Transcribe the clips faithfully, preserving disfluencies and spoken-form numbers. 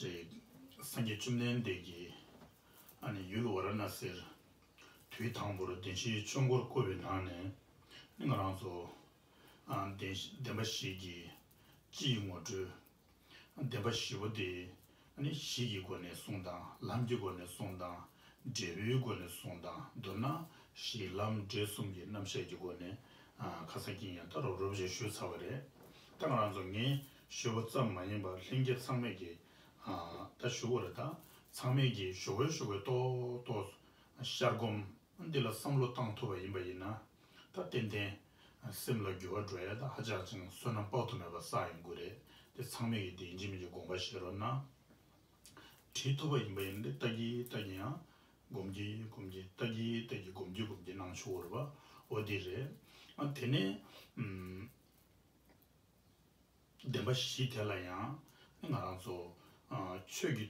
ཅིག་སངས་རྒྱས་བཅོམ་ལྡན་འདས་ཀྱིས་ཨ་ནི་ཡུལ་ཝཱ་ར་ཎ་སིར་དུས་དང་པོར་བདེན་བཞིའི་ཆོས་འཁོར་བསྐོར་བའི་ནང་ནས་ང་རང་ཚོ་ཨ་བདེན་བདེན་པ་བཞི་གི་སྤྱིའི་ངོ་སྤྲོད། བདེན་པ་བཞི་པོ་དེ་ཨ་ནི་གཞི་གི་སྒོ་ནས་གསུངས་དང་། ལམ་གྱི་སྒོ་ནས་གསུངས་དང་། འབྲས་བུའི་སྒོ་ནས་གསུངས་དང་། མདོར་ན་གཞི་ལམ་འབྲས་གསུམ་གྱི་རྣམ་བཤད་ཀྱི་སྒོ་ནས་ཨ་ཁ་སང་གིན་ཡང་ད་རོབ་རོབ་ཅིག་ཞུས་ཚར་བ་རེད། ད་ང་རང་ཚོ་ངས་ཞུས་པ་ཙམ་མ་ཡིན་པར་ལྷན་རྒྱས་ཚང་མས་ཀྱིས་ཨ་ད་ཞུ་དགོས་རེད། ད་ཚང་མས་ཀྱིས་ཞུ་དགོས་ཞུ་དགོས་ཏོག་ཏོག་ཤར་སྒོམ་འདི་ལ་བསམ་བློ་བཏང་ཐུབ་པ་ཡིན་པ་ཡིན་ན། ད་ཏན་ཏན་སེམས་ལ་འགྱུར་བ་འགྲོ་ཡ་ད་ཧ་ཅང་ཅིག་བསོད་ནམས་དཔག་ཏུ་མེད་པ་བསགས་ཡོང་གི་རེད། དེ་ཚང་མས་ཀྱིས་དེ་ཡིན་གཅིག་མིན་གཅིག་དགོངས་པ་བཞེས་རོགས་གནང་། བྲིས་ཐུབ་པ་ཡིན་པ་ཡིན་ན་ལྟ་གིན་ལྟ་གིན་ཡང་སྒོམ་གྱིན་སྒོམ་གྱིན་ལྟ་གིན་ལྟ་གིན་སྒོམ་གྱིན་སྒོམ་གྱིན་གནང་ཆོག་གི་རེད་པ། འོ་དེ་རེད། ཨ་དེ་ནས་ཨམ། བདེན་པ་བཞི་དེ་ལ་ཡང་ང་རང་ཚོ་ཨ་ཆོས་ཀྱི་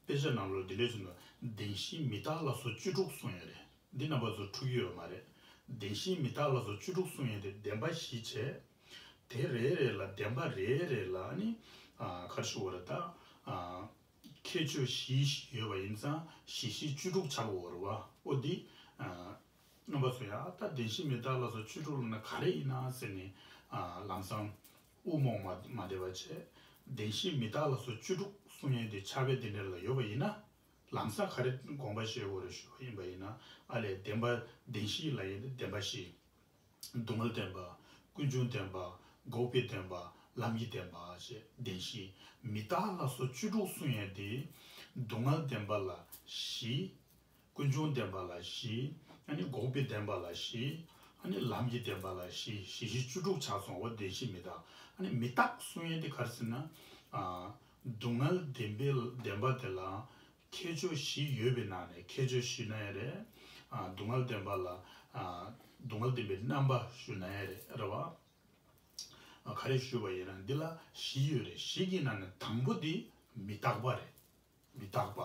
དཔེ་ཆ་ནང་ལོགས་འདི་འདྲ་ཞིག་འདུག་བདེན་བཞི་མི་རྟག་ལ་སོགས་བཅུ་དྲུག་གསུངས་ཡོད་རེད། འདི་རྣམ་པ་ཚོ་འཁྲུག་གི་ཡོད་མ་རེད། བདེན་བཞི་མི་རྟག་ལ་སོགས་བཅུ་དྲུག་གསུངས་ཡོད་དེ་བདེན་པ་བཞི་བྱས། དེ་རེ་རེ་ལ་བདེན་པ་རེ་རེ་ལ་ནི་ཨ་ག་རེ་ཞུ་དགོས་རེད། ད་ཨ་ཁྱད་ཆོས་བཞི་བཞི་ཡོད་པ་ཡིན་ཙང་བཞི་བཞི་བཅུ་དྲུག་ཆགས་དགོས་རེད་པ། འོ་འདི་ཨ་རྣམ་པ་ཚོ་ཡང་ད་བདེན་བཞི་མི་རྟག་ལ་སོགས་བཅུ་དྲུག་ལབ་ན་ག་རེ་ཡིན་ན་ཟེར་ནས་ཨ་ལམ་སང་དབུ་རྨོངས་མ་མ་བསྡད་པ་བྱས། བདེན་བཞི་མི་རྟག་ལ་སོགས་བཅུ་དྲུག་གསུང་ཡས་དེ་ཕྱག་དཔེ་འདི་འདྲ་ལ་ཡོད་པ་ཡིན་ན། ལམ་སང་ག་རེ་དགོངས་པ་བཞེས་དགོས་རེད་ཞུ་བ་ཡིན་པ་ཡིན་ན། ཨ་ལས་བདེན་པ་བདེན་བཞི་ལབ་ཡས་དེ་བདེན་པ་བཞི། སྡུག་བསྔལ་བདེན་པ། ཀུན་འབྱུང་བདེན་པ། འགོག་པའི་བདེན་པ། ལམ་གྱི་བདེན་པ་ཞེས་བདེན་བཞི། མི་རྟག་ལ་སོགས་བཅུ་དྲུག་གསུང་ཡས་དེ། སྡུག་བསྔལ་བདེན་པ་ལ་བཞི། ཀུན་འབྱུང་བདེན་པ་ལ་བཞི། ཨ་ནི་འགོག་པའི་བདེན་པ་ལ་བཞི། ཨ་ནི་ལམ་གྱི་བདེན་པ་ལ་བཞི། བཞི་བཞི་བཅུ་དྲུག་ཆགས་སོང་བ་བདེན་བཞི་མི་རྟག་ཨ་ནི་མི་རྟག་གསུང་ཡས་དེ་ག་རེ་ཟེར་ན། ཨ་སྡུག་བསྔལ་བདེན་པའི་བདེན་པ་དེ་ལ་ཁྱད་ཆོས་བཞི་ཡོད་པའི་ནང་ནས་ཁྱད་ཆོས་བཞི་ན་ཡ་རེད། ཨ་སྡུག་བསྔལ་བདེན་པ་ལ་ཨ་སྡུག་བསྔལ་བདེན་པའི་རྣམ་པ་ཞུ་ན་ཡ་རེད་རེད་བ། ཨ་ག་རེ་ཞུས་པ་ཡིན་ན་འདི་ལ་བཞི་ཡོད་རེད། བཞི་གི་ནང་ནས་དང་པོ་དེ་མི་རྟག་པ་རེད། མི་རྟག་པ།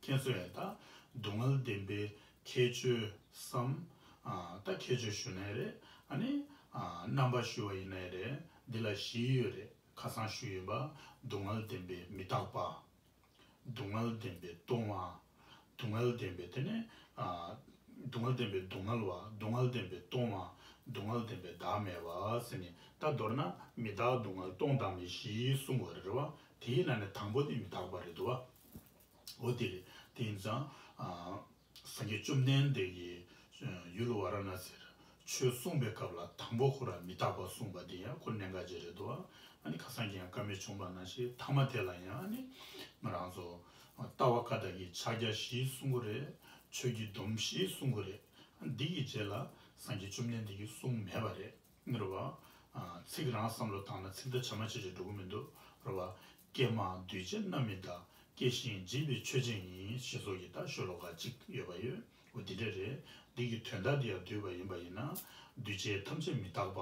ཁྱེད་ཚོ་ཡང་ད་སྡུག་བསྔལ་བདེན་པའི་ཁྱད་ཆོས་སམ། ཨ་ད་ཁྱད་ཆོས་ཞུ་ན་ཡ་རེད། ཨ་ནི་ཨ་རྣམ་པ་ཞུ་བ་ཡིན་ན་ཡ་རེད། འདི་ལ་བཞི་ཡོད་རེད། ཁ་སང་ཞུས་ཡོད་པ། སྡུག་བསྔལ་བདེན་པའི་མི་རྟག་པ། སྡུག་བསྔལ་བདེན་པའི་སྟོང་པ། སྡུག་བསྔལ་བདེན་པའི་དེ་ནས་ཨ་སྡུག་བསྔལ་བདེན་པའི་སྡུག་བསྔལ་བ། སྡུག་བསྔལ་བདེན་པའི་སྟོང་པ། སྡུག་བསྔལ་བདེན་པའི་བདག་མེད་པ་ཟེར་ནས། ད་མདོར་ན་མི་རྟག་སྡུག་བསྔལ་སྟོང་བདག་མེད་བཞི་གསུངས་པ་རེད་བ། དེའི་ནང་ནས་དང་པོ་དེ་མི་རྟག་པ་རེད་འདུག་བ། འོ་དེ་རེད། དེ་ཡིན་ཙང་ཨ་སངས་རྒྱས་བཅོམ་ལྡན་འདས་ཀྱིས་ཡུལ་ཝཱ་ར་ཎ་སིར་ཆོས་གསུངས་པའི་སྐབས་ལ་དང་པོ་ཁོ་རང་མི་རྟག་པ་གསུངས་པ་དེ་ཡང་ཁོ་གནད་འགག་ཅིག་རེད་འདུག་བ། ཨ་ནི་ཁ་སང་གི་ཡང་བཀའ་མོལ་བྱུང་བ་ནང་བཞིན་ཐ་མ་དེ་ལ་ཡང་ཨ་ནི་ང་རང་ཚོ་ལྟ་བ་བཀའ་རྟགས་ཀྱི་ཕྱག་རྒྱ་བཞི་གསུང་གི་རེད། ཆོས་ཀྱི་སྡོམ་བཞི་གསུང་གི་རེད། འདི་གི་རྗེས་ལ་སངས་རྒྱས་བཅོམ་ལྡན་འདས་ཀྱིས་གསུངས་མེད་པ་རེད། རེད་བ། ཨ་ཚིག་རང་བསམ་བློ་བཏང་ན་ཚིག་དེ་ཇི་མ་ཇི་བཞིན་འགྲོ་གི་མི་འདུག་རེད་བ། སྐྱེ་མ་འདུས་བྱས་རྣམ་སྨིན་དག་སྐྱེ་ཞིང་འཇིག་པའི་ཆོས་ཅན་ཡིན། ཞེས་སོགས་ཀྱི་ད་ཤོ་ལོ་ཀ་གཅིག་ཡོད་པ་ཡོད། འོ་འདི་འདྲ་རེད། འདི་གི་དོན་དག་འདི་ཡང་བསྡུས་པ་ཡིན་པ་ཡིན་ན། འདུས་བྱས་ཐམས་ཅད་མི་རྟག་པ།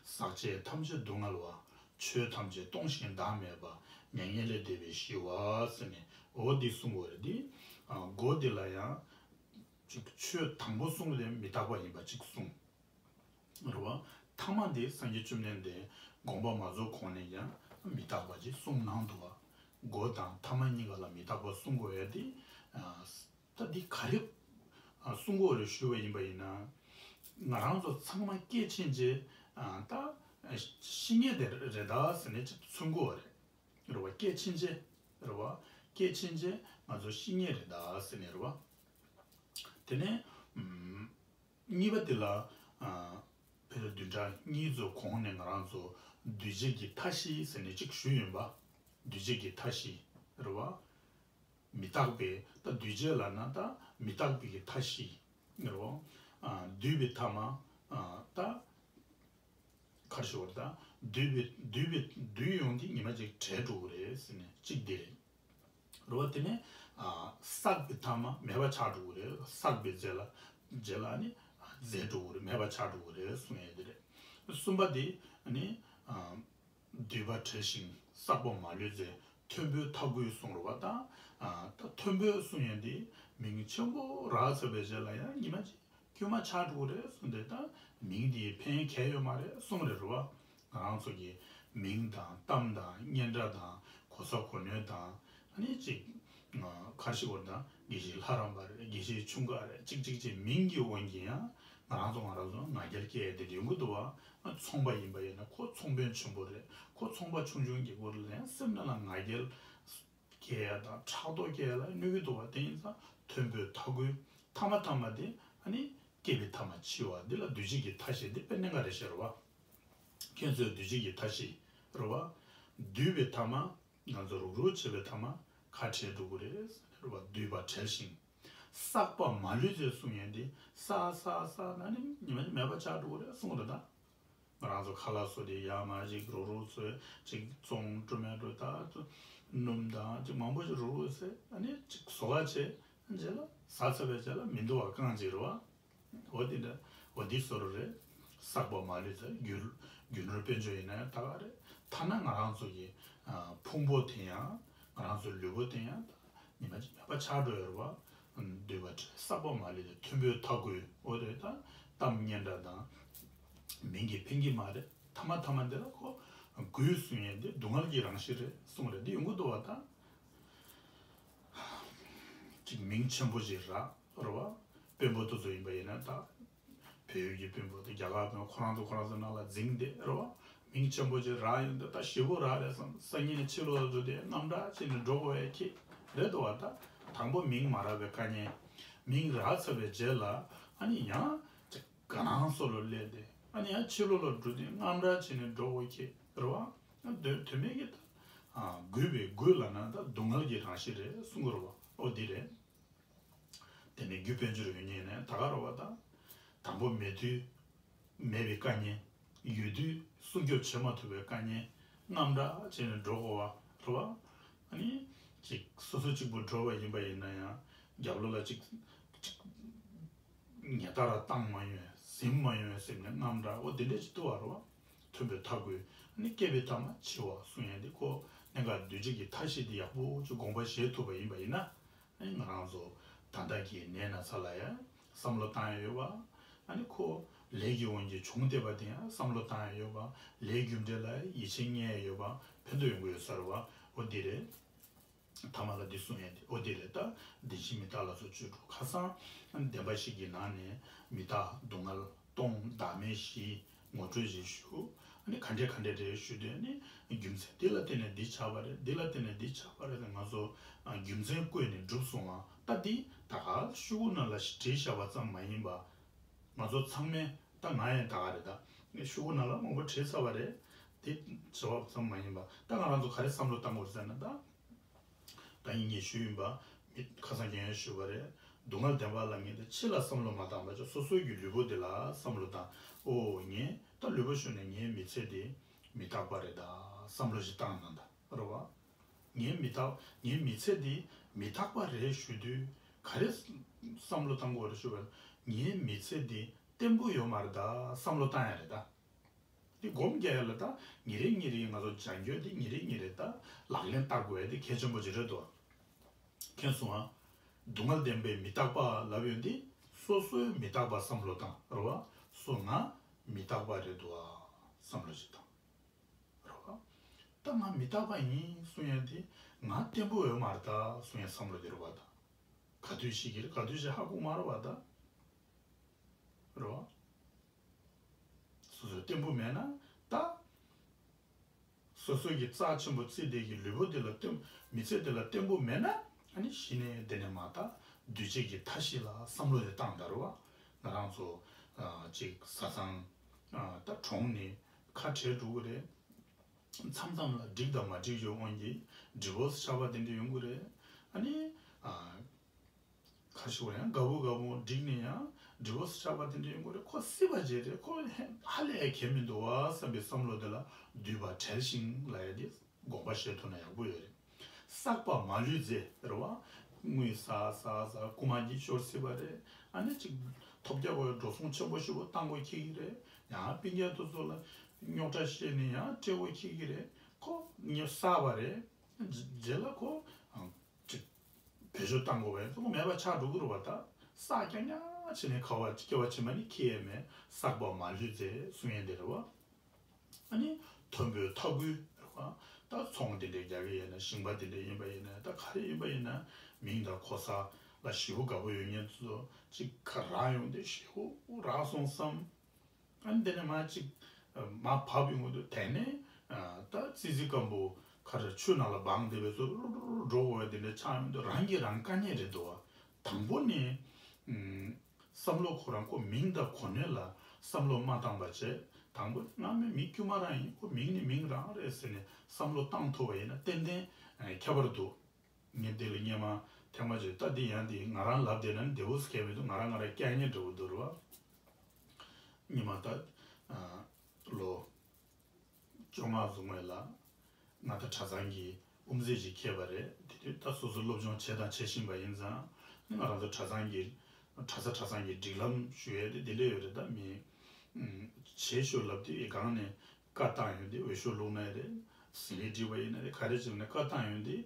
ཟག་བཅས་ཐམས་ཅད་སྡུག་བསྔལ་བ། ཆོས་ཐམས་ཅད་སྟོང་ཞིང་བདག་མེད་པ། མྱ་ངན་ལས་འདས་པའི་ཞི་བ་ཟེར་ནས་འོ་འདི་གསུང་དགོས་རེད། འདི་ཨ་མགོ་འདི་ལ་ཡང་ཅིག་ཆོས་དང་པོ་གསུངས་དེ་མི་རྟག་པ་ཡིན་པ་ཅིག་གསུངས། རེད་བ། ཐ་མ་དེ་སངས་རྒྱས་བཅོམ་ལྡན་འདས་དགོངས་པ་མ་རྫོགས་གོང་ནས་ཀྱང་མི་རྟག་པ་ཅིག་གསུངས་གནང་འདུག་བ། མགོ་དང་ཐ་མ་གཉིས་ཀ་ལ་མི་རྟག་པ་གསུང་དགོས་ཡ་དེ། ཨ་ད་འདི་ག་རེ་ཨ་གསུང་དགོས་རེད་ཞུས་པ་ཡིན་པ་ཡིན་ན། ང་རང་ཚོ་ཚང་མ་སྐྱེས་ཕྱིན་ཆད་ཨ་ད་ཤི་ངེས་དེ་རེད་ད་ཟེར་ནས་ཅིག་མཚོན་གྱི་ཡོད་རེད། རེད་བ། སྐྱེས་ཕྱིན་ཆད། རེད་བ། སྐྱེས་ཕྱིན་ཆད་ང་ཚོ་ཤི་ངེས་རེད་ད་ཟེར་ནས། རེད་བ། དེ་ནས་ཨམ། གཉིས་པ་དེ་ལ་ཨ་ཕལ་ཆེར་བདུན་ཕྲག་གཉིས་ཙམ་གོང་ནས་ང་རང་ཚོ་འདུས་བྱས་ཀྱི་མཐའ་བཞི་ཟེར་ནས་ཅིག་ཞུས་ཡིན་པ། འདུས་བྱས་ཀྱི་མཐའ་བཞི། རེད་བ། མི་རྟག་པའི་ད་འདུས་བྱས་ལབ་ན་ད་མི་རྟག་པའི་གི་མཐའ་བཞི། རེད་བ། ཨ་འདུས་པའི་མཐའ་མ་ཨ་ད་ག་རེ་ཞུ་དགོས་རེད། ད་འདུས་པའི་འདུས་པའི་འདུས་ཡོང་དེ་ཉི་མ་གཅིག་བྲལ་འགྲོ་གི་རེད་ཟེར་ནས་གཅིག་དེ་རེད། རེད་བ། དེ་ནས་ཨ་བསགས་པའི་མཐའ་མ་མེད་པ་ཆགས་འགྲོ་གི་རེད། བསགས་པའི་རྗེས་ལ་རྗེས་ལ་ནི་རྫས་འགྲོ་གི་རེད། མེད་པ་ཆགས་འགྲོ་གི་རེད་གསུང་ཡས་དེ་རེད། གསུམ་པ་དེ་ནི་ཨ་འདུས་པ་བྲལ་ཞིང་བསགས་པ་མ་ལུས་རྫས་མཐོན་པོའི་མཐའ་དགུའི་གསུང་རེད་བ། ད་ཨ་ད་མཐོན་པོའི་གསུང་ཡས་དེ་མིང་ཆེན་པོ་རག་ཚར་བའི་རྗེས་ལ་ཡང་ཉི་མ་གཅིག་དཀྱུས་མ་ཆགས་འགྲོ་གི་རེད་གསུངས་ཏེ། ད་མིང་འདིའི་ཕན་ཁྱད་ཡོད་མ་རེད་གསུངས་རེད་རེད་བ། ང་རང་ཚོ་གི་མིང་དང་གཏམ་དང་སྙན་སྒྲ་དང་གོ་ ས་གོ་ནོན་དང་། ཨ་ནི་ཅིག་ཁར་ཤི་བོར་དང་དགེ་བཤེས་ལྷ་རམས་པ་རེད། དགེ་བཤེས་ཆུང་ཀ་རེད། ཅིག་ཅིག་ཅིག་མིང་གི་དབང་གིས་ཡང་ང་རང་ཚོ་ང་རང་ཚོ་ང་རྒྱལ་སྐྱེ་ཡ་དེ་འདྲ་ཡོང་གི་འདུག་བ། ཚོང་པ་ཡིན་པ་ཡིན་ན་ཁོ་ཚོང་དཔོན་ཆེན་པོ་རེད། ཁོ་ཚོང་པ་ཆུང་ཆུང་གི་སྐོར་ལ་ཡང་སེམས་ནང་ལ་ང་རྒྱལ་སྐྱེ་ཡ་དང་ཕྲག་དོག་སྐྱེ་ཡ་ལ་གནོད་ཀྱི་འདུག་བ། དེ་ཡིན་ཙང་མཐོན་པོའི་མཐའ་འཁོར་ཐ་མ་ཐ་མ་དེ་ཨ་ནི་བསྐལ་པའི་ཐ་མ་འཆི་བ་འདི་ལ་འདུས་བྱས་ཀྱི་མཐའ་བཞི་འདི་དཔེ་གནད་འགག་རེད་ཤག་རེད་བ། ཁྱེད་ཚོས་འདུས་བྱས་ཀྱི་མཐའ་བཞི་རེད་བ། འདུས་པའི་ཐ་མ་ང་ཚོ་རུག་རུག་བྱེད་པའི་ཐ་མ་ཁ་བྲལ་འགྲོ་གི་རེད་ཟེར་ནས་རེད་བ། འདུས་པ་བྲལ་ཞིང་། བསགས་པ་མ་ལུས་ཚེ་གསུང་ཡས་འདི་བསགས་བསགས་བསགས་ན་ནི་ཉི་མ་ནི་མེད་པ་ཆགས་འགྲོ་གི་རེད་གསུངས་རེད་ད། ང་རང་ཚོ་ཁ་ལག་བཟོ་དེ་ཡར་མར་ཅིག་རུག་རུག་བཟོས། ཅིག་བཙོང་འགྲོ་མེད་འགྲོ་ད་སྣུམ་དང་ཅིག་མང་པོ་ཞིག་རུག་རུག་བཟོས། ཨ་ནི་ཅིག་བཟོ་ག་བྱས། རྗེས་ལ་ཟ་ཚར་བའི་རྗེས་ལ་མི་འདུག་བ་རྐང་གཅིག་རེད་བ། འོ་དེ་འདྲ། འོ་དེ་བཟོ་འདྲ་རེད། བསགས་པ་མ་ལུས་ཚེ་རྒྱུ་རྒྱུ་ནོར་དཔལ་འབྱོར་ཡིན་ན་ཡང་ད་ག་རེད། ཐ་ན་ང་རང་ཚོ་གི་ཕུང་པོ་དེ་ཡང་ང་རང་ཚོ་ལུས་པོ་དེ་ཡང་ད་ཉི་མ་གཅིག་མེད་པ་ཆགས་འགྲོ་ཡོད་རེད་བ། འདུས་པ་བྲལ་བསགས་པ་མ་ལུས་ཏེ་མཐོན་པོའི་མཐའ་འཁོར་འོ་རེད་ད། གཏམ་སྙན་གྲགས་དང་མིང་གིས་ཕན་གྱི་མ་རེད། ཐ་མ་ཐ་མ་འདི་ལ་ཁོ་རྒུད་གསུང་ཡས་འདི་སྡུག་བསྔལ་གྱི་རང་བཞིན་རེད་གསུངས་རེད། འདི་ཡོང་གི་འདུག་བ་ད། ཅིག་མིང་ཆེན་པོ་ཅིག་རག་རེད་བ། དཔོན་པོ་དེ་ཚོ་ཡིན་པ་ཡིན་ན་ད། བལ་ཡུལ་གྱི་དཔོན་པོ་དེ་རྒྱ་གར་དཔོན་ཁོ་རང་ཚོ་ཁོ་རང་ཚོ་ནང་ལ་འཛིང་བསྡད་རེད་བ། མིང་ཆེན་པོ་ཅིག་རག་ཡོང་དུས་ད་ཞེ་པོ་རག་རེད་བསམ། སང་ཉིན་ཕྱི་ལོགས་ལ་འགྲོ་དུས་རྔམ་དྲག་བྱས་ནས་འགྲོ་དགོས་ཡ་ཁྱད་རེད་འདུག་བ་ད། དང་པོ་མིང་མ་རག་པའི་དཀའ་ངལ། མིང་རག་ཚར་བའི་རྗེས་ལ་ཨ་ནི་ཡང་ཅིག་དགའ་སྣང་སོགས་ལ་སླེབས་ཏེ་ཨ་ནི་ཡང་ཕྱི་ལོགས་ལ་འགྲོ་དུས་རྔམ་དྲག་བྱས་ནས་འགྲོ་དགོས་ཁྱད་རེད་བ། དོན་དོན་མེད་ཀྱི་ད། རྒུད་པའི་རྒུད་ལབ་ན་ད་སྡུག་བསྔལ་གྱི་རང་བཞིན་རེད་གསུང་གི་རེད་བ། ཨོ་འདི་རེད། དེ་ནས་རྒྱུ་དཔལ་འབྱོར་ཡོད་མཁན་ནས་ད་ག་རེད་བ་ད། དང་པོ་མེད་དུས་མེད་པའི་དཀའ་ངལ། ཡོད་དུས་སྲུང་སྐྱོབ་བྱེད་མ་ཐུབ་པའི་དཀའ་ངལ། རྔམ་དྲག་བྱས་ནས་འགྲོ་དགོས་པ་རེད་བ། ཨ་ནི་ཅིག་སོ་སོ་གཅིག་པུ་འགྲོ་བ་ཡིན་པ་ཡིན་ན་ཡང་རྒྱབ་ལོགས་ལ་ཅིག་ཅིག་ཉལ་ཐ་ར་བཏང་མ་ཡོང་ཟིན་མ་ཡོང་ཟེར་ནས་རྔམ་དྲག་འོ་དེ་འདྲ་ཅིག་འདུག་བ་རེད་བ། མཐོན་པོའི་མཐའ་འཁོར། ཨ་ནི་བསྐལ་པའི་ཐ་མ་འཆི་བ་གསུང་ཡས་འདི་ཁོ་གནད་འགག་འདུས་བྱས་ཀྱི་མཐའ་བཞི་འདི་ཡག་པོ་ཅིག་དགོངས་པ་བཞེས་ཐུབ་པ་ཡིན་པ་ཡིན་ན། ཨ་ནི་ང་རང་ཚོ་ད་ལྟ་གི་ནད་ན་ཚ་ལ་ཡང་བསམ་བློ་བཏང་ཡ་ཡོད་པ། ཨ་ནི་ཁོ་ལས་ཀྱི་དབང་གིས་བྱུང་བསྡད་པ་དེ་ཡང་བསམ་བློ་བཏང་ཡ་ཡོད་པ། ལས་རྒྱུ་འབྲས་ལ་ཡིད་ཆེས་རྙེད་ཡ་ཡོད་པ་ཕན་ཐོགས་ཡོང་གི་ཡོད་ས་རེད་བ། འོ་འདི་རེད། ཐ་མ་ལ་འདི་གསུང་ཡ་འདི་འོ་འདི་རེད་ད། བདེན་བཞི་མི་རྟག་ལ་སོགས་བཅུ་དྲུག་ཁ་སང་བདེན་པ་བཞི་གི་ནང་ནས་མི་རྟག་སྡུག་བསྔལ་སྟོང་བདག་མེད་བཞི་ངོ་སྤྲོད་ཅིག་ཞུ། ཨ་ནི་ག་འདྲས་ག་འདྲས་རེད་ཞུ་དུས་ཨ་ནི་རྒྱུ་མཚན་འདི་ལ་བརྟེན་ནས་འདི་ཆགས་པ་རེད། འདི་ལ་བརྟེན་ནས་འདི་ཆགས་པ་རེད། ང་ཚོ་རྒྱུ་མཚན་བཀོད་ནས་སྒྲུབ་སོང་བ་ད་འདི་ད་ག་ཤོག་གུ་ནང་ལ་བྲིས་བཞག་པ་ཙམ་མ་ཡིན་པ། ང་ཚོ་ཚང་མས་ད་ང་ཡང་ད་ག་རེད་ད། ངས་ཤོག་གུ་ནང་ལ་མང་པོ་བྲིས་ཚར་བ་རེད། དེ་བྱ་བ་ཙམ་མ་ཡིན་པ་ད་ང་རང་ཚོ་ག་རེ་བསམ་བློ་བཏང་དགོས་ཟེར་ན་ད། ད་ཡིན་ངས་ཞུས་ཡིན་པ། མི་ཁ་སང་རྒན་ཡང་ཞུས་པ་རེད། སྡུག་བསྔལ་བདེན་པ་ལ་ངས་ད་ཕྱི་ལ་བསམ་བློ་མ་བཏང་བ་ཅིག་སོ་སོའི་གི་ལུས་པོ་འདི་ལ་བསམ་བློ་བཏང་། ཨོ་ངས་ད་ལུས་པོ་ཞུས་ནས་ངའི་མི་ཚེ་འདི་མི་རྟག་པ་རེད་ད་བསམ་བློ་ཞིག་བཏང་ན་ད་རེད་བ། ངའི་མི་རྟག་ངའི་མི་ཚེ་འདི་མི་རྟག་པ་རེད་ཞུ་དུས་ག་རེ་བསམ་བློ་བཏང་དགོས་རེད་ཞུ་བ། ངའི་མི་ཚེ་འདི་བརྟན་པོ་ཡོད་མ་རེད་ད་བསམ་བློ་བཏང་ཡ་རེད་ད། འདི་སྒོམ་རྒྱག་ཡ་ལ་ད་ཉིན་རེ་ཉིན་རེ་ང་ཚོ་སྦྱང་རྒྱུ་འདི་ཉིན་རེ་ཉིན་རེ་ད་ལག་ལེན་བསྟར་དགོས་ཡ་འདི་གལ་ཆེན་པོ་ཅིག་རེད་དོ། མཁྱེན་སོང་ཨ། སྡུག་བསྔལ་བདེན་པའི་མི་རྟག་པ་ལབ་ཡོད་འདི་སོ་སོའི་མི་རྟག་པ་བསམ་བློ་བཏང་རེད་བ། སོ་ང་མི་རྟག་པ་རེད་འདུག་ཨ་བསམ་བློ་ཅིག་བཏང་རེད་བ། ད་ང་མི་རྟག་པ་ཡིན་གསུང་ཡ་འདི་ང་བརྟན་པོ་ཡོད་མ་རེད་ད་གསུང་ཡ་བསམ་བློ་དེ་རེད་བ་ད། ག་དུས་ཤེས་ཀྱི་རེད་ག་དུས་ཤེས་ཧ་གོ་མ་རེད་བ་ད། རེད་བ། སོ་སོ་བརྟན་པོ་མེད་ན་ད། སོ་སོ་གི་རྩ་ཆེན་པོ་བརྩིས་བསྡད་ཀྱི་ལུས་པོ་དེ་ལ་བརྟན་མི་ཚེ་དེ་ལ་བརྟན་པོ་མེད་ན་ཨ་ནི་གཞི་ནས་དེ་ནས་མ་ད་འདུས་བྱས་ཀྱི་མཐའ་བཞི་ལ་བསམ་བློ་དེ་བཏང་ད་རེད་བ། ང་རང་ཚོ་ཨ་ཅིག་བཟའ་ཚང་ཨ་ད་གྲོངས་ནས་ཁ་བྲལ་འགྲོ་གི་རེད། མཚམས་མཚམས་ལ་འགྲིག་དང་མ་འགྲིག་ཡོད་དབང་གིས་ཌི་བོར་སི་ཆགས་པ་དེ་འདྲ་ཡོང་གི་རེད། ཨ་ནི་ཨ། ཁ་ཤས་ཀྱིས་ཡང་དགའ་པོ་དགའ་པོ་འགྲིག་ནས་ཡང་ཌི་བོར་སི་ཆགས་པ་དེ་འདྲ་ཡོང་གི་རེད། ཁོ་སྲིད་པ་བརྗེད་རེད། ཁོ་ཧ་ལས་གལ་མི་འདུག་བ་བསམ་པའི་བསམ་བློ་དེ་ལ་འདུས་པ་བྲལ་ཞིང་ལབ་ཡ་དེ་དགོངས་པ་བཞེས་ཐུབ་ན་ཡག་པོ་ཡོད་རེད། བསགས་པ་མ་ལུས་རྫས་རེད་བ། དངུལ་བསགས་བསགས་བསགས་རྐུ་མ་གྱིས་ཤོར་སྲིད་པ་རེད། ཨ་ནི་ཅིག་ཐོབ་རྒྱག་དགོས་འགྲོ་སོང་ཆེན་པོ་ཞེ་པོ་བཏང་དགོས་འཁེལ་གྱི་རེད། ཡང་སྤུན་ཀྱག་དེ་ཚོ་ལ་རྙོག་དྲ་བཤད་ནས་ཡང་སྤྲད་དགོས་འཁེལ་གྱི་རེད། ཁོ་ངས་བསགས་པ་རེད། རྗེས་ལ་ཁོ་ཅིག་བེད་སྤྱོད་བཏང་དགོས་པ་ཡིན་ཙང་མེད་པ་ཆགས་འགྲོ་གི་རེད་བ་ད། བསགས་རྐྱང་རྐྱང་བྱས་ནས་ཁ་བ་སྐྱེ་བ་ཕྱི་མ་ནི་འཁྱེར་ཡས་མེད། བསགས་པ་མ་ལུས་རྫས་གསུང་ཡས་འདི་རེད་བ། ཨ་ནི་མཐོན་པོའི་མཐའ་འཁོར་རེད་བ། ད་ཚོང་དེ་འདྲའི་རྒྱག་གི་ཡིན་ན། ཞིང་པ་དེ་འདྲའི་ཡིན་པ་ཡིན་ན། ད་ག་རེ་ཡིན་པ་ཡིན་ན། མིང་དང་གོ་ས་ལ་ཞེ་པོ་དགའ་པོ་ཡོད་མཁན་ཚོ་ཅིག་ག་རག་ཡོང་དུས་ཞེ་པོ་རག་སོང་བསམ། ཨ་ནི་དེ་ནས་མར་ཅིག་མར་བབས་ཡོང་གི་འདུག་དེ་ནས་ད་ཙི་ཙི་སྐམ་པོ་ག་རེ་ཆུ་ནང་ལ་སྦངས་བསྡད་པའི་ཚོ་འགྲོ་འགྲོ་འོས་དེ་འདྲ་ཆགས་ཡོང་དུས། རང་གིས་རང་དཀའ་ངལ་རེད་འདུག་བ། དང་པོ་ནས་བསམ་བློ་ཁོ་རང་ཁོ་མིང་དང་གོ་གནས་ལ་བསམ་བློ་མ་བཏང་པ་བྱས། དང་པོ་ང་མི་མི་དཀྱུས་མ་རང་ཡིན། ཁོ་མིང་ནི་མིང་རང་རེད་ཟེར་ནས་བསམ་བློ་བཏང་ཐུབ་པ་ཡིན་ན་ཏན་ཏན་ཁྱད་པར་འདུག་ངས་འདི་ལ་སྔོན་མ་ཐེངས་མ་གཅིག་ད་འདི་ཡང་འདི་ང་རང་ལབ་བསྡད་ན་བདེ་པོ་ཟེར་མཁན་མི་འདུག་ང་རང་ང་རང་སྐྱག་ཉེས་འདྲ་པོ་འདུག་རེད་བ། སྔོན་མ་ད་ལོ་བཅོ་ལྔ་བཟུང་བའི་ལ་ང་ད་གྲྭ་ཚང་གི་དབུ་མཛད་ཅིག་འཁེལ་བ་རེད། དེ་དུས་ད་སོ་སོ་སློབ་སྦྱོང་བྱས་དང་བྱེད་བཞིན་པ་ཡིན་ཙང་། ང་རང་ཚོ་གྲྭ་ཚང་གི་གྲྭ་ས་གྲྭ་ཚང་གི་སྒྲིག་ལམ་ཞུ་ཡས་དེ་དེ་འདྲ་ཡོད་རེད། ད་མི་བྱེད་ཤོག་ལབ་དུས་སྒང་ནས་བཀའ་བཏང་ཡོང་དུས་འོས་ཤོག་བླུགས་ན་ཡང་རེད། ཟིན་བྲིས་བྲིས་པ་ཡིན་ན་རེད། ག་རེ་བྱས་ན་བཀའ་བཏང་ཡོང་དུས་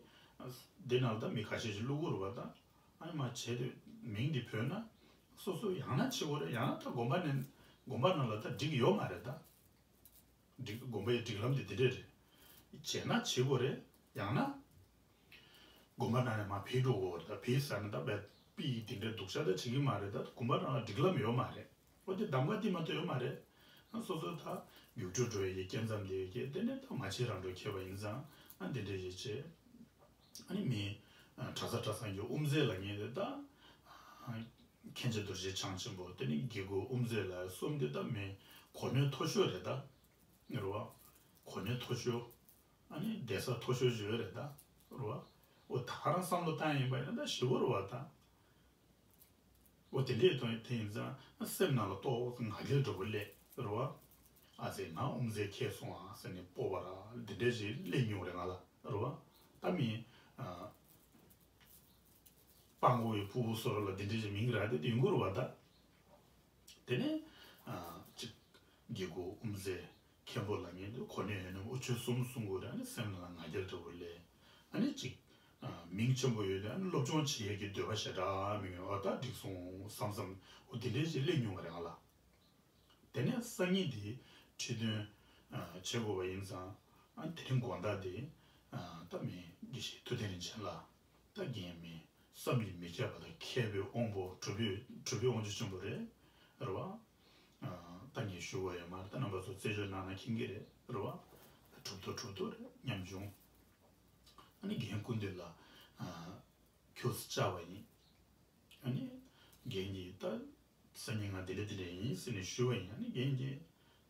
འདི་ནང་ལ་ད་མི་ཁ་ཤས་ཤིག་བླུགས་དགོས་རེད་བ། ད་ཨ་ནི་མ་བྱས་དུས་མིང་འདི་བོས་ན་སོ་སོ་ཡང་ན་བྱེད་དགོས་རེད། ཡང་ན་ད་དགོན་པ་ནས་དགོན་པ་ནང་ལ་ད་འགྲིག་ཡོད་མ་རེད་ད། སྒྲིག་དགོན་པའི་སྒྲིག་ལམ་དེ་དེ་འདྲས་རེད། བྱས་ན་བྱེད་དགོས་རེད། ཡང་ན་དགོན་པ་ནང་ནས་མར་ཕུད་འགྲོ་དགོས་རེད། ད་ཕུད་ཟེར་ན་ད་བས་པི་དེ་འདྲས་སྡུག་ཅག་ད་བྱེད་ཀྱི་མ་རེད། ད་དགོན་པ་ནང་ལ་སྒྲིག་ལམ་ཡོད་མ་རེད། འོ་དེ་གདམ་ག་དེ་མ་གཏོགས་ཡོད་མ་རེད། ཨ་སོ་སོ་ད་རྒྱུགས་སྤྲོད་འགྲོ་ཡས་ཀྱི་སྐྱེ་མཚམས་དེ་ཡོད་ཀྱི་དེ་ནས་ད་མ་བྱེད་རང་འགྲོ་ཁེལ་བ་ཡིན་ཙང་། ཨ་དེ་འདྲས་ཡོད་བྱས། ཨ་ནི་མི་ཨ་གྲྭ་ས་གྲྭ་ཚང་གི་དབུ་མཛད་ལབ་མཁན་དེ་ད་ཨ་མཁན་ཆེན་རྡོ་རྗེ་འཆང་ཆེན་པོ། དེ་ནི་དགེ་བསྐོས་དབུ་མཛད་ལ་གསུམ་དེ་ད་མི་གོ་གནས་མཐོ་ཤོས་རེད་ད། རེད་བ། གོ་གནས་མཐོ་ཤོས། ཨ་ནི་གདན་ས་མཐོ་ཤོས་ཞིག་རེད་ད། རེད་བ། འོ་ད་ག་རང་བསམ་བློ་བཏང་ཡིན་པ་ཡིན་ན་ད་ཞེ་པོ་རེད་བ་ད། འོ་དེ་འདྲས་དང་དེ་ཡིན་ཙང་སེམས་ནང་ལ་ཏོག་ཙམ་ང་རྒྱལ་འདྲ་པོ་སླེབས་རེད་བ། ཨ་ཙི་ང་དབུ་མཛད་འཁེལ་སོང་ཨ་ཟེར་ནས་སྤོབས་པ་ར་དེ་འདྲས་ཞིག་སླེབས་མྱོང་རེད་ང་ལ། རེད་བ། ད་མི་ཨ་སྤྲང་པོ་ཡི་ཕུ་བོ་སོགས་ལ་དེ་འདྲས་ཞིག་མིང་ར་དེ་དེ་ཡོང་གི་རེད་བ་ད། དེ་ནས་ཨ་ཅིག་དགེ་བསྐོས་དབུ་མཛད་མཁན་པོ་ལབ་མཁན་དེ་གོ་གནས་ཡོད་ན་དབུ་ཁྲིད་གསུམ་གསུང་དགོས་རེད། ཨ་ནི་སེམས་ནང་ལ་ང་རྒྱལ་འདྲ་པོ་སླེབས། ཨ་ནི་ཅིག་ཨ་མིང་ཆེན་པོ་ཡོད་དེ་ཨ་ནི་སློབ་སྦྱོང་བྱེད་ཡས་ཀྱི་འདོད་པ་ཞེ་དྲག་མི་ཡོང་། ཨ་ད་འགྲིག་སོང་བསམ་བསམ་འོ་དེ་འདྲས་ཞིག་སླེབས་མྱོང་བ་རེད་ང་ལ། དེ་ནས་སང་ཉིན་དེ་ཁྲི་འདོན་ཨ་བྱེད་དགོས་པ་ཡིན་ཙང་། ཨ་དེ་རིང་དགོང་དག་དེ་ཨ་ད་མི་དགེ་བཤེས་ཐུབ་བསྟན་རིན་ཆེན་ལགས། ད་རྒན་མི་བསམ་གྱིས་མི་ཁྱབ་པ་དང་མཁས་པའི་དབང་པོ་གྲུབ་པའི་གྲུབ་པའི་དབང་ཕྱུག་ཆེན་པོ་རེད། རེད་བ། ཨ་ད་ངས་ཞུ་བ་ཡོད་མ་རེད། ད་རྣམ་པ་ཚོ་རྩད་གཅོད་གནང་ན་མཁྱེན་གྱི་རེད། རེད་བ། གྲུབ་ཐོབ་གྲུབ་ཐོབ་རེད་ཉམ་ཆུང་། ཨ་ནི་རྒན་སྐུ་མདུན་ལ་ཨ་ཁྱོད་བཅར་བ་ཡིན། ཨ་ནི་རྒན་གྱིས་ད་སང་ཉིན་ང་དེ་འདྲ་དེ་འདྲ་ཡིན་ཟེར་ནས་ཞུས་པ་ཡིན། ཨ་ནི་རྒན་གྱིས་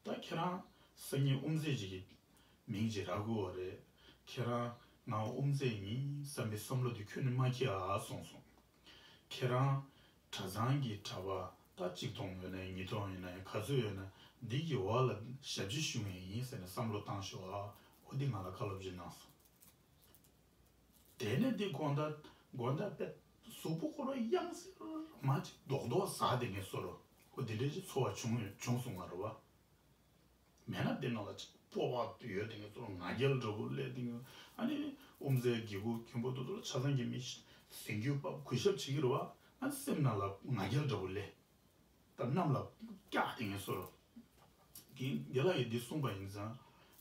ད་ཁྱེད་རང་སང་ཉིན་དབུ་མཛད་ཅིག་གི་མིང་ཅིག་རག་དགོས་པ་རེད། ཁྱེད་རང་ང་དབུ་མཛད་ཡིན་བསམ་པའི་བསམ་བློ་དེ་ཁྱོན་ནས་མ་སྐྱེ་ཨ་གསུངས་སོང་། ཁྱེད་རང་གྲྭ་ཚང་གི་གྲྭ་པ་ད་གཅིག་སྟོང་ཡོད་ན་ཡང་ཉིས་སྟོང་ཡོད་ན་ཡང་ག་ཚོད་ཡོད་ན་འདི་གི་འོག་ལ་ཞབས་ཕྱི་ཞུ་མཁན་ཡིན་ཟེར་ནས་བསམ་བློ་བཏང་ཤོག་ཨ། འོ་འདི་ང་ལ་བཀའ་སློབ་ཅིག་གནང་སོང་། དེ་ནས་འདི་དགོང་དག་དགོང་དག་དཔེ་གཟུགས་པོ་ཁོ་རང་གཡང་སེར་མ་ཅིག་རྡོག་རྡོག་ཟག་བསྡད་མཁན་བཟོ་འདྲ། འོ་དེ་འདྲ་ཅིག་ཚོར་བ་བྱུང་བྱུང་སོང་ང་རེད་བ། མེད་ན་དེ་ནང་ལ་ཅིག་སྤོབས་པ་ཡོད་བསྡད་མཁན་བཟོ་འདྲ། ང་རྒྱལ་འདྲ་པོ་སླེབས་བསྡད་མཁན། ཨ་ནི་དབུ་མཛད་དགེ་བསྐོས་མཁན་པོ་དེ་ཚོ་ལ་ཆ་ཚང་གི་མི་ཟིང་སྐྱོད་པ་གུས་ཞབས་བྱེད་ཀྱི་རེད་བ། ཨ་ནི་སེམས་ནང་ལ་ང་རྒྱལ་འདྲ་པོ་སླེབས། ད་གནམ་ལ་བཀྱགས་བསྡད་མཁན་བཟོ་འདྲ། རྒན་རྒན་ལགས་ཀྱིས་འདི་གསུངས་པ་ཡིན་ཙང་།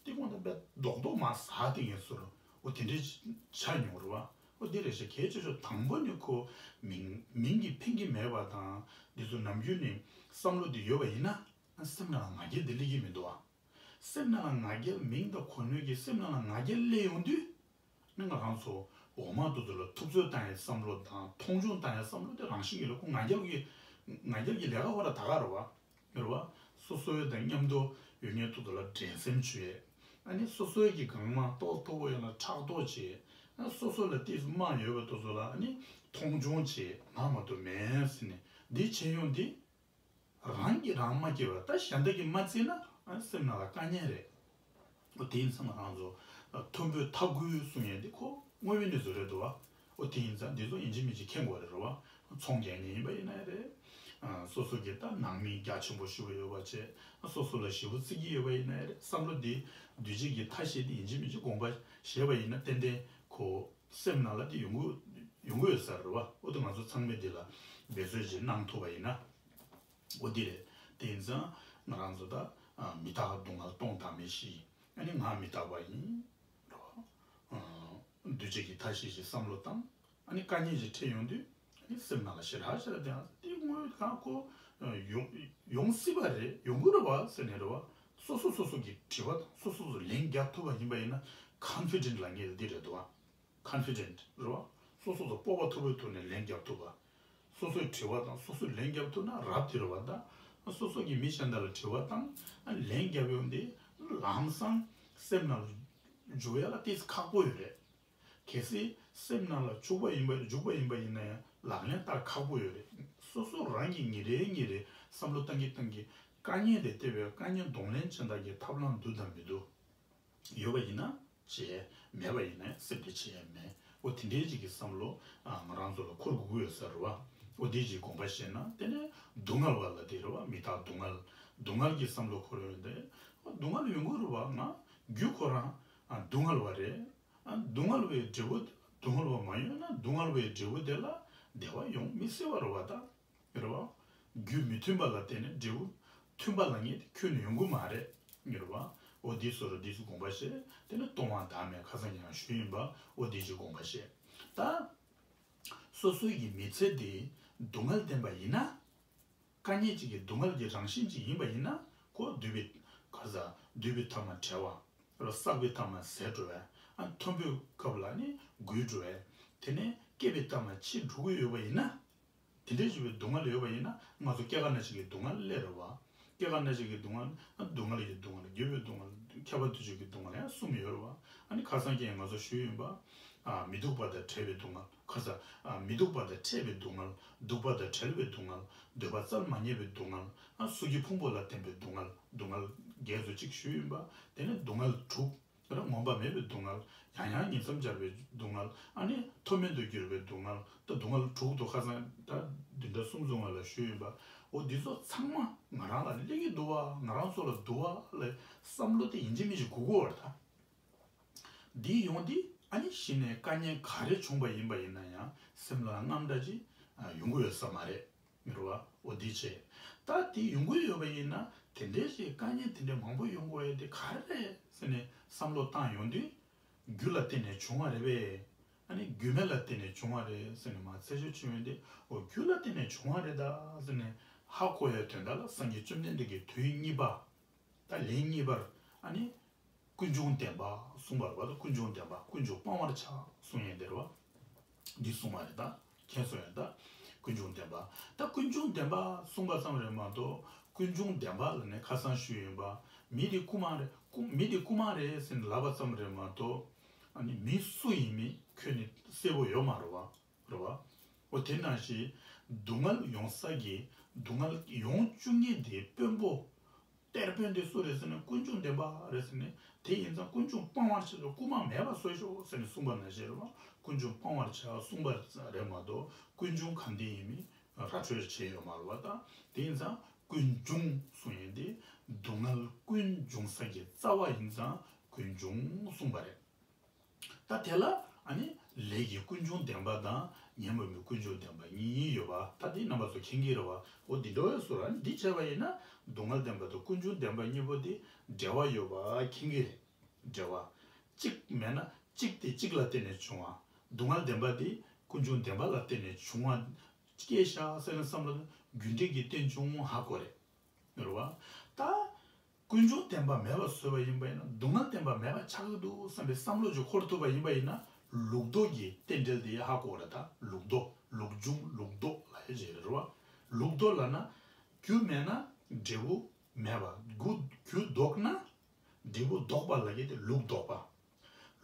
འདི་དགོང་དག་དཔེ་རྡོག་རྡོག་མ་ཟག་བསྡད་མཁན་བཟོ་འདྲ། འོ་དེ་འདྲས་ཆགས་མྱོང་རེད་བ། འོ་འདི་རེད་ཤག་གལ་ཆེ་ཤོས་དང་པོ་ནས་ཁོ་མིང་མིང་གིས་ཕན་གྱི་མེད་པ་དང་། འདི་ཚོ་ནམ་རྒྱུན་ནས་བསམ་བློ་འདི་ཡོད་པ་ཡིན་ན། སེམས་ནང་ལ་ང་རྒྱལ་འདི་སླེབས་ཀྱི་མི་འདུག་བ། སེམས་ནང་ལ་ང་རྒྱལ་མིང་དང་གོ་གནས་ཀྱིས་སེམས་ནང་ལ་ང་རྒྱལ་སླེབས་ཡོང་དུས། ནི་ང་རང་ཚོ་འོག་མ་དེ་ཚོ་ལ་ཐུབ་ཚོད་བཏང་ཡའི་བསམ་བློ་དང་མཐོང་ཆུང་བཏང་ཡའི་བསམ་བློ་དེ་རང་བཞིན་གྱིས་ལ་ཁོ་ང་རྒྱལ་གྱི་ང་རྒྱལ་གྱི་ལས་ཀ་ཧོ་ར་ད་ག་རེད་བ། རེད་བ། སོ་སོའི་དང་མཉམ་དུ་ཡོད་མཁན་དེ་ཚོ་ལ་འགྲན་སེམས་བྱེད། ཨ་ནི་སོ་སོའི་གི་གང་མ་ཏོག་ཏོག་ཡོད་ན་ཕྲག་དོག་བྱེད། ཨ་སོ་སོ་ལ་ཏོག་ཙམ་དམའ་ཡོད་པ་དེ་ཚོ་ལ་ཨ་ནི་མཐོང་ཆུང་བྱེད། ང་མ་གཏོགས་མེད་ཟེར་ནས་འདི་བྱེད་ཡོང་འདི། རང་གིས་རང་མ་སྐྱེ་བ་ད་གཞན་དག་གིས་མ་བརྩིས་ན་ཨ་སེམས་ནང་ལ་དཀའ་ངལ་རེད། འོ་དེ་ཡིན་ཙང་ང་རང་ཚོ་ཨ་མཐོན་པོའི་ཐབས་ཀུན་གསུང་ཡས་འདི་ཁོ་དངོས་ཡོད་གནས་ཚུལ་རེད་འདུག་བ། འོ་དེ་ཡིན་ཙང་འདི་ཚོ་ཡིན་གཅིག་མིན་གཅིག་མཁྱེན་དགོས་རེད་རེད་བ། ཚོང་རྒྱག་མཁན་ཡིན་པ་ཡིན་ན་ཡང་རེད། ཨ་སོ་སོ་གི་ད་ནང་མི་རྒྱ་ཆེན་པོ་ཞེ་པོ་ཡོད་པ་བྱས། ཨ་སོ་སོ་ལ་ཞེ་པོ་བརྩི་གི་ཡོད་པ་ཡིན་ན་ཡང་རེད། བསམ་བློ་འདི་འདུས་བྱས་ཀྱི་ཐ་ཤལ་འདི་ཡིན་གཅིག་མིན་གཅིག་དགོངས་པ་བཞེས་པ་ཡིན་ན་ཏན་ཏན་ཁོ་སེམས་ནང་ལ་འདི་ཡོང་གི་ཡོང་གི་ཡོད་ས་རེད་བ། འོ་དེ་ང་ཚོ་ཚང་མས་འདི་ལ་འབད་རྩོལ་ཅིག་གནང་ཐུབ་པ་ཡིན་ན། འོ་འདི་རེད། དེ་ཡིན་ཙང་ང་རང་ཚོ་ད་ཨ་མི་རྟག་སྡུག་བསྔལ་སྟོང་དང་མེད་ཞི། ཨ་ནི་ང་མི་རྟག་པ་ཡིན། རོ། འབྲས་ཀྱི་མཐའ་བཞི་ཞིག་བསམ་བློ་བཏང་། ཨ་ནི་དཀའ་ངལ་ཞིག་འཕྲད་ཡོང་དུས། ཨ་ནི་སེམས་ནང་ལ་ཞེ་དྲག་ཞེ་དྲག་དེ་ཡང་དེ་དངོས་གང་ཁོ་ཡོང་ཡོང་སྲིད་པ་རེད། ཡོང་གི་རེད་བ་ཟེར་ནས་རེད་བ། སོ་སོ་སོ་སོ་གི་དྲི་བ་དང་སོ་སོ་སོ་ལན་རྒྱག་ཐུབ་པ་ཡིན་པ་ཡིན་ན། ཀོན་ཕི་ཌེན་ཊི་ལབ་མཁན་འདི་རེད་འདུག་བ། ཀོན་ཕི་ཌེན་ཊི་རེད་བ། སོ་སོ་སོ་སྤོབས་པ་མཐོ་པོའི་ཐོག་ནས་ལན་རྒྱག་ཐུབ་པ། སོ་སོའི་དྲི་བ་དང་སོ་སོས་ལན་རྒྱག་ཐུབ་ན་རབ་དེ་རེད་བ། ད་སོ་སོ་གི་མི་གཞན་དག་ལ་དྲི་བ་དང་ལན་རྒྱག་ཡོང་དེ་ལམ་སང་སེམས་ནང་ལ་འཇུག་ཡ་ལ་ཏིས་ཁག་པོ་ཡོད་རེད། གལ་སྲིད་སེམས་ནང་ལ་བཅུག་པ་ཡིན་པ་འཇུག་པ་ཡིན་པ་ཡིན་ན་ཡང་ལག་ལེན་བསྟར་ཁག་པོ་ཡོད་རེད། སོ་སོ་རང་གིས་ཉིན་རེ་ཉིན་རེ་བསམ་བློ་བཏང་གིན་བཏང་གིན་དཀའ་ངལ་དེ་སྟེར་བའི་དཀའ་ངལ་གདོང་ལེན་བྱེད་སྟངས་ཀྱི་ཐབས་ལམ་འདུག་དང་མི་འདུག་ཡོད་པ་ཡིན་ན་བྱེད། མེད་པ་ཡིན་ན་སེམས་ཁྲལ་བྱེད་ཡ་མེད། འོ་དེ་འདྲའི་ཅིག་གི་བསམ་བློ་ཨ་ང་རང་ཚོ་ལ་འཁོར་དགོས་ཀྱི་ཡོད་ས་རེད་བ། འོ་དེ་ཅིག་དགོངས་པ་བཞེས་ན། དེ་ནས་སྡུག་བསྔལ་བ་ལ་དེ་རེད་བ། མི་རྟག་སྡུག་བསྔལ། སྡུག་བསྔལ་གྱི་བསམ་བློ་འཁོར་ཡོང་དེ། འོ་སྡུག་བསྔལ་ཡོང་གི་རེད་བ། ང་རྒྱུ་ཁོ་རང་ཨ་སྡུག་བསྔལ་བ་རེད། ཨ་སྡུག་བསྔལ་བའི་འབྲས་བུ། སྡུག་བསྔལ་བ་མ་ཡོང་ན་སྡུག་བསྔལ་བའི་འབྲས་བུ་དེ་ལ་བདེ་བ་ཡོང་མི་སྲིད་པ་རེད་བ་ད། རེད་བ། རྒྱུ་མི་མཐུན་པ་ལ་བརྟེན་ནས་འབྲས་བུ་མཐུན་པ་ལབ་མཁན་དེ་ཁྱོན་ནས་ཡོང་གི་མ་རེད། རེད་བ། འོ་འདི་སོ་རུ་འདི་སུ་དགོངས་པ་བཞེས། དེ་ནི་སྟོང་པ་བདག་མེད་ཁ་སང་ཡང་ཞུས་ཡིན་པ། འོ་འདི་ཅིག་དགོངས་པ་བཞེས། ད་སོ་སོའི་གི་མི་ཚེ་འདི་སྡུག་བསྔལ་ལྡན་པ་ཡིན་ན། དཀའ་ངལ་ཅིག་གི་སྡུག་བསྔལ་གྱི་རང་བཞིན་ཅིག་ཡིན་པ་ཡིན་ན། ཁོ་འདུས་པའི་ག་རེ་ཟ། འདུས་པའི་ཐ་མ་བྲལ་བ། རོ་བསགས་པའི་ཐ་མ་ཟད་འགྲོ་བ། ཨ་མཐོན་པོའི་སྐབས་ལ་ནི་རྒུད་འགྲོ་བ། དེ་ནས་སྐྱེས་པའི་ཐ་མ་འཆི་འགྲོ་གི་ཡོད་པ་ཡིན་ན། དེ་འདྲའི་ཞིག་པའི་སྡུག་བསྔལ་ཡོད་པ་ཡིན་ན། ང་ཚོ་སྐྱེ་རྒ་ན་འཆི་གི་སྡུག་བསྔལ་སླེབས་རེད་བ། སྐྱེ་རྒ་ན་འཆི་གི་སྡུག་བསྔལ། ཨ་སྡུག་བསྔལ་གྱི་སྡུག་བསྔལ། འགྱུར་བའི་སྡུག་བསྔལ། ཁྱབ་པ་འདུ་བྱེད་ཀྱི་སྡུག་བསྔལ་ཡང་གསུམ་ཡོད་རེད་བ། ཨ་ནི་ཁ་སང་ཁྱེད་ང་ཚོ་ཞུས་ཡིན་པ། ཨ་མི་སྡུག་པ་དང་བྲལ་བའི་སྡུག་བསྔལ། ཁ་ས། ཨ་མི་སྡུག་པ་དང་བྲལ་བའི་སྡུག་བསྔལ། སྡུག་པ་དང་བྲལ་བའི་སྡུག་བསྔལ། འདོད་པ་རྩར་མ་ངེས་པའི་སྡུག་བསྔལ། ཨ་གཟུགས་ཀྱི་ཕུང་པོ་ལ་བརྟེན་པའི་སྡུག་བསྔལ། སྡུག་བསྔལ་བརྒྱད་ཚོ་གཅིག་ཞུས་ཡིན་པ། དེ་ནས་སྡུག་བསྔལ་དྲུག་དེ་ལ་མངོན་པ་མེད་པའི་སྡུག་བསྔལ། ཡང་ཡང་ཉིང་མཚམས་སྦྱར་བའི་སྡུག་བསྔལ། ཨ་ནི་མཐོ་དམན་དུ་གྱུར་པའི་སྡུག་བསྔལ། ད་སྡུག་བསྔལ་དྲུག་ཏུ་ཁ་སང་ད་བདུན་ཕྲག་གསུམ་བཟུང་བ་ལ་ཞུས་ཡིན་པ། འོ་འདི་ཚོ་ཚང་མ་ང་རང་ལ་སླེབས་ཀྱི་འདུག་བ། ང་རང་ཚོ་ལ་འདུག་བ་ལ་བསམ་བློ་དེ་ཡིན་གཅིག་མིན་གཅིག་དགོས་ཀྱི་ཡོད་རེད་ད། འདི་ཡོང་དུས་ཨ་ནི་གཞི་ནས་དཀའ་ངལ་ག་རེ་བྱུང་པ་ཡིན་པ་ཡིན་ན་ཡང་སེམས་ལ་དངངས་སྐྲག་ཅིག་ཡོང་གི་ཡོད་ས་མ་རེད། རེད་བ། འོ་འདི་བྱས། ད་དེ་ཡོང་གི་ཡོད་པ་ཡིན་ན། དེ་འདྲའི་ཞིག་དཀའ་ངལ་དེ་འདྲའི་མང་པོ་ཡོང་དགོས་ཡ་དེ་ག་རེ་རེད་ཟེར་ནས་བསམ་བློ་བཏང་ཡོང་དུས། རྒྱུ་ལ་བརྟེན་ནས་བྱུང་བ་རེད་པས། ཨ་ནི་རྒྱུ་མེད་ལ་བརྟེན་ནས་བྱུང་བ་རེད་ཟེར་ནས་མར་རྩད་གཅོད་བྱེད་ཡོང་དུས། འོ་རྒྱུ་ལ་བརྟེན་ནས་བྱུང་བ་རེད་ད་ཟེར་ནས་ཧ་གོ་ཡ་དོན་དག་ལ་སངས་རྒྱས་བཅོམ་ལྡན་འདས་ཀྱིས་དོན་གཉིས་པ། ད་ལན་གཉིས་པར་ཨ་ནི་ཀུན་འབྱུང་བདེན་པ་གསུངས་པ་རེད་བ། ད་ཀུན་འབྱུང་བདེན་པ། ཀུན་འབྱུང་སྤང་བར་བྱ་གསུངས་ཡོད་དེ་རེད་བ། འདི་གསུངས་པ་རེད་ད། མཁྱེན་སོང་ཡོད་ད། ཀུན་འབྱུང་བདེན་པ། ད་ཀུན་འབྱུང་བདེན་པ་གསུངས་པ་ཙམ་རེད་མ་གཏོགས། ཀུན་འབྱུང་བདེན་པ་ལ་ནི་ཁ་སང་ཞུས་ཡིན་པ། མི་དེ་རྐུ་མ་རེད། རྐུ་མི་དེ་རྐུ་མ་རེད་ཟེར་ནས་ལབ་པ་ཙམ་རེད་མ་གཏོགས། ཨ་ནི་མི་སུ་ཡིན་མིན་ཁྱོན་ནས་གསལ་པོ་ཡོད་མ་རེད་བ། རེད་བ། འོ་དེ་ནང་བཞིན་སྡུག་བསྔལ་ཡོང་ས་གི་སྡུག་བསྔལ་ཡོང་བཅུག་མཁན་དེའི་དཔོན་པོ། གཏེར་དཔོན་དེ་སུ་རེད་ཟེར་ན་ཀུན་འབྱུང་བདེན་པ་རེད་ཟེར་ནས། དེ་ཡིན་ཙང་ཀུན་འབྱུང་སྤང་བར་བྱ། རྐུ་མ་མེད་པ་བཟོས་ཤོག་ཟེར་ནས་གསུངས་པ་ནང་བཞིན་རེད་བ། ཀུན་འབྱུང་སྤང་བར་བྱ་གསུངས་པ་རེད་མ་གཏོགས། ཀུན་འབྱུང་གང་དེ་ཡིན་མིན་ར་འཕྲོད་བྱས་ཡོད་མ་རེད་བ། ད་དེ་ཡིན་ཙང་ཀུན་འབྱུང་གསུངས་ཡིན་ཏེ། སྡུག་བསྔལ་ཀུན་འབྱུང་ས་གི་རྩ་བ་ཡིན་ཙང་ཀུན་འབྱུང་གསུངས་པ་རེད། ད་དེ་ལ་ཨ་ནི་ལས་ཀྱི་ཀུན་འབྱུང་བདེན་པ་དང་ཉོན་མོངས་པའི་ཀུན་འབྱུང་བདེན་པ་གཉིས་ཡོད་པ། ད་དེ་རྣམ་པ་ཚོ་མཁྱེན་གྱི་རེད་བ། འོ་འདི་འདྲ་བའི་བཟོ་ར་འདི་བྱས་པ་ཡིན་ན། སྡུག་བསྔལ་བདེན་པ་དང་ཀུན་འབྱུང་བདེན་པ་གཉིས་པོ་དེ་འབྲེལ་བ་ཡོད་པ་མཁྱེན་གྱི་རེད། འབྲེལ་བ། གཅིག་མེད་ན་གཅིག་དེ་གཅིག་ལ་བརྟེན་ནས་བྱུང་བ། སྡུག་བསྔལ་བདེན་པ་དེ་ཀུན་འབྱུང་བདེན་པ་ལ་བརྟེན་ནས་བྱུང་བ་སྐྱེས་ཤག་ཟེར་ནས་བསམ་བློ་རྒྱུ་འབྲས་ཀྱི་རྟེན་འབྱུང་ཧ་གོ་རེད། རེད་བ། ད། ཀུན་འབྱུང་བདེན་པ་མེད་པ་བཟོས་པ་ཡིན་པ་ཡིན་ན། སྡུག་བསྔལ་བདེན་པ་མེད་པ་ཆགས་ཀྱི་འདུག་བསམ་པའི་བསམ་བློ་ཅིག་འཁོར་ཐུབ་པ་ཡིན་པ་ཡིན་ན། ལུགས་ལྡོག་གི་རྟེན་འབྲེལ་དེ་ཧ་གོ་ར། ད་ལུགས་ལྡོག་ལུགས་འབྱུང་ལུགས་ལྡོག་ལབ་ཡ་ཅིག་རེད་བ། ལུགས་ལྡོག་ལབ་ན། རྒྱུ་མེད་ན་འབྲས་བུ་མེད་པ། རྒྱུ་རྒྱུ་ལྡོག་ན་འབྲས་བུ་ལྡོག་པ་ལབ་ཡ་དེ་ལུགས་ལྡོག་པ།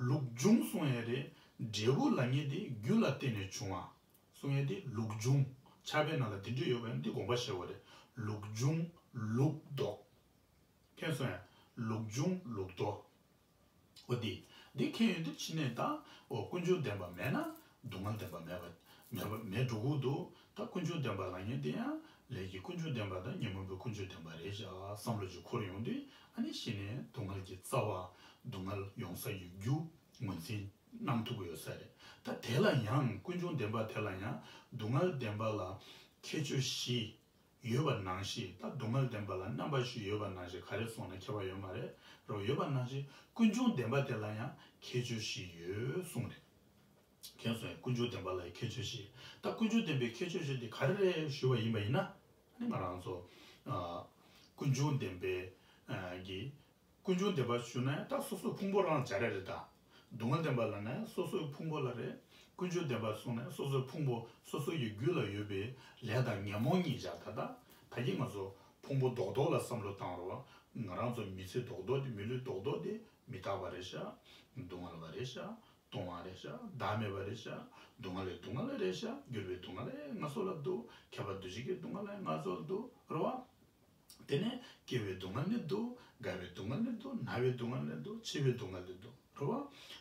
ལུགས་འབྱུང་གསུང་ཡ་རེད། འབྲས་བུ་ལབ་མཁན་དེ་རྒྱུ་ལ་བརྟེན་ནས་བྱུང་བ་གསུང་ཡ་དེ་ལུགས་འབྱུང་། ཕྱག་དཔེ་ནང་ལ་དེ་འདྲ་ཡོད་པ་ཡིན་ན་འདི་དགོངས་པ་བཞེས་དགོས་རེད། ལུགས་འབྱུང་ལུགས་ལྡོག་མཁྱེན་སོང་ཡ། ལུགས་འབྱུང་ལུགས་ལྡོག་འོ་དེ། འདི་མཁྱེན་ཡོང་དུས་ཕྱི་ནས་ད། འོ་ཀུན་འབྱུང་བདེན་པ་མེད་ན་སྡུག་བསྔལ་བདེན་པ་མེད་པ་མེད་པ་མེད་འགྲོ་གི་འདུག་ད་ཀུན་འབྱུང་བདེན་པ་ལབ་མཁན་དེ་ཡང་ལས་ཀྱི་ཀུན་འབྱུང་བདེན་པ་དང་ཉོན་མོངས་པའི་ཀུན་འབྱུང་བདེན་པ་རེད་བཞག་བསམ་བློ་ཅིག་འཁོར་ཡོང་དུས། ཨ་ནི་གཞི་ནས་སྡུག་བསྔལ་གྱི་རྩ་བ། སྡུག་བསྔལ་ཡོང་ས་ཀྱི་རྒྱུ་ངོས་འཛིན་གནང་ཐུབ་ཀྱི་ཡོད་ས་རེད། ད་དེ་ལ་ཡང་ཀུན་འབྱུང་བདེན་པ་དེ་ལ་ཡང་སྡུག་བསྔལ་བདེན་པ་ལ་ཁྱད་ཆོས་བཞི་ཡོད་པ་ནང་བཞིན། ད་སྡུག་བསྔལ་བདེན་པ་ལ་རྣམ་པ་བཞི་ཡོད་པ་ནང་བཞིན། ག་རེ་སོང་ན་ཁྱད་པར་ཡོད་མ་རེད་རོ། ཡོད་པ་ནང་བཞིན་ཀུན་འབྱུང་བདེན་པ་དེ་ལ་ཡང་ཁྱད་ཆོས་བཞི་ཡོད་གསུངས་རེད། དེ་སོང་ཀུན་འབྱུང་བདེན་པ་ལ་ཁྱད་ཆོས་བཞི། ད་ཀུན་འབྱུང་བདེན་པའི་ཁྱད་ཆོས་བཞི་དེ་ག་རེ་རེད་ཞུས་པ་ཡིན་པ་ཡིན་ན། ཨ་ནི་ང་རང་ཚོ་ཨ་ཀུན་འབྱུང་བདེན་པའི་ཨ་གི་ཀུན་འབྱུང་བདེན་པ་ཞུ་ན་ད་སོ་སོའི་ཕུང་པོ་རང་སྦྱར་ཡ་རེད་ད། སྡུག་བསྔལ་བདེན་པ་ལབ་ན་སོ་སོའི་ཕུང་པོ་ལ་རེད། ཀུན་འབྱུང་བདེན་པ་གསུངས་ན་སོ་སོའི་ཕུང་པོ་སོ་སོ་ཡི་རྒྱུད་ལ་ཡོད་པའི་ལས་དང་ཉོན་མོངས་གཉིས་སྦྱར་ད་ད། ད་གིན་ང་ཚོ་ཕུང་པོ་རྡོག་རྡོག་ལ་བསམ་བློ་བཏང་རོགས། ང་རང་ཚོ་མི་ཚེ་རྡོག་རྡོག་དེ་མི་ལུས་རྡོག་རྡོག་དེ་མི་རྟག་པ་རེད་ཤག་སྡུག་བསྔལ་བ་རེད་ཤག་སྟོང་བ་རེད་ཤག་བདག་མེད་པ་རེད་ཤག་སྡུག་བསྔལ་ལས་སྡུག་བསྔལ་རེད་ཤག་འགྱུར་བའི་སྡུག་བསྔལ་ལས་ང་ཚོ་ལ་འདུག་ཁྱབ་པ་འདུ་བྱེད་ཀྱི་སྡུག་བསྔལ་ལས་ང་ཚོ་ལ་འདུག་རེད་བ། དེ་ནས་སྐྱེ་བའི་སྡུག་བསྔལ་ནི་འདུག་རྒ་བའི་སྡུག་བསྔལ་ནི་འདུག་ན་བའི་སྡུག་བསྔལ་ནི་འདུག་འཆི་བའི་སྡུག་བསྔལ་ནི་འདུག་རེད་བ།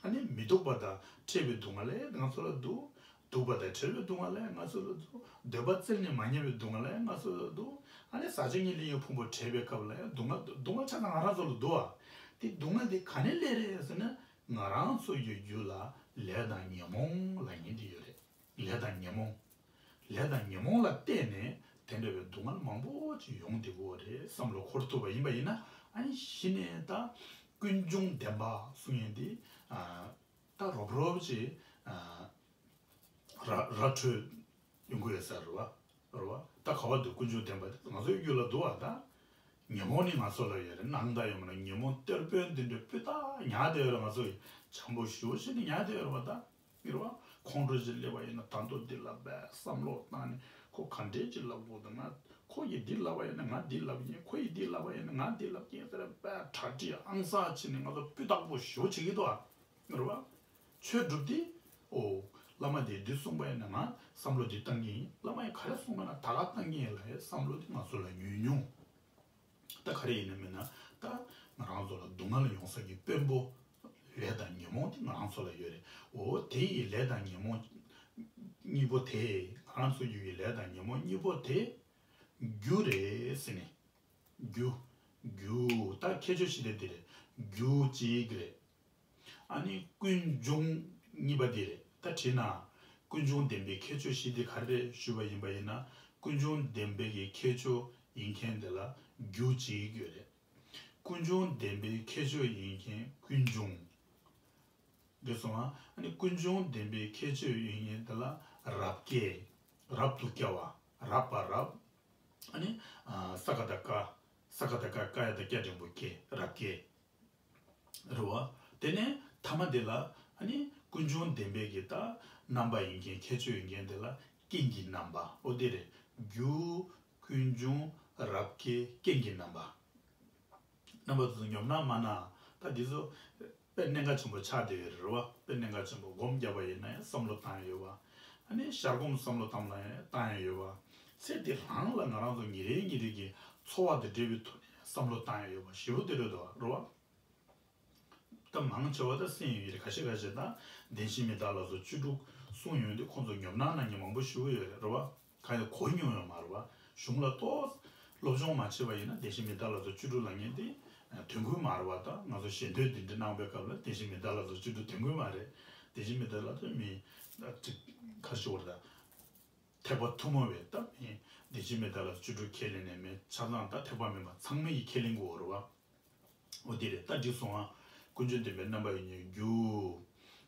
ཨ་ནི་མི་སྡུག་པ་དང་འཕྲད་པའི་སྡུག་བསྔལ་ལས་ང་ཚོ་ལ་འདུག་སྡུག་པ་དང་བྲལ་བའི་སྡུག་བསྔལ་ལས་ང་ཚོ་ལ་འདུག་འདོད་པ་རྩད་ནས་མ་ཉམས་པའི་སྡུག་བསྔལ་ལས་ང་ཚོ་ལ་འདུག་ཨ་ནི་ཟག་བཅས་ཉིད་ལས་ཡོད་ཕུང་པོ་བྲལ་བའི་སྐབས་ལ་ཡང་སྡུག་བསྔལ་སྡུག་བསྔལ་ཆ་ཚང་ང་རང་ཚོ་ལ་འདུག་ཨ། དེ་སྡུག་བསྔལ་དེ་ག་ནས་སླེབས་རེད་ཟེར་ན། ང་རང་ཚོ་ཡི་རྒྱུད་ལ་ལས་དང་ཉོན་མོངས་ལབ་མཁན་དེ་ཡོད་རེད། ལས་དང་ཉོན་མོངས། ལས་དང་ཉོན་མོངས་ལ་བརྟེན་ནས་དེ་འདྲ་བའི་སྡུག་བསྔལ་མང་པོ་ཅིག་ཡོང་བསྡད་ཀྱི་ཡོད་རེད་བསམ་བློ་འཁོར་ཐུབ་པ་ཡིན་པ་ཡིན་ན། ཨ་ནི་གཞི་ནས་ད་ཀུན་འབྱུང་བདེན་པ་གསུང་ཡས་འདི་ཨ་ད་རོབ་རོབ་ཅིག་ཨ་ར་ར་འཕྲོད་ཡོང་གི་ཡོད་ས་རེད་བ། རེད་བ། ད་ག་བ་འདུག་ཀུན་འབྱུང་བདེན་པ་དེ་ང་ཚོའི་རྒྱུད་ལ་འདུག་བ་ད། ཉོན་མོངས་ནི་ང་ཚོ་ལ་ཡོད་རེད། སྣང་དག་ཡོད་མ་རེད། ཉོན་མོངས་གཏེར་དཔོན་འདི་འདྲའི་སྤུས་དག་ཉར་བསྡད་ཡོད་རེད། ང་ཚོ་ཡི་བྱམས་པོ་ཞེ་པོ་ཅིག་ནི་ཉར་བསྡད་ཡོད་རེད་བ་ད། ཡོད་རེད་བ། ཁོང་ཁྲོ་ཅིག་སླེབས་པ་ཡིན་ན་ད་དུང་འདི་ལབ་པས་བསམ་བློ་བཏང་ནས་ཁོ་ག་འདྲས་ཅིག་ལབ་དགོས་འདུག་ང་ཁོ་ཡིས་འདི་ལབ་པ་ཡིན་ན་ང་འདི་ལབ་ཀྱིན། ཁོ་ཡིས་འདི་ལབ་པ་ཡིན་ན་ང་འདི་ལབ་ཀྱིན་ཟེར་པས་གྲ་སྒྲིག་ཨང་གསར་བྱས་ནས་ང་ཚོ་སྤུས་དག་པོ་ཞེ་པོ་བྱེད་ཀྱི་འདུག་ཨ། རེད་བ། ཆོས་སྒྲུབ་དུས། ཨོ། བླ་མ་དེས་འདི་གསུངས་པ་ཡིན་ན་ང་བསམ་བློ་འདི་བཏང་གི་ཡིན། བླ་མ་ཡིས་ག་རེ་གསུངས་པ་ན་ད་ག་བཏང་གི་ཡིན་ལབ་ཡས་བསམ་བློ་དེ་ང་ཚོ་ལ་ཉུང་ཉུང་། ད་ག་རེ་ཡིན་ན་མིན་ན། ད་ང་རང་ཚོ་ལ་སྡུག་བསྔལ་ཡོང་ས་ཀྱི་དཔོན་པོ་ལས་དང་ཉོན་མོངས་དེ་ང་རང་ཚོ་ལ་ཡོད་རེད། ཨོ་དེ་ཡི་ལས་དང་ཉོན་མོངས་གཉིས་པོ་དེ། ང་རང་ཚོ་རྒྱུད་ཀྱི་ལས་དང་ཉོན་མོངས་གཉིས་པོ་དེ་རྒྱུ་རེད་ཟེར་ནས། རྒྱུ། རྒྱུ། ད་ཁྱད་ཆོས་བཞི་དེ་འདི་རེད། རྒྱུ་གཅིག་རེད། ཨ་ནི་ཀུན་འབྱུང་གཉིས་པ་འདི་རེད། ད་དྲིས་ན། ཀུན་འབྱུང་བདེན་པའི་ཁྱད་ཆོས་བཞི་འདི་ག་རེ་རེད་ཞུས་པ་ཡིན་པ་ཡིན་ན། ཀུན་འབྱུང་བདེན་པའི་གི་ཁྱད་ཆོས་ཡིན་མཁན་དེ་ལ་རྒྱུ་གཅིག་ཡོད་རེད། ཀུན་འབྱུང་བདེན་པའི་ཁྱད་ཆོས་ཡིན་མཁན་ཀུན་འབྱུང་། འདི་སོང་ང་། ཨ་ནི་ཀུན་འབྱུང་བདེན་པའི་ཁྱད་ཆོས་ཡིན་མཁན་དེ་ལ་རབ་སྐྱེ། རབ་ཏུ་སྐྱེ་བ། རབ་པ་རབ། ཨ་ནི། ཨ། ས་ཀ་བཏགས་སྐ། ས་ཀ་བཏགས་སྐ། སྐ་ཡ་བཏགས་སྐྱ་འགྲེང་བུ་སྐྱེ། རབ་སྐྱེ། རེད་བ། དེ་ནས་ཐ་མ་དེ་ལ་ཨ་ནི་ཀུན་འབྱུང་བདེན་པའི་གི་ད་རྣམ་པ་ཡིན་མཁན་ཁྱད་ཆོས་ཡིན་མཁན་དེ་ལ་རྐྱེན་གྱི་རྣམ་པ། འོ་དེ་རེད། རྒྱུ། ཀུན་འབྱུང་། རབ་སྐྱེ། རྐྱེན་གྱི་རྣམ་པ། རྣམ་པ་དེ་ཚོ་ཉོབ་སྣང་མ་ན། ད་འདི་ཚོ་དཔེ་གནད་འགག་ཆེན་པོ་ཆགས་བསྡད་ཡོད་རེད་བ། དཔེ་གནད་འགག་ཆེན་པོ། སྒོམ་རྒྱབ་པ་ཡིན་ན་ཡང་བསམ་བློ་བཏང་ཡ་ཡོད་བ། ཨ་ནི་ཞར་སྒོམ་བསམ་བློ་བཏང་ན་ཡང་བཏང་ཡ་ཡོད་བ། ཚེ་འདི་རང་ལ་ང་རང་ཚོ་ཉིན་རེ་ཉིན་རེ་གི་འཚོ་བ་དང་འབྲེལ་བའི་ཐོག་ནས་བསམ་བློ་བཏང་ཡ་ཡོད་བ། ཞེ་པོ་དེ་རེད་དོ། རེད་བ། ད་མང་ཆེ་བ་ད་གསན་ཡོད་རེད། ཁ་ཤས་ཁ་ཤས་ད་བདེན་བཞི་མི་རྟག་ལ་སོགས་བཅུ་དྲུག་གསུངས་ཡོང་དུས་ཁོང་ཚོ་ཉོབ་སྣང་ན་མཁན་མང་པོ་ཞེ་པོ་ཡོད་རེད། རེད་བ། གང་ཡང་གོ་མྱོང་ཡོད་མ་རེད་བ། གཞུང་ལ་ཏོག་སློབ་སྦྱོང་མ་བྱས་པ་ཡིན་ན་བདེན་བཞི་མི་རྟག་ལ་སོགས་བཅུ་དྲུག་ལབ་མཁན་དེ་དོན་ཀུན་མ་རེད་བ། ད་ང་ཚོ་ཞལ་འདོན་འདི་འདྲ་གནང་བའི་སྐབས་ལ་བདེན་བཞི་མི་རྟག་ལ་སོགས་བཅུ་དྲུག་དོན་ཀུན་མ་རེད། བདེན་བཞི་མི་རྟག་ལ་སོགས་མི་ད་ཅིག་ཁ་ཤོར་ད། ཐེག་པ་ཐུན་མོང་བའི་ད་མི་བདེན་བཞི་མི་རྟག་ལ་སོགས་བཅུ་དྲུག་ཁས་ལེན་ནས་མི་ཆ་ཚང་ད་ཐེག་པ་དམན་པ་ཚང་མས་ཡི་ཁས་ལེན་དགོས་རེད་བ། འོ་དེ་རེད། ད་འགྲིག་སོང་ང་། ཀུན་འབྱུང་བདེན་པའི་རྣམ་པ་ཡིན་ནའི་རྒྱུ།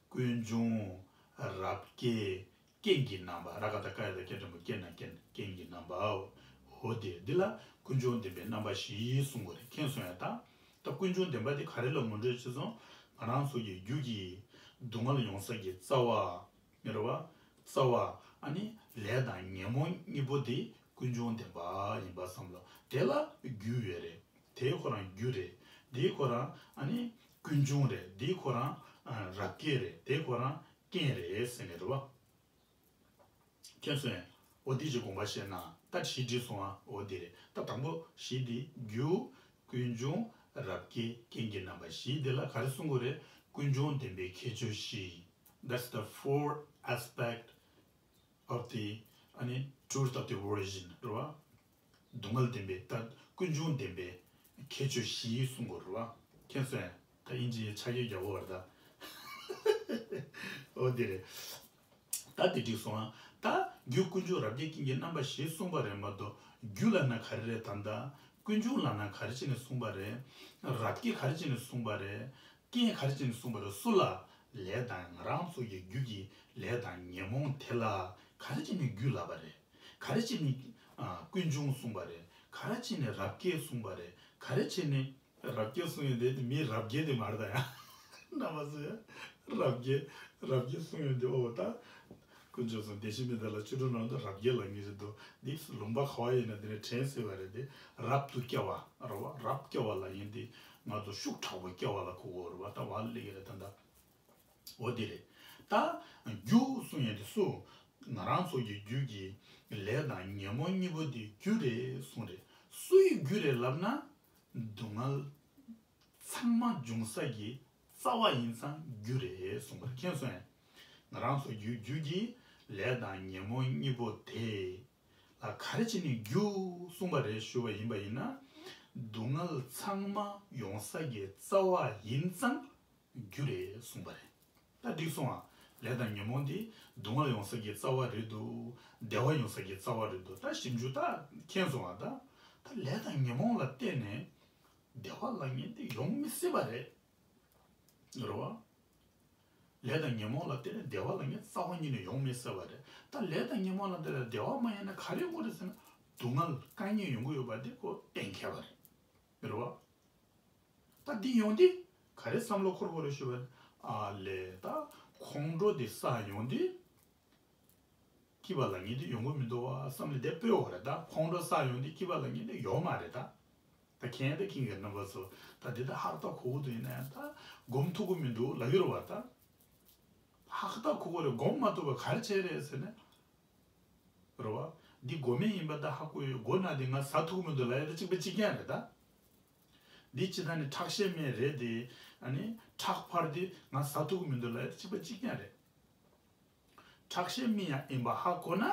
ཀུན་འབྱུང་། རབ་སྐྱེ། རྐྱེན་གྱི་རྣམ་པ། ར་ག་བཏགས་རྐ་ཡ་བཏགས་རྐྱ་འགྲེང་བུ་སྐྱེ་ན་རྐྱེན། རྐྱེན་གྱི་རྣམ་པའོ། འོ་དེ་འདི་ལ་ཀུན་འབྱུང་བདེན་པའི་རྣམ་པ་བཞི་གསུང་དགོས་རེད། མཁྱེན་སོང་ཡ་ད། ད་ཀུན་འབྱུང་བདེན་པ་དེ་ག་རེ་ལ་ངོ་སྤྲོད་བྱེད་སོང་། ང་རང་ཚོ་གི་རྒྱུད་ཀྱི་སྡུག་བསྔལ་ཡོང་ས་ཀྱི་རྩ་བ། རེད་བ། རྩ་བ། ཨ་ནི་ལས་དང་ཉོན་མོངས་གཉིས་པོ་དེ་ཀུན་འབྱུང་བདེན་པ་ཡིན་པ་བསམ་བློ། དེ་ལ་རྒྱུ་ཡོད་རེད། དེ་ཁོ་རང་རྒྱུ་རེད། དེ་ཁོ་རང་ཨ་ནི་ཀུན་འབྱུང་རེད། དེ་ཁོ་རང་ཨ་རབ་སྐྱེ་རེད། དེ་ཁོ་རང་རྐྱེན་རེད་ཟེར་ནས་རེད་བ། མཁྱེན་སོང་ངས། འོ་དེ་ཅིག་དགོངས་པ་བཞེས་ན། ད་བཞི་འགྲིག་སོང་ང་། འོ་དེ་རེད། ད་དང་པོ་བཞི་དེ་རྒྱུ། ཀུན་འབྱུང་། རབ་སྐྱེ། རྐྱེན་གྱི་རྣམ་པ་བཞི་དེ་ལ་ག་རེ་གསུང་གི་རེད། ཀུན་འབྱུང་བདེན་པའི་ཁྱད་ཆོས་བཞི། That's the four aspect of the, ཨ་ནི་truth of the origin རེད་བ། སྡུག་བསྔལ་བདེན་པའི་ད་ཀུན་འབྱུང་བདེན་པའི་ཁྱད་ཆོས་བཞི་གསུང་གི་རེད་བ། མཁྱེན་སོང་ངས། ད་དབྱིན་ཇིའི་ཕྱག་ཡིག་རྒྱག་དགོས་པ་རེད་ད། འོ་དེ་རེད། ད་དེ་འགྲིག་སོང་ང་། ད་རྒྱུ་ཀུན་འབྱུང་རབ་སྐྱེ་རྐྱེན་གྱི་རྣམ་པ་བཞི་གསུངས་པ་རེད་མ་གཏོགས། རྒྱུ་ལབ་ན་ག་རེ་རེད། ད་ལྟ་ཀུན་འབྱུང་ལབ་ན་ག་རེ་བྱས་ནས་གསུངས་པ་རེད། རབ་སྐྱེ་ག་རེ་བྱས་ནས་གསུངས་པ་རེད། རྐྱེན་ག་རེ་བྱས་ནས་གསུངས་པ་རེད། སུ་ལ། ལས་དང་ང་རང་ཚོ་གི་རྒྱུད་ཀྱི་ལས་དང་ཉོན་མོངས་དེ་ལ་ག་རེ་བྱས་ནས་རྒྱུ་ལབ་པ་རེད། ག་རེ་བྱས་ནས་ཨ་ཀུན་འབྱུང་གསུངས་པ་རེད། ག་རེ་བྱས་ནས་རབ་དགེ་གསུངས་པ་རེད། ག་རེ་བྱས་ནས་རབ་དགེ་གསུངས་ཡོད་དེ་མི་རབ་དགེ་དེ་མ་རེད་ད་ཡ། རྣམ་པ་ཚོ་ཡ། རབ་དགེ་རབ་དགེ་གསུངས་ཡོད་དེ་ཨོ་ད། དཀོན་མཆོག་གསུམ་བདེ་གཤེགས་མི་དག་ལ་བཅུ་དྲུག་ནང་དུ་རབ་དགེ་ལ་ངེས་ཤེས་འདུག་འདི་ལུང་པ་ག་བ་ཡིན་ན་དེ་ནས་དྲན་སྲིད་པ་རེད་དེ། རབ་ཏུ་སྐྱེ་བ་རེད་བ། རབ་སྐྱེ་བ་ལ་ཡིན་ཏེ་ང་ཚོ་ཤུགས་དྲག་པོ་སྐྱེ་བ་ལ་གོ་གོ་རེད་བ། ད་བ་ལེ་གི་རེད་ད་ད། འོ་དེ་རེད། ད་རྒྱུ་གསུང་ཡས་དེ་སུ། ང་རང་ཚོ་གི་རྒྱུད་ཀྱི་ལས་དང་ཉོན་མོངས་གཉིས་པོ་དེ་རྒྱུ་རེད་གསུང་རེད། སུའི་རྒྱུ་རེད་ལབ་ན། སྡུག་བསྔལ་ཚང་མ་འབྱུང་ས་གི་རྩ་བ་ཡིན་ཙང་རྒྱུ་རེད་གསུངས་པ་རེད། མཁྱེན་སོང་ངས། ང་རང་ཚོ་རྒྱུད་རྒྱུད་ཀྱི་ལས་དང་ཉོན་མོངས་གཉིས་པོ་དེ་ལ་ག་རེ་བྱས་ནས་རྒྱུ་གསུངས་པ་རེད་ཞུ་བ་ཡིན་པ་ཡིན་ན། སྡུག་བསྔལ་ཚང་མ་ཡོང་ས་གི་རྩ་བ་ཡིན་ཙང་རྒྱུ་རེད་གསུངས་པ་རེད། ད་འགྲིག་སོང་ཨ། ལས་དང་ཉོན་མོངས་འདི་སྡུག་བསྔལ་ཡོང་ས་གི་རྩ་བ་རེད་འདུག་བདེ་བ་ཡོང་ས་གི་རྩ་བ་རེད་འདུག་ད་ཞིབ་འཇུག་ད་མཁྱེན་སོང་ཨ། ད་ད་ལས་དང་ཉོན་མོངས་ལ་བརྟེན་ནས་བདེ་བ་ལབ་མཁན་དེ་ཡོང་མི་སྲིད་པ་རེད། རེད་བ། ལས་དང་ཉོན་མོངས་ལ་བརྟེན་ནས་བདེ་བ་ལབ་མཁན་རྩ་བ་ཉིད་ནས་ཡོང་མི་སྲིད་པ་རེད། ད་ལས་དང་ཉོན་མོངས་ལ་བརྟེན་ནས་བདེ་བ་མ་ཡིན་ན་ག་རེ་ཡོང་གི་རེད་ཟེར་ན། སྡུག་བསྔལ་དཀའ་ངལ་ཡོང་གི་ཡོད་པ་འདི་ཁོ་གཏན་འཁེལ་བ་རེད། རེད་བ། ད་འདི་ཡོང་དུས་ག་རེ་བསམ་བློ་འཁོར་དགོས་རེད་ཞུ་བ་རེད། ཨ་ལས་ད་ཁོང་ཁྲོ་དེ་བསགས་ཡོང་དུས་སྐྱིད་པ་ལབ་མཁན་དེ་ཡོང་གི་མི་འདུག་བ་བསམ་ནས་དེ་སྤོས་དགོས་རེད། ད་ཁོང་ཁྲོ་བསགས་ཡོང་དུས་སྐྱིད་པ་ལབ་མཁན་དེ་ཡོད་མ་རེད་ད། ད་མཁྱེན་དེ་མཁྱེན་གྱི་རྣམ་པ་ཚོ། ད་དེ་ད་ཧ་ཏ་གོ་གི་འདུག་ཡིན་ན་ཡང་ད་སྒོམ་ཐུབ་ཀྱི་མི་འདུག་ལབ་ཀྱི་རེད་བ་ད། ཧ་ཏ་གོ་གི་རེད། སྒོམ་མ་ཐུབ་པ་ག་རེ་བྱས་རེད་ཟེར་ན། རེད་བ། འདི་སྒོམ་མེད་ཡིན་པ་ད་ཧ་གོ་ཡོད། སྒོ་ན་དེ་ང་ཟ་ཐུབ་ཀྱི་མི་འདུག་ལབ་ཡ་ད་གཅིག་པ་གཅིག་རྐྱང་རེད་ད། འདི་ཅི་ད་ནི་ཁྲག་ཤེད་སྨན་རེད་དེ། ཨ་ནི་ཁྲག་འཕར་དེ་ང་ཟ་ཐུབ་ཀྱི་མི་འདུག་ལབ་ཡ་ད་གཅིག་པ་གཅིག་རྐྱང་རེད། ཁྲག་ཤེད་སྨན་ཡང་ཡིན་པ་ཧ་གོ་ན་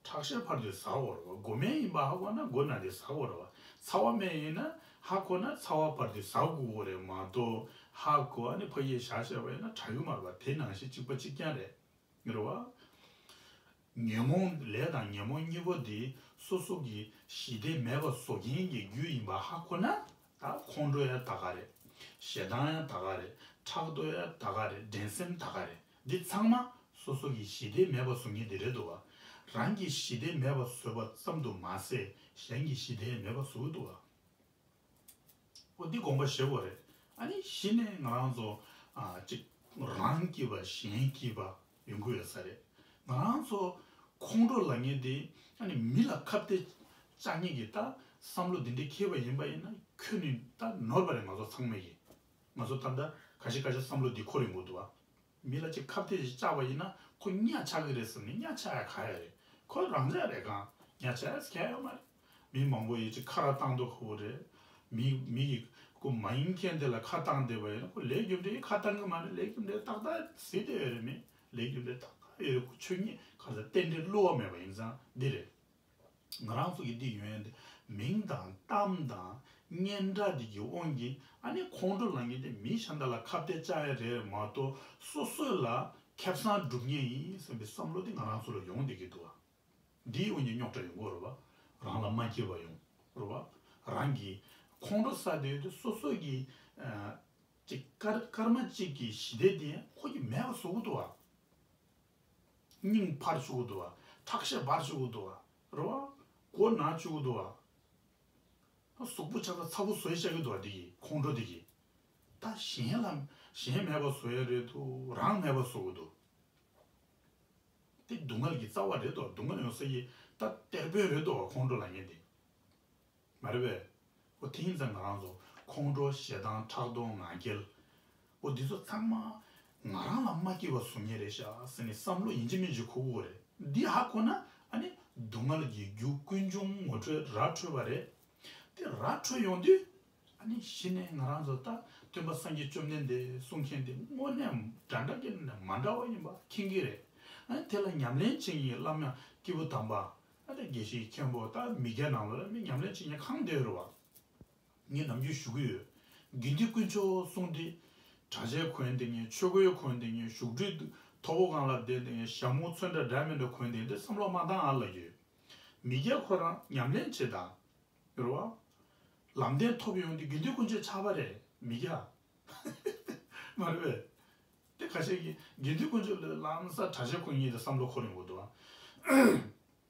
ཁྲག་ཤེད་འཕར་དུས་ཟ་དགོས་རེད་བ། སྒོ་སྨན་ཡིན་པ་ཧ་གོ་ན་སྒོ་ན་དེ་ཟ་དགོས་རེད་བ། ཚ་བ་སྨན་ཡིན་ན་ཧ་གོ་ན་ཚ་བ་འཕར་དུས་ཟ་དགོས་རེད་མ་གཏོགས་ཧ་གོ་ཨ་ནི་ཕ་གིའི་ཞག་བཤད་པ་ཡིན་ན་དྲག་གི་མ་རེད་བ། དེ་ནང་བཞིན་གཅིག་པ་གཅིག་རྐྱང་རེད། རེད་བ། ཉོན་མོངས་ལས་དང་ཉོན་མོངས་གཉིས་པོ་འདི་སོ་སོ་གི་ཞི་བདེ་མེད་པ་བཟོ་མཁན་གྱི་རྒྱུ་ཡིན་པ་ཧ་གོ་ན། ད་ཁོང་ཁྲོ་ཡང་ད་ག་རེད། ཞེ་སྡང་ཡང་ད་ག་རེད། ཕྲག་དོག་ཡང་ད་ག་རེད། འགྲན་སེམས་ད་ག་རེད། འདི་ཚང་མ་སོ་སོ་གི་ཞི་བདེ་མེད་པ་བཟོ་མཁན་དེ་རེད་འདུག་བ། རང་གི་ཞི་བདེ་མེད་པ་བཟོས་པ་ཙམ་དུ་མ་ཟད་གཞན་གྱི་ཞི་བདེ་མེད་པ་བཟོ་གི་འདུག་བ། འོ་འདི་དགོངས་པ་བཞེས་དགོས་རེད། ཨ་ནི་གཞི་ནས་ང་རང་ཚོ་ཨ་ཅིག་རང་སྐྱིད་པ་གཞན་སྐྱིད་པ་ཡོང་གི་ཡོད་ས་རེད། ང་རང་ཚོ་ཁོང་ཁྲོ་ལབ་མཁན་དེ་ཨ་ནི་མི་ལ་ཁ་གཏད་བཅག་མཁན་གྱི་ད་བསམ་བློ་འདི་འདྲའི་འཁྱེར་བ་ཡིན་པ་ཡིན་ན་ཁྱོན་ནས་ད་ནོར་བ་རེད། ང་ཚོ་ཚང་མས་ཀྱི་ང་ཚོ་ད་ལྟ་ཁ་ཤས་ཁ་ཤས་བསམ་བློ་འདི་འཁོར་ཡོང་གི་འདུག་བ། མི་ལ་ཅིག་ཁ་གཏད་ཅིག་བཅག་པ་ཡིན་ན་ཁོ་གཉའ་ཆག་གི་རེད་བསམ་ནས་གཉའ་ཆག་ཡ་ག་ཡ་རེད། ཁོ་རང་ཆག་རེད་གང་གཉའ་ཆག་ཡ་ཁྱད་ཡོད་མ་རེད། མི་མང་པོ་ཡིས་ཅིག་ཁ་ར་བཏང་མདོག་ཁ་པོ་རེད། མི་མི་ཡིས་ཁོ་མ་ཡིན་མཁན་དེ་ལ་ཁ་བཏང་བསྡད་པ་ཡིན་ན་ཁོ་ལས་རྒྱུ་འབྲས་ཁ་བཏང་གི་མ་རེད། ལས་རྒྱུ་འབྲས་ཏག་ཏག་གཟིགས་བསྡད་ཡོད་རེད། མི་ལས་རྒྱུ་འབྲས་ཏག་ཏག་ཡོད་རེད། ཁོ་ཆོས་ཉིད་ག་ས་རྟེན་འབྲེལ་བསླུ་བ་མེད་པ་ཡིན་ཙང་འདི་རེད། ང་རང་ཚོ་གི་འདི་ཡོན་ཏན་མིང་དང་གཏམ་དང་སྙན་གྲགས་འདི་གི་དབང་གིས་ཨ་ནི་ཁོང་ཁྲོ་ལངས་མཁན་དེ་མི་གཞན་དག་ལ་ཁ་གཏད་བཅག་ཡ་རེད་མ་གཏོགས་སོ་སོ་ལ་ཁེ་བཟང་སྒྲུབ་མཁན་ཡིན་བསམ་པའི་བསམ་བློ་དེ་ང་རང་ཚོ་ལ་ཡོང་བསྡད་ཀྱི་འདུག་བ། འདིའི་དབང་གིས་རྙོག་དྲ་ཡོང་གི་ཡོད་རེད་བ། རང་ལ་མ་སྐྱིད་པ་ཡོང་རེད་བ། རང་གི་ཁོང་ཁྲོ་ཟ་བསྡད་ཡོད་དུས་སོ་སོ་གི་ཨ་ཅིག་སྐར་སྐར་མ་གཅིག་གི་ཞི་བདེ་དེ་ཁོ་གི་མེད་པ་བཟོ་གི་འདུག་བ། སྙིང་འཕར་བཅུག་གི་འདུག་བ། ཁྲག་ཤེད་འབར་བཅུག་གི་འདུག་བ། རེད་བ། མགོ་ན་བཅུག་གི་འདུག་བ། གཟུགས་པོ་ཆགས་ཚ་ཚ་པོ་བཟོས་བཞག་གི་འདུག་བ། འདི་གི་ཁོང་ཁྲོ་འདི་གི། ད་གཞན་ལ་གཞན་མེད་པ་བཟོ་ཡ་རེད་འདུག་རང་མེད་པ་བཟོ་གི་འདུག་དེ་སྡུག་བསྔལ་གྱི་རྩ་བ་རེད་འདུག་སྡུག་བསྔལ་ཡོང་ས་ཀྱི་ད་གཏེར་དཔོན་རེད་འདུག་བ། ཁོང་ཁྲོ་ལབ་མཁན་དེ། མ་རེད་པས། འོ་དེ་ཡིན་ཙང་ང་རང་ཚོ་ཁོང་ཁྲོ་ཞེ་སྡང་ཕྲག་དོག་ང་རྒྱལ། འོ་འདི་ཚོ་ཚང་མ་ང་རང་ལ་མ་སྐྱིད་པ་བཟོ་མཁན་རེད་ཤག་ཟེར་ནས་བསམ་བློ་ཡིན་གཅིག་མིན་གཅིག་འཁོར་དགོས་རེད། འདི་ཧ་གོ་ན་ཨ་ནི་སྡུག་བསྔལ་གྱི་རྒྱུ་ཀུན་འབྱུང་ངོ་འཕྲོད་ར་འཕྲོད་པ་རེད། དེ་ར་འཕྲོད་ཡོང་དུས་ཨ་ནི་གཞི་ནས་ང་རང་ཚོ་ད་སྟོན་པ་སངས་རྒྱས་བཅོམ་ལྡན་འདས་གསུང་མཁན་དེ་དངོས་གནས་འདྲ་འདྲ་གི་ནས་མ་འདྲ་བ་ཡིན་པ་མཁྱེན་གྱི་རེད། ཨ་ནི་དེ་ལ་ཉམས་ལེན་བྱེད་མཁན་གྱི་བླ་མ་སྐྱེས་བུ་དམ་པ། ཨ་ནི་དགེ་བཤེས་མཁན་པོ་ད་མི་སྐྱ་ནང་ལོགས་ལ་མི་ཉམས་ལེན་བྱེད་མཁན་གང་བསྡད་རེད་བ། ངས་ནམ་རྒྱུན་ཞུ་གི་ཡོད། དགེ་འདུན་དཀོན་མཆོག་གསུང་དེ། གྲྭ་ཆས་གོན་བསྡད་མཁན། ཆོས་གོས་གོན་བསྡད་མཁན། བཞུགས་ཁྲི་མཐོ་པོ་སྒང་ལ་བསྡད་བསྡད་མཁན། ཞྭ་མོ་ཚོན་ཁྲ་འདྲ་མི་འདྲ་གོན་བསྡད་མཁན་དེ་བསམ་བློ་མ་བཏང་ཨ་ལབ་ཀྱི་ཡོད། མི་སྐྱ་ཁོ་རང་ཉམས་ལེན་བྱེད་དང་། རེད་བ། ལམ་བདེན་ཐོབ་ཡོང་དུས་དགེ་འདུན་དཀོན་མཆོག་ཆགས་པ་རེད་མི་སྐྱ། མ་རེད་པས། དེ་ཁ་ཤས་ཀྱིས་དགེ་འདུན་དཀོན་མཆོག་ལ་ལམ་སང་གྲྭ་ཆས་གོན་མཁན་དེ་བསམ་བློ་འཁོར་ཡོང་གི་འདུག་ཨ།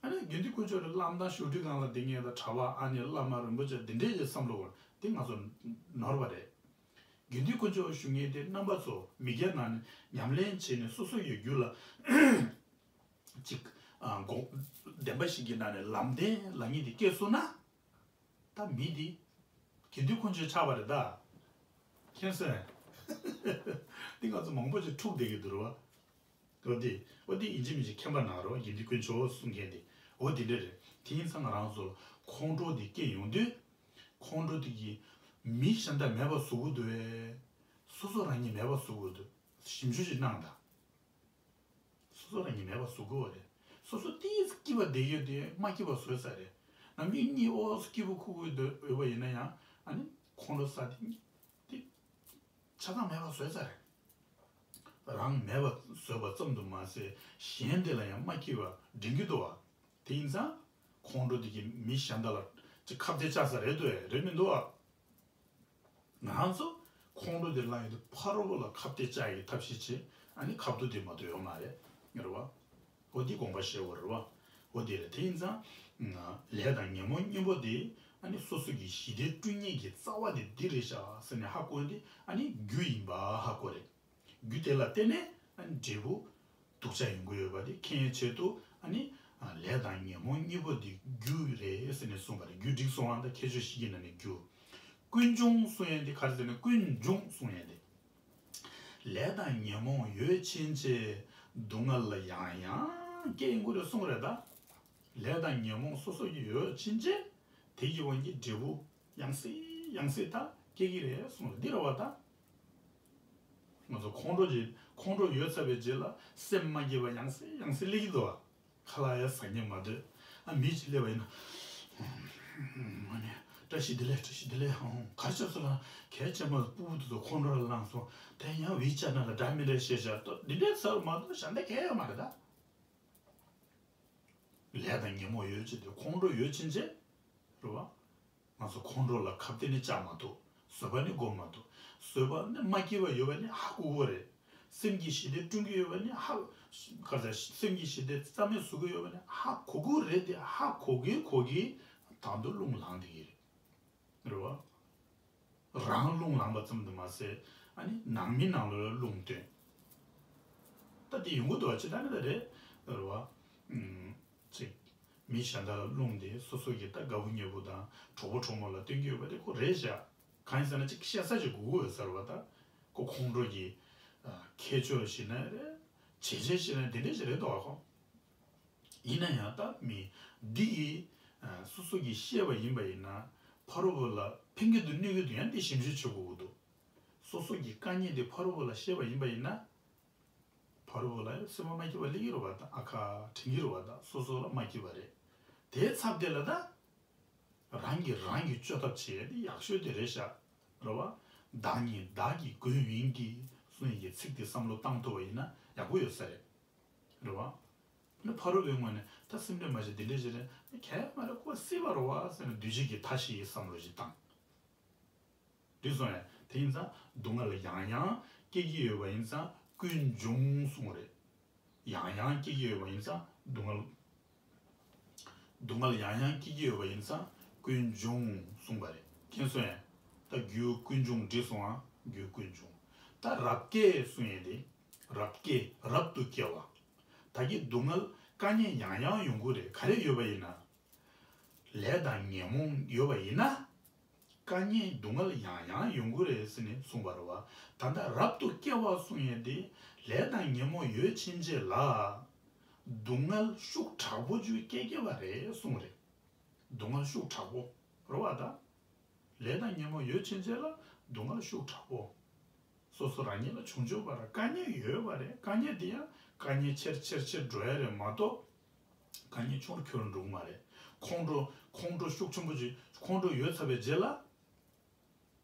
ཨ་ནི་དགེ་འདུན་དཀོན་མཆོག་ལ་བླ་མ་དང་བཞུགས་ཁྲི་སྒང་ལ་བསྡད་མཁན་དང་གྲྭ་པ་ཨ་ནི་བླ་མ་རིན་པོ་ཆེ་འདི་འདྲས་ཀྱི་བསམ་བློ་འཁོར་དེ་ང་ཚོ་ནོར་བ་རེད། དགེ་འདུན་དཀོན་མཆོག་བཞུགས་མཁན་དེ་རྣམ་པ་ཚོ་མི་སྒེར་ནང་ནས་ཉམས་ལེན་བྱས་ནས་སོ་སོ་ཡི་རྒྱུད་ལ་ཅིག་ཨ་དགོངས་བདེན་པ་ཞིག་གི་ནང་ནས་ལམ་བདེན་ལབ་མཁན་དེ་སྐྱེས་སོང་ན། ད་མི་འདི་དགེ་འདུན་དཀོན་མཆོག་ཆགས་པ་རེད་ད། མཁྱེན་སོང་། འདི་ང་ཚོ་མང་པོ་ཞིག་འཁྲུག་བསྡད་ཀྱི་འདུག་རེད་བ། འོ་དེ་འོ་དེ་ཡིན་གཅིག་མིན་གཅིག་མཁྱེན་པ་གནང་རོགས། དགེ་འདུན་དཀོན་མཆོག་གསུང་མཁན་དེ་འོ་དེ་འདྲ་རེད། དེ་ཡིན་ཙང་ང་རང་ཚོ་ལ་ཁོང་ཁྲོ་དེ་སྐྱེ་ཡོང་དུས། ཁོང་ཁྲོ་དེ་གིས་མི་གཞན་དག་མེད་པ་བཟོ་གི་འདུག་བས། སོ་སོ་རང་ཉིད་མེད་པ་བཟོ་གི་འདུག་ཞིབ་འཇུག་ཅིག་གནང་དང་། སོ་སོ་རང་ཉིད་མེད་པ་བཟོ་དགོས་པ་རེད། སོ་སོ་ཏིས་སྐྱིད་པ་བསྡད་ཡོད་དེ་མ་སྐྱིད་པ་བཟོས་ས་རེད། ནམ་རྒྱུན་གཉིད་ཨོ་སྐྱིད་པོ་ཁུག་ཁུག་ཡོད་པ་ཡིན་ན་ཡང་ཨ་ནི་ཁོང་ཁྲོ་ཟ་དེ་གཉིད་དེ་ཆ་ཚང་མེད་པ་བཟོས་ས་རེད། རང་མེད་པ་བཟོས་པ་ཙམ་དུ་མ་ཟད་གཞན་དེ་ལ་ཡང་མ་སྐྱིད་པ་འདྲེན་གྱི་འདུག་བ། དེ་ཡིན་ཙང་ཁོང་ཁྲོ་དེ་གིས་མི་གཞན་དག་ལ་ཅིག་ཁ་གཏད་བཅག་ས་རེད་འདུག་ཨེ་རེད་མི་འདུག་ཨ། ང་རང་ཚོ་ཁོང་ཁྲོ་དེ་ལངས་ཡོང་དུས་ཕ་རོལ་པོ་ལ་ཁ་གཏད་བཅག་ཡག་གི་ཐབས་ཤེས་བྱེད། ཨ་ནི་ཁ་ཐུག་དེ་མ་གཏོགས་ཡོད་མ་རེད། ངེས་རེད་བ། འོ་འདི་དགོངས་པ་བཞེས་དགོས་རེད་བ། འོ་འདི་རེད། དེ་ཡིན་ཙང་ལས་དང་ཉོན་མོངས་གཉེན་པོ་དེ་ཨ་ནི་སོ་སོ་གི་ཞི་བདེ་བསྐྲུན་མཁན་གྱི་རྩ་བ་དེ་འདི་རེད་ཤག་ཟེར་ནས་ཧ་གོ་ཡོང་དུས་ཨ་ནི་རྒྱུ་ཡིན་པ་ཧ་གོ་རེད། རྒྱུ་དེ་ལ་བརྟེན་ནས་ཨ་ནི་འབྲས་བུ་སྡུག་ཅག་ཡོང་གི་ཡོད་པ་དེ་མཁྱེན་ཡའི་ཆེད་དུ་ཨ་ནི་ལས་དང་ཉོན་མོངས་གཉིས་པོ་དེ་རྒྱུ་རེད་ཟེར་ནས་གསུངས་པ་རེད། རྒྱུ་འགྲིག་སོང་ཨ། ད་ཁྱད་ཆོས་བཞི་གི་ནང་ནས་རྒྱུ། ཀུན་འབྱུང་གསུང་ཡས་དེ་ག་རེ་ཟེར་ན་ཀུན་འབྱུང་གསུང་ཡས་དེ། ལས་དང་ཉོན་མོངས་ཡོད་ཕྱིན་ཆད་སྡུག་བསྔལ་ལ་ཡང་ཡང་སྐྱེ་ཡོང་གི་རེད་གསུངས་རེད་ད། ལས་དང་ཉོན་མོངས་སོ་སོ་ཡི་ཡོད་ཕྱིན་ཆད་དེ་ཡི་དབང་གིས་འབྲས་བུ་ཡང་སེ་ཡང་སེ་ད་སྐྱེ་གི་རེད་གསུངས་རེད། འདི་རེད་བ་ད། ང་ཚོ་ཁོང་ཁྲོ་ཅིག་ཁོང་ཁྲོ་ཡོད་ཚར་བའི་རྗེས་ལ་སེམས་མ་སྐྱིད་པ་ཡང་སེ་ཡང་སེ་སླེབས་ཀྱི་འདུག་བ། ཁ་ལག་ཡང་ཟ་སྙིང་མ་འདོད། ཨ་མི་ཅིག་སླེབས་པ་ཡིན་ན། ཨ་ནི་བཀྲ་ཤིས་བདེ་ལེགས་བཀྲ་ཤིས་བདེ་ལེགས། ཨང་ག་རེ་བྱས་སོང་ལ་གལ་ཆེན་པོ་སྤུ་གུ་དེ་ཚོ་ཁོང་ཁྲོ་ལ་ལངས་སོང་། དེ་ཡང་བི་ཅ་ན་ལ་འདྲ་མི་འདྲ་བཤད་བྱ་ཏོ་འདི་འདྲའི་ཚར་མ་གཏོགས་གཞན་དག་གལ་ཡོད་མ་རེད་ད། ལས་དང་ཉོན་མོངས་ཡོད་ཕྱིན་ཆད་ཁོང་ཁྲོ་ཡོད་ཕྱིན་ཆད། རེད་བ། ང་ཚོ་ཁོང་ཁྲོ་ལ་ཁ་གཏད་ནི་བཅག་མ་ཐུབ། བཟོད་པ་ནི་སྒོམ་མ་ཐུབ། བཟོད་པ་ནི་མ་སྐྱིད་པ་ཡོད་པ་ནི་ཧ་གོ་གི་རེད། སེམས་ཀྱི་ཞི་བདེ་བསྐྲུན་གྱི་ཡོད་པ་ནི་ཧ། ག་རེ་ཟེར་སེམས་ཀྱི་ཞི་བདེ་རྩ་མེད་བཟོ་གི་ཡོད་པ་ནི་ཧ་གོ་གི་རེད་དེ་ཧ་གོ་གི་གོ་གི་དང་དུ་རླུང་ལངས་བསྡད་ཀྱི་རེད། རེད་བ། རང་རླུང་ལངས་པ་ཙམ་དུ་མ་ཟད་ཨ་ནི་ནང་མི་ནང་ལོགས་ལ་རླུང་བཏོན། ད་དེ་ཡོང་གི་འདུག་བ་ཅི་ད་ནི་ད་རེད། རེད་བ། ཨུམ། ཅིག་མི་གཞན་དག་ལ་རླུང་དེ་སོ་སོ་གི་ད་དགའ་བོ་ཉེ་བོ་དང་གྲོགས་པོ་གྲོགས་མོ་ལ་བཏོན་གྱི་ཡོད་པ་དེ་ཁོ་རེད་བཞག་གང་ཡིན་ཟེར་ན་ཅིག་བཤད་ས་ཅིག་དགོས་ཀྱི་ཡོད་ས་རེད་བ། ད་ཁོ་ཁོང་ཁྲོ་གི་ཁྱད་ཆོས་ཞིག་ན་རེད། བྱས་རྗེས་ཞིག་ན་དེ་འདྲས་ཞིག་རེད་འདུག་བ་ཁོ། ཡིན་ན་ཡང་ད་མི་འདི་ཡིས་སོ་སོ་གིས་ཤེས་པ་ཡིན་པ་ཡིན་ན་ཕ་རོལ་པོ་ལ་ཕན་གྱི་འདུག་གནོད་ཀྱི་འདུག་ཡང་འདི་ཞིབ་འཇུག་བྱེད་དགོས་ཀྱི་འདུག་སོ་སོ་གི་དཀའ་ངལ་འདི་ཕ་རོལ་པོ་ལ་ཤེས་པ་ཡིན་པ་ཡིན་ན། ཕ་རོལ་པོ་ལ་སེམས་པ་མ་སྐྱིད་པ་སླེབས་ཀྱི་རེད་བ་དང་ཨ་ཁ་དྲན་གྱི་རེད་བ་དང་སོ་སོ་ལ་མ་སྐྱིད་པ་རེད། དེའི་ཚབ་དེ་ལ་ད། རང་གིས་རང་གི་བཅོས་ཐབས་བྱེད་ཡ་དེ་ཡག་ཤོས་དེ་རེད་ཤག་རེད་བ། བདག་ཉིད་བདག་གི་མགོན་ཡིན་གྱི་གསུང་ཡི་གི་ཚིག་དེ་བསམ་བློ་བཏང་ཐུབ་པ་ཡིན་ན་ཡག་པོ་ཡོད་ས་རེད། རེད་བ། ནི་ཕ་རོལ་པོའི་ངོས་ནས་ད་སེམས་ཁྲལ་མ་བྱེད་འདི་འདྲས་བྱེད་རེད་ནི་གལ་མ་རེད་ཁོ་སྲིད་པ་རེད་བ་ཟེར་ནས་འདུས་བྱས་ཀྱི་མཐའ་བཞི་ཡི་བསམ་བློ་ཞིག་བཏང་། འགྲིག་སོང་ངས་དེ་ཡིན་ཙང་སྡུག་བསྔལ་ཡང་ཡང་སྐྱེ་གི་ཡོད་པ་ཡིན་ཙང་ཀུན་འབྱུང་གསུངས་རེད། ཡང་ཡང་སྐྱེ་གི་ཡོད་པ་ཡིན་ཙང་སྡུག་བསྔལ། སྡུག་བསྔལ་ཡང་ཡང་སྐྱེ་གི་ཡོད་པ་ཡིན་ཙང་ཀུན་འབྱུང་གསུངས་པ་རེད། མཁྱེན་སོང་ངས། ད་རྒྱུ་ཀུན་འབྱུང་འགྲིག་སོང་ཨ། རྒྱུ་ཀུན་འབྱུང་། ད་རབ་སྐྱེ་གསུངས་ཡས་དེ། རབ་སྐྱེ་རབ་ཏུ་སྐྱེ་བ། ད་གི་སྡུག་བསྔལ་དཀའ་ངལ་ཡང་ཡང་ཡོང་གི་རེད་ག་རེ་ཡོད་པ་ཡིན་ན། ལས་དང་ཉོན་མོངས་ཡོད་པ་ཡིན་ན། དཀའ་ངལ་སྡུག་བསྔལ་ཡང་ཡང་ཡོང་གི་རེད་ཟེར་ནས་གསུངས་པ་རེད་བ། ད་ལྟ་རབ་ཏུ་སྐྱེ་བ་གསུངས་ཡས་དེ་ལས་དང་ཉོན་མོངས་ཡོད་ཕྱིན་ཆད་ལ། སྡུག་བསྔལ་ཤུགས་དྲག་པོ་ཅིག་སྐྱེ་སྐྱེ་བ་རེད་གསུངས་རེད། སྡུག་བསྔལ་ཤུགས་དྲག་པོ་རེད་བ་ད། ལས་དང་ཉོན་མོངས་ཡོད་ཕྱིན་ཆད་ལ་སྡུག་བསྔལ་ཤུགས་དྲག་པོ། སོ་སོ་རང་ཉིད་ལ་བྱུང་བྱུང་བར་དཀའ་ངལ་ཡོད་པ་རེད། དཀའ་ངལ་དེ་ཡང་དཀའ་ངལ་ཆེར་ཆེར་ཆེར་འགྲོ་ཡ་རེད་མ་གཏོགས། དཀའ་ངལ་ཆུང་རུ་ཁྱོན་རུ་འགྲོ་གི་མ་རེད། ཁོང་ཁྲོ་ཁོང་ཁྲོ་ཤུགས་ཆེན་པོ་ཅིག་ཁོང་ཁྲོ་ཡོད་ཚར་བའི་རྗེས་ལ།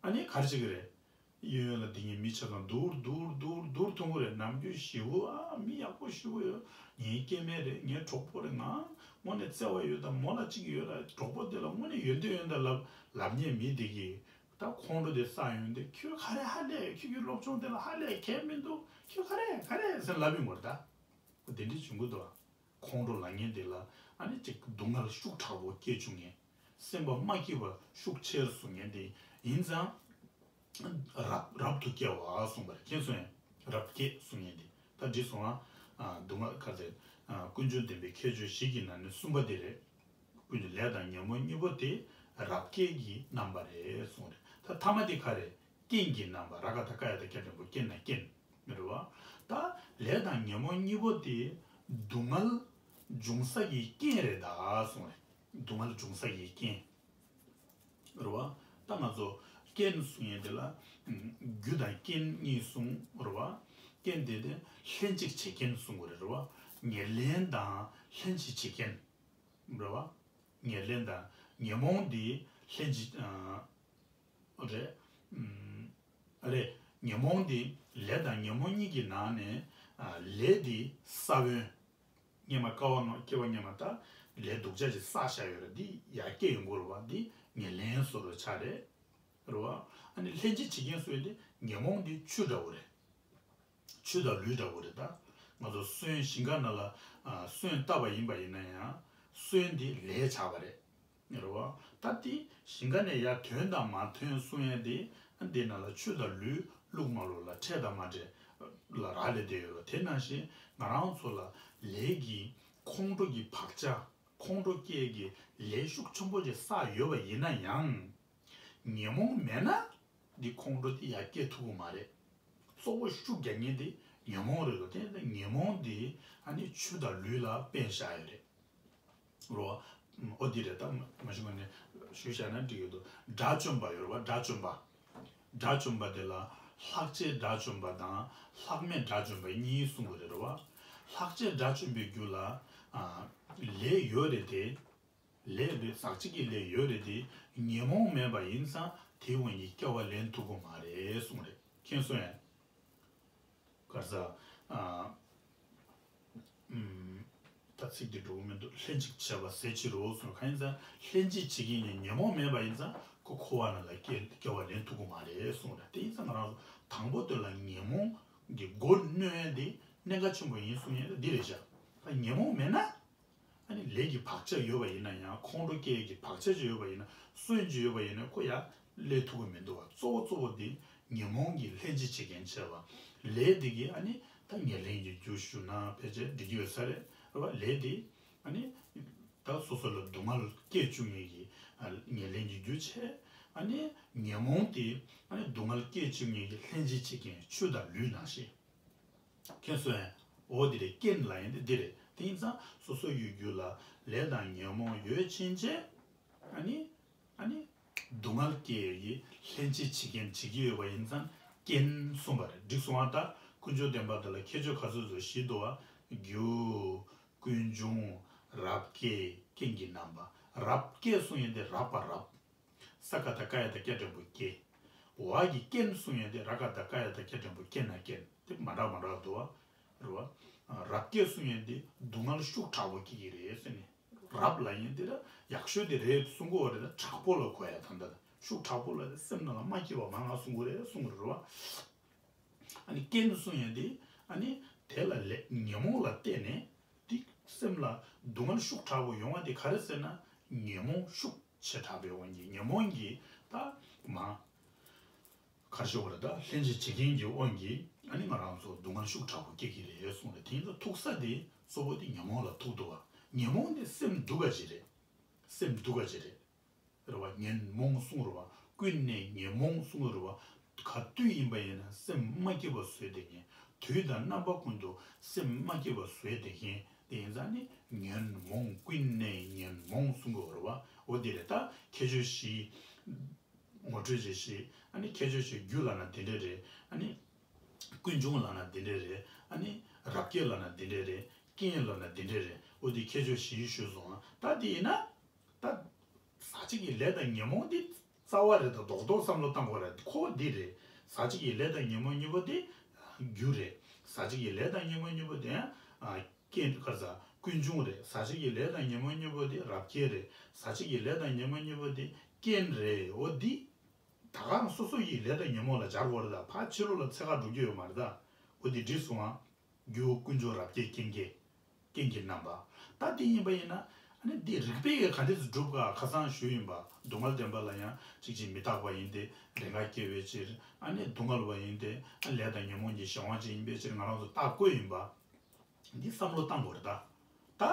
ཨ་ནི་ག་རེ་བྱེད་ཀྱི་རེད། གཡས་གཡོན་ལ་དེ་ཉིད་མི་ཆ་ཚང་སྡུག་སྡུག་སྡུག་སྡུག་མཐོང་གི་རེད། ནམ་རྒྱུན་ཞི་བོ་ཨ་མི་ཡག་པོ་ཞི་བོ་ཡོད། ངའི་སྐྱེ་དམན་རེད། ངའི་གྲོགས་པོ་རེད། ང་དངོས་གནས་བརྩེ་བ་ཡོད་དང་མོ་ལ་གཅིག་ཡོད་ལ་གྲོགས་པོ་དེ་ལ་དངོས་གནས་ཡོན་ཏན་ཡོད་ད་ལབ་ལབ་མཁན་མི་དེ་གིས། ད་ཁོང་ཁྲོ་དེ་ཟ་ཡོང་དུས་ཁྱོད་ག་རེ་ཧ་ལས། ཁྱོད་ཀྱི་སློབ་སྦྱོང་དེ་ལ་ཧ་ལས་གལ་མི་འདུག་ཁྱོད་ག་རེ་ག་རེ་ཟེར་ལབ་ཡོང་གི་རེད་ད། དེ་འདྲ་བྱུང་གི་འདུག་ཁོང་ཁྲོ་ལངས་མཁན་དེ་ལ་ཨ་ནི་ཅིག་སྡུག་བསྔལ་ཤུགས་དྲག་པོ་སྐྱེ་བཅུག་མཁན། སེམས་པ་མ་སྐྱིད་པ་ཤུགས་ཆེར་བཟོ་མཁན་དེ་ཡིན་ཙང་། རབ་རབ་ཏུ་སྐྱེ་བ་གསུངས་པ་རེད། མཁྱེན་སོང་ངས། རབ་སྐྱེས་གསུང་མཁན་དེ་ད་འགྲིག་སོང་ང་། ཨ། སྡུག་བསྔལ་ག་ཚད། ཨ། ཀུན་འབྱུང་བདེན་པའི་ཁྱད་ཆོས་བཞི་གི་ནང་ནས་གསུམ་པ་དེ་རེད། ཀུན་འབྱུང་ལས་དང་ཉོན་མོངས་གཉིས་པོ་དེ་རབ་སྐྱེས་ཀྱི་རྣམ་པ་རེད་གསུངས་རེད། ད་ཐ་མ་དེ་ག་རེད། རྐྱེན་གྱི་རྣམ་པ། རཀྵ་ད་ཀ་ཡ་ད་ཀྱ་འགྲེང་བུ་རྐྱེན་ན་རྐྱེན། རེད་བ། ད་ལས་དང་ཉོན་མོངས་གཉིས་པོ་དེ་སྡུག་བསྔལ་འབྱུང་ས་ཀྱི་རྐྱེན་རེད་ད་གསུངས་རེད། སྡུག་བསྔལ་འབྱུང་ས་ཀྱི་རྐྱེན། རེད་བ། ད་ང་ཚོ་རྐྱེན་གསུང་ཡས་དེ་ལ། ཨམ། རྒྱུ་དང་རྐྱེན་གཉིས་གསུངས། རེད་བ། རྐྱེན་དེ་དེ་ལྷན་ཅིག་བྱེད་རྐྱེན་གསུང་དགོས་རེད། རེད་བ། ཉེར་ལེན་དང་ལྷན་ཅིག་བྱེད་རྐྱེན། རེད་བ། ཉེར་ལེན་དང་ཉོན་མོངས་དེ་ལྷན་ཅིག་ཨ། རེད། ཨམ། རེད། ཉོན་མོངས་དེ་ལས་དང་ཉོན་མོངས་གཉིས་ཀྱི་ནང་ནས། ཨ། ལས་དེ་ས་བོན། སྔོན་མ་སྐྱེ་བ་སྔ་སྐྱེ་བ་སྔོན་མ་ད་ལས་སྡུག་ཅག་ཅིག་བསགས་བཞག་ཡོད་རེད། འདི་ཡར་སྐྱེ་ཡོང་གི་རེད་བ། འདི་ཉེར་ལེན་བཟོ་འདྲ་ཆགས་རེད། རེད་བ། ཨ་ནི་ལྷན་ཅིག་བྱེད་རྐྱེན་ཟེར་ཡས་དེ་ཉོན་མོངས་འདི་ཆུ་འདྲ་བོ་རེད། ཆུ་དང་ལུད་འདྲ་བོ་རེད་ད། ང་ཚོ་སོན་ཞིང་ཁ་ནང་ལ། ཨ། སོན་བཏབ་པ་ཡིན་པ་ཡིན་ན་ཡང་སོན་འདི་ལས་ཆགས་པ་རེད། རེད་བ། ད་དེ་ཞིང་ཁ་ནས་ཡར་ཐོན་དང་མ་ཐོན་གསུང་ཡས་དེ། ཨ། འདི་ནང་ལ་ཆུ་དང་ལུད་བླུགས་མ་བླུགས་ལ་འཕྲད་དང་མ་འཕྲད་ལ་རག་ལས་བསྡད་ཡོད་རེད། དེ་ནང་བཞིན་ང་རང་ཚོ་ལ་ལས་ཀྱི་ཁོང་ཁྲོ་གི་བག་ཆགས། ཁོང་ཁྲོ་སྐྱེ་གི་ལས་ཤུགས་ཆེན་པོ་ཅིག་བསགས་ཡོད་པ་ཡིན་ན་ཡང་། ཉོན་མོངས་མེད་ན་འདི་ཁོང་ཁྲོ་དེ་ཡར་སྐྱེ་ཐུབ་ཀྱི་མ་རེད། གཙོ་བོ་ཤུགས་རྒྱག་མཁན་དེ་ཉོན་མོངས་རེད་དོ། དེ་ཉོན་མོངས་དེ་ཨ་ནི་ཆུ་དང་ལུད་ལ་དཔེ་བཞག་ཡོད་རེད། རོ། ཨོ་དེ་རེད། ད་མ་གཞི་ནས་ཞུས་བཞག་ན་འགྲིག་གི་འདུག་དགྲ་བཅོམ་པ་ཡོད་རེད་བ། དགྲ་བཅོམ་པ། དགྲ་བཅོམ་པ་དེ་ལ་ལྷག་བཅས་དགྲ་བཅོམ་པ་དང་ལྷག་མེད་དགྲ་བཅོམ་པ་གཉིས་གསུངས་པ་རེད་བ། ལྷག་བཅས་དགྲ་བཅོམ་པའི་རྒྱུད་ལ། ཨ། ལས་ཡོད་རེད་དེ། ལས་དེ་ཟག་བཅས་ཀྱི་ལས་ཡོད་རེད་དེ། ཉོན་མོངས་མེད་པ་ཡིན་ཙང་དེའི་དབང་གིས་སྐྱེ་བ་ལེན་ཐུབ་ཀྱི་མ་རེད་གསུངས་རེད། མཁྱེན་སོང་ངས། ག་རེ་ཟ། ཨ། ཨམ། ད་ཚིག་དེ་འགྲོ་གི་མི་འདུག་ལྷན་ཅིག་བྱེད་པ་ཟད་ཕྱིར་རོ་གསུངས། གང་ཡིན་ཙང་ལྷན་ཅིག་བྱེད་མཁན་གྱི་ཉོན་མོངས་མེད་པ་ཡིན་ཙང་ཁོ་འཁོར་བ་ནང་ལ་སྐྱེ་སྐྱེ་བ་ལེན་ཐུབ་ཀྱི་མ་རེད་གསུངས་རེད། དེ་ཡིན་ཙང་ང་རང་ཚོ་དང་པོ་དེ་ལ་ཉོན་མོངས་ཀྱི་སྒོ་གནོན་ཡས་དེ་གནད་འགག་ཆེན་པོ་ཡིན་གསུང་ཡས་འདི་རེད་ཤག་ད་ཉོན་མོངས་མེད་ན། ཨ་ནི་ལས་ཀྱི་བག་ཆགས་ཡོད་པ་ཡིན་ན་ཡང་། ཁོང་ཁྲོ་སྐྱེ་ཡས་ཀྱི་བག་ཆགས་ཅིག་ཡོད་པ་ཡིན་ན། སོན་ཅིག་ཡོད་པ་ཡིན་ན་ཁོ་ཡར་སླེབས་ཐུབ་ཀྱི་མི་འདུག་བ། གཙོ་བོ་གཙོ་བོ་དེ་ཉོན་མོངས་ཀྱི་ལྷན་ཅིག་བྱེད་རྐྱེན་བྱས་པ། ལས་དེ་གིས་ཨ་ནི་ད་ཉེར་ལེན་གྱི་རྒྱུ་ཞུ་ན་ཕལ་ཆེར་འགྲིག་གི་ཡོད་ས་རེད། རེད་བ། ལས་དེ་ཨ་ནི་ད་སོ་སོ་ལ་སྡུག་བསྔལ་སྐྱེ་བཅུག་མཁན་གྱི། ཨ། ཉེར་ལེན་གྱི་རྒྱུ་བྱས། ཨ་ནི་ཉོན་མོངས་དེ་ཨ་ནི་སྡུག་བསྔལ་སྐྱེ་བཅུག་མཁན་གྱི་ལྷན་ཅིག་བྱེད་རྐྱེན་ཆུ་དང་ལུད་ནང་བཞིན། མཁྱེན་སོང་ངས། འོ་འདི་རེད། རྐྱེན་ལབ་ཡས་འདི་འདི་རེད། དེ་ཡིན་ཙང་སོ་སོ་ཡི་རྒྱུད་ལ་ལས་དང་ཉོན་མོངས་ཡོད་ཕྱིན་ཆད། ཨ་ནི། ཨ་ནི། སྡུག་བསྔལ་སྐྱེ་ཡས་ཀྱི་ལྷན་ཅིག་བྱེད་རྐྱེན་བྱེད་ཀྱི་ཡོད་པ་ཡིན་ཙང་རྐྱེན་གསུངས་པ་རེད། འགྲིག་སོང་ང་། ད་ཀུན་འབྱུང་བདེན་པ་དེ་ལ་ཁྱད་ཆོས་ག་ཚོད་ཚོད་བཞི་འདུག་བ། རྒྱུ། ཀུན་འབྱུང་། རབ་སྐྱེས། རྐྱེན་གྱི་རྣམ་པ། རབ་སྐྱེས་གསུང་ཡས་འདི་རབ་པ་རབ། ས་ཀ་བཏགས་སྐ་ཡ་བཏགས་སྐྱ་འགྲེང་བུ་སྐྱེ། འོག་གི་རྐྱེན་གསུང་ཡས་དེ་ར་ཀ་བཏགས་རྐ་ཡ་བཏགས་རྐྱ་འགྲེང་བུ་རྐྱེན་ན་རྐྱེན། དེ་མ་འདྲ་མ་འདྲ་འདུག་བ། རེད་བ། རབ་སྐྱེས་གསུང་ཡས་དེ་སྡུག་བསྔལ་ཤུགས་དྲག་པོ་སྐྱེ་གི་རེད་ཟེར་ནས། རབ་ལབ་ཡས་དེ་ལ་ཡག་ཤོས་དེ་རེད་གསུང་གི་ཡོད་རེད། ད་དྲག་པོ་ལ་གོ་ཡ་ད་ལྟ་ཤུགས་དྲག་པོ་ལ་དེ་སེམས་ནང་ལ་མ་སྐྱིད་པ་མང་ང་གསུང་གི་རེད་གསུང་གི་རེད་བ། ཨ་ནི་རྐྱེན་གསུང་ཡས་དེ་ཨ་ནི་དེ་ལ་ལས་ཉོན་མོངས་ལ་བརྟེན་ནས། དེ་སེམས་ལ་སྡུག་བསྔལ་ཤུགས་དྲག་པོ་ཡོང་བ་དེ་ག་རེ་ཟེར་ན། ཉོན་མོངས་ཤུགས་ཆེ་དྲགས་པའི་དབང་གིས། ཉོན་མོངས་ཀྱི་ད་མ་ག་རེ་ཞུ་དགོས་རེད། ད་ལྷན་ཅིག་བྱེད་རྐྱེན་གྱི་དབང་གིས་ཨ་ནི་ང་རང་ཚོ་སྡུག་བསྔལ་ཤུགས་དྲག་པོ་སྐྱེ་གི་རེད་གསུངས་རེད། དེ་ཡིན་ཙང་ཐུག་ས་དེ་གཙོ་བོ་དེ་ཉོན་མོངས་ལ་ཐུག་འདུག་བ། ཉོན་མོངས་དེ་སེམས་སྡུག་ག་ཅིག་རེད། སེམས་སྡུག་ག་ཅིག་རེད། རེད་བ། ཉོན་མོངས་གསུངས་རེད་བ། ཀུན་ནས་ཉོན་མོངས་གསུངས་རེད་བ། ག་དུས་ཡིན་པ་ཡིན་ན་སེམས་མ་སྐྱིད་པ་བཟོས་བསྡད་མཁན། དུས་དང་རྣམ་པ་ཀུན་ཏུ་སེམས་མ་སྐྱིད་པ་བཟོས་བསྡད་མཁན་དེ་ཡིན་ཙང་ནི་ཉོན་མོངས། ཀུན་ནས་ཉོན་མོངས་གསུང་གི་ཡོད་རེད་བ། འོ་དེ་རེད། ད་ཁྱད་ཆོས་བཞི། ངོ་སྤྲོད་བྱེད་བཞི། ཨ་ནི་ཁྱད་ཆོས་བཞི། རྒྱུ་ལབ་ན་དེ་འདྲ་རེད། ཨ་ནི་ཀུན་འབྱུང་ལབ་ན་དེ་འདྲ་རེད། ཨ་ནི་རབ་སྐྱེས་ལབ་ན་དེ་འདྲ་རེད། རྐྱེན་ལབ་ན་དེ་འདྲ་རེད། འོ་དེ་ཁྱད་ཆོས་བཞི་ཞུས་སོང་། ད་དེ་ཡིན་ན། ད་ཟག་བཅས་ཀྱི་ལས་དང་ཉོན་མོངས་དེ་རྩ་བ་རེད། ད་རྡོག་རྡོག་བསམ་བློ་བཏང་དགོས་རེད། ཁོ་འདི་རེད། ཟག་བཅས་ཀྱི་ལས་དང་ཉོན་མོངས་གཉིས་པོ་དེ་རྒྱུ་རེད། ཟག་བཅས་ཀྱི་ལས་དང་ཉོན་མོངས་གཉིས་པོ་དེ་ཡང་། ཨ། རྐྱེན། ག་རེ་ཟ། ཀུན་འབྱུང་རེད། ཟག་བཅས་ཀྱི་ལས་དང་ཉོན་མོངས་གཉིས་པོ་དེ་རབ་སྐྱེས་རེད། ཟག་བཅས་ཀྱི་ལས་དང་ཉོན་མོངས་གཉིས་པོ་དེ་རྐྱེན་རེད། འོ་འདི། ད་ག་རང་སོ་སོ་ཡི་ལས་དང་ཉོན་མོངས་ལ་སྦྱར་དགོས་རེད། ད་ཕར་ཕྱི་རོལ་ལ་འཚོལ་ག་འགྲོ་རྒྱུ་ཡོད་མ་རེད་ད། འོ་དེ་འགྲིག་སོང་ཨ། རྒྱུ་ཀུན་འབྱུང་རབ་བསྐྱེད་རྐྱེན་གྱི་རྐྱེན་གྱི་རྣམ་པ། ད་དེ་ཡིན་པ་ཡིན་ན། ཨ་ནི་འདི་རིགས་པས་ག་འདྲས་སུ་སྒྲུབ་ག་ཁ་སང་ཞུས་ཡིན་པ། སྡུག་བསྔལ་བདེན་པ་ལ་ཡང་གཅིག་གཅིག་མི་རྟག་པ་ཡིན་ཏེ། རེས་འགའ་སྐྱེ་བའི་ཕྱིར། ཨ་ནི་སྡུག་བསྔལ་བ་ཡིན་ཏེ། ལས་དང་ཉོན་མོངས་ཀྱི་གཞན་དབང་ཅན་ཡིན་པའི་ཕྱིར་ང་རང་ཚོ་རྟགས་བཀོད་ཡིན་པ། འདི་བསམ་བློ་བཏང་དགོས་རེད་ད། ད་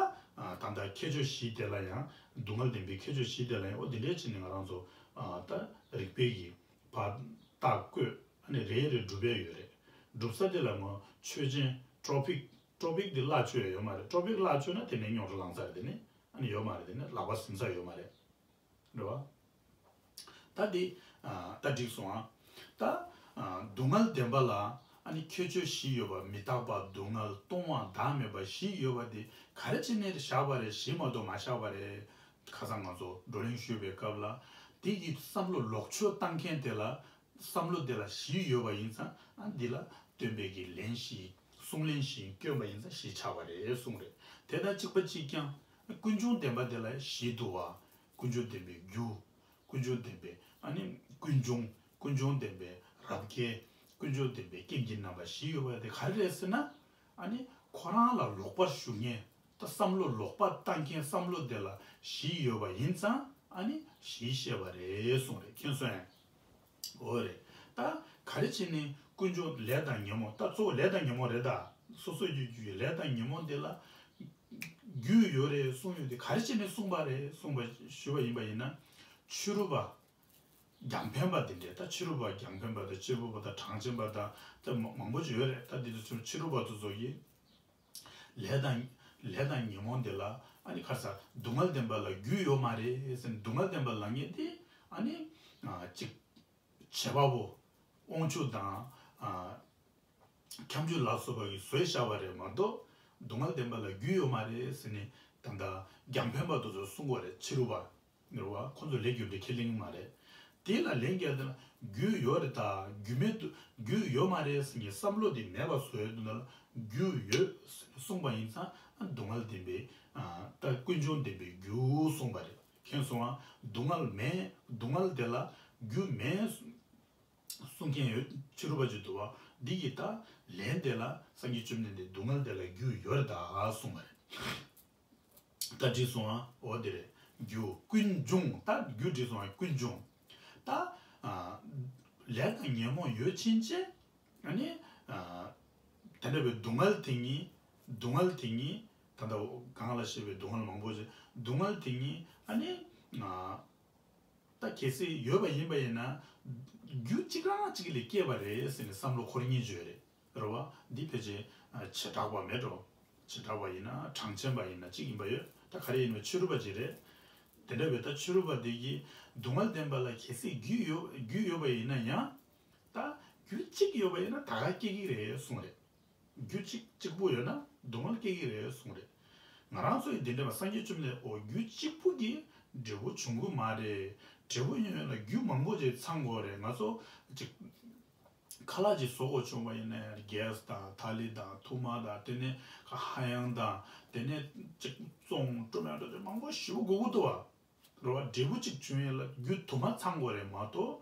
ད་ལྟ་ཁྱད་ཆོས་བཞི་དེ་ལ་ཡང་། སྡུག་བསྔལ་བདེན་པའི་ཁྱད་ཆོས་བཞི་དེ་ལ་ཡང་། འོ་འདི་འདྲས་བྱས་ནས་ང་རང་ཚོ་ད་རིགས་པས་ཀྱི་བར་རྟགས་བཀོད། ཨ་ནི་རེ་རེ་སྒྲུབ་པ་ཡོད་རེད། སྒྲུབ་ས་དེ་ལ་ངོ་ཆོས་ཅན་ཀྲོ་ཕིག་ཀྲོ་ཕིག་འདི་བརླག་ཆོག་ཡ་ཡོད་མ་རེད། ཀྲོ་ཕིག་བརླག་ཆོག་ན་དེ་ནས་རྙོག་དྲ་ལངས་ས་རེད། དེ་ནས་ཨ་ནི་ཡོད་མ་རེད། དེ་ནས་ལག་པ་ཟིན་ས་ཡོད་མ་རེད། རེད་བ། ད་འདི་ད་འགྲིག་སོང་ཨ། ད་སྡུག་བསྔལ་བདེན་པ་ལ་ཨ་ནི་ཁྱད་ཆོས་བཞི་ཡོད་པ། མི་རྟག་པ། སྡུག་བསྔལ། སྟོང་བ། བདག་མེད་པ་བཞི་ཡོད་པ་དེ་ག་རེ་བྱས་ནས་བཞག་པ་རེད། བཞི་མ་གཏོགས་མ་བཞག་པ་རེད། ཁ་སང་ང་ཚོ་བགྲོ་གླེང་ཞུས་པའི་སྐབས་ལ། དེ་གི་བསམ་བློ་ལོག་ཆོས་བཏང་མཁན་དེ་ལ། བསམ་བློ་དེ་ལ་བཞི་ཡོད་པ་ཡིན་ཙང་། ཨ་འདི་ལ་སྟོན་པའི་གི་ལན་བཞི། གསུང་ལན་བཞི་བསྐྱོན་པ་ཡིན་ཙང་བཞི་ཆགས་པ་རེད་གསུངས་རེད། དེ་དང་གཅིག་པ་གཅིག་རྐྱང་། ཀུན་འབྱུང་བདེན་པ་དེ་ལ་བཞི་འདུག་བ། ཀུན་འབྱུང་བདེན་པའི་རྒྱུ། ཀུན་འབྱུང་བདེན་པའི་ཨ་ནི་ཀུན་འབྱུང་། ཀུན་འབྱུང་བདེན་པའི་རབ་བསྐྱེད། ཀུན་འབྱུང་བདེན་པའི་རྐྱེན་གྱི་རྣམ་པ་བཞི་ཡོད་པ་དེ་ག་རེ་རེད་ཟེར་ན། ཨ་ནི་ཁོ་རང་ལ་ལོག་པར་ཞུགས་མཁན། ད་བསམ་བློ་ལོག་པ་བཏང་མཁན་བསམ་བློ་དེ་ལ་བཞི་ཡོད་པ་ཡིན་ཙང་། ཨ་ནི་བཞི་བཤད་པ་རེད་གསུངས་རེད། མཁྱེན་སོང་ངས། འོ་རེད། ད་ག་རེ་བྱས་ནས་ཀུན་འབྱུང་ལས་དང་ཉོན་མོངས། ད་གཙོ་བོ་ལས་དང་ཉོན་མོངས་རེད་ད། སོ་སོ་རྒྱུད་རྒྱུད་ལས་དང་ཉོན་མོངས་དེ་ལ་རྒྱུ་ཡོད་རེད་གསུངས་ཡོད་དེ་ག་རེ་བྱས་ནས་གསུངས་པ་རེད་གསུངས་པ་ཞུས་པ་ཡིན་པ་ཡིན་ན། ཕྱི་རོལ་པ། རྒྱང་འཕེན་པ་དེ་འདྲས། ད་ཕྱི་རོལ་པ་རྒྱང་འཕེན་པ་དང་། གཅེར་བུ་པ་དང་། གྲངས་ཅན་པ་དང་། ད་མ་མང་པོ་ཅིག་ཡོད་རེད། ད་འདི་ཚོ་ཕྱི་རོལ་པ་དེ་ཚོ་གིས་ལས་དང་། ལས་དང་ཉོན་མོངས་དེ་ལ་ཨ་ནི་ཁར་ས་སྡུག་བསྔལ་བདེན་པ་ལ་རྒྱུ་ཡོད་མ་རེད་ཟེར་ནས། སྡུག་བསྔལ་བདེན་པ་ལབ་མཁན་དེ་ཨ་ནི་ཨ་ཅིག་བྱེད་པ་པོ་དབང་ཕྱུག་དང་། ཨ་ཁྱབ་འཇུག་ལ་སོགས་པ་གིས་བཟོས་བཞག་པ་རེད་མ་གཏོགས། སྡུག་བསྔལ་བདེན་པ་ལ་རྒྱུ་ཡོད་མ་རེད་ཟེར་ནས། ད་ལྟ་རྒྱང་འཕེན་པ་དེ་ཚོས་གསུང་གི་ཡོད་རེད། ཕྱི་རོལ་པ། རེད་བ། ཁོ་ཚོ་ལས་རྒྱུ་འབྲས་ཁས་ལེན་གྱི་མ་རེད། དེ་ལ་ལན་རྒྱག་དེ་ལ་རྒྱུ་ཡོད་རེད་ད། རྒྱུ་མེད་དུ། རྒྱུ་ཡོད་མ་རེད་ཟེར་མཁན་བསམ་བློ་དེ་མེད་པ་བཟོ་ཡས་དོན་དག་ལ་རྒྱུ་ཡོད་ཟེར་ནས་གསུངས་པ་ཡིན་ཙང་། ཨ་སྡུག་བསྔལ་བདེན་པའི། ཨ་ད་ཀུན་འབྱུང་བདེན་པའི་རྒྱུ་གསུངས་པ་རེད། མཁྱེན་སོང་ཨ། སྡུག་བསྔལ་མེད། སྡུག་བསྔལ་དེ་ལ་རྒྱུ་མེད་གསུང་མཁན་ཡོད། ཕྱི་རོལ་པ་ཅིག་འདུག་བ། འདི་གི་ད་ལན་དེ་ལ་སངས་རྒྱས་བཅོམ་ལྡན་འདས་སྡུག་བསྔལ་དེ་ལ་རྒྱུ་ཡོད་རེད་ད་གསུངས་པ་རེད། ད་འགྲིག་སོང་ཨ། འོ་དེ་རེད། རྒྱུ་ཀུན་འབྱུང་། ད་རྒྱུ་འགྲིག་སོང་ཨ། ཀུན་འབྱུང་། ད་ཨ་ལས་དང་ཉོན་མོངས་ཡོད་ཕྱིན་ཆད། ཨ་ནི་ཨ་དེ་འདྲ་བའི་སྡུག་བསྔལ་དེ་ཉིད། སྡུག་བསྔལ་དེ་ཉིད། ད་ལྟ་གོང་ལ་བཤད་པའི་སྡུག་བསྔལ་མང་པོ་ཞིག་སྡུག་བསྔལ་དེ་ཉིད་ཨ་ནི་ཨ་ད་གལ་སྲིད་ཡོད་པ་ཡིན་པ་ཡིན་ན། རྒྱུ་གཅིག་རང་གཅིག་ལས་སྐྱེས་པ་རེད་ཟེར་ནས་བསམ་བློ་འཁོར་མཁན་ཅིག་ཡོད་རེད། རེད་བ། འདི་ཕལ་ཆེར་ཨ་བྱེ་བྲག་པ་མེད་འགྲོ། བྱེ་བྲག་པ་ཡིན་ན། གྲངས་ཅན་པ་ཡིན་ན་གཅིག་ཡིན་པ་ཡོད། ད་ག་རེ་ཡིན་ན་ཕྱི་རོལ་པ་ཅིག་རེད། དེ་འདྲ་བའི་ད་ཕྱི་རོལ་པ་འདི་གིས་སྡུག་བསྔལ་བདེན་པ་ལ་གལ་སྲིད་རྒྱུ་ཡོད། རྒྱུ་ཡོད་པ་ཡིན་ན་ཡང་། ད་རྒྱུ་གཅིག་ཡོད་པ་ཡིན་ན་ད་ག་སྐྱེ་གི་རེད་གསུངས་རེད། རྒྱུ་གཅིག་གཅིག་པུ་ཡོད་ན་སྡུག་བསྔལ་སྐྱེ་གི་རེད་གསུངས་རེད། ང་རང་ཚོ་ཡི་འདི་འདྲ་བ་སངས་རྒྱས་བཅོམ་ལྡན། འོ་རྒྱུ་གཅིག་པུ་གིས་འབྲས་བུ་འབྱུང་གི་མ་རེད། འབྲས་བུ་ཡོང་ཡོང་ལ་རྒྱུ་མང་པོ་ཅིག་ཚང་དགོས་རེད། ང་ཚོ་ཅིག་ཁ་ལག་ཅིག་བཟོ་དགོས་བྱུང་བ་ཡིན་ན་ཡང་། གེ་སི་དང་། ཐ་ལི་དང་། ཐུར་མ་དང་། དེ་ནས་ཧ་ཡང་དང་། དེ་ནས་ཅིག་བཙོང་། སྤྲོ་མེད་འགྲོ་ཅིག་མང་པོ་ཞེ་པོ་དགོས་ཀྱི་འདུག་བ། རེད་བ། འབྲས་བུ་གཅིག་བྱུང་ཡས་ལ་རྒྱུ་དུ་མ་ཚང་དགོས་རེད་མ་གཏོགས།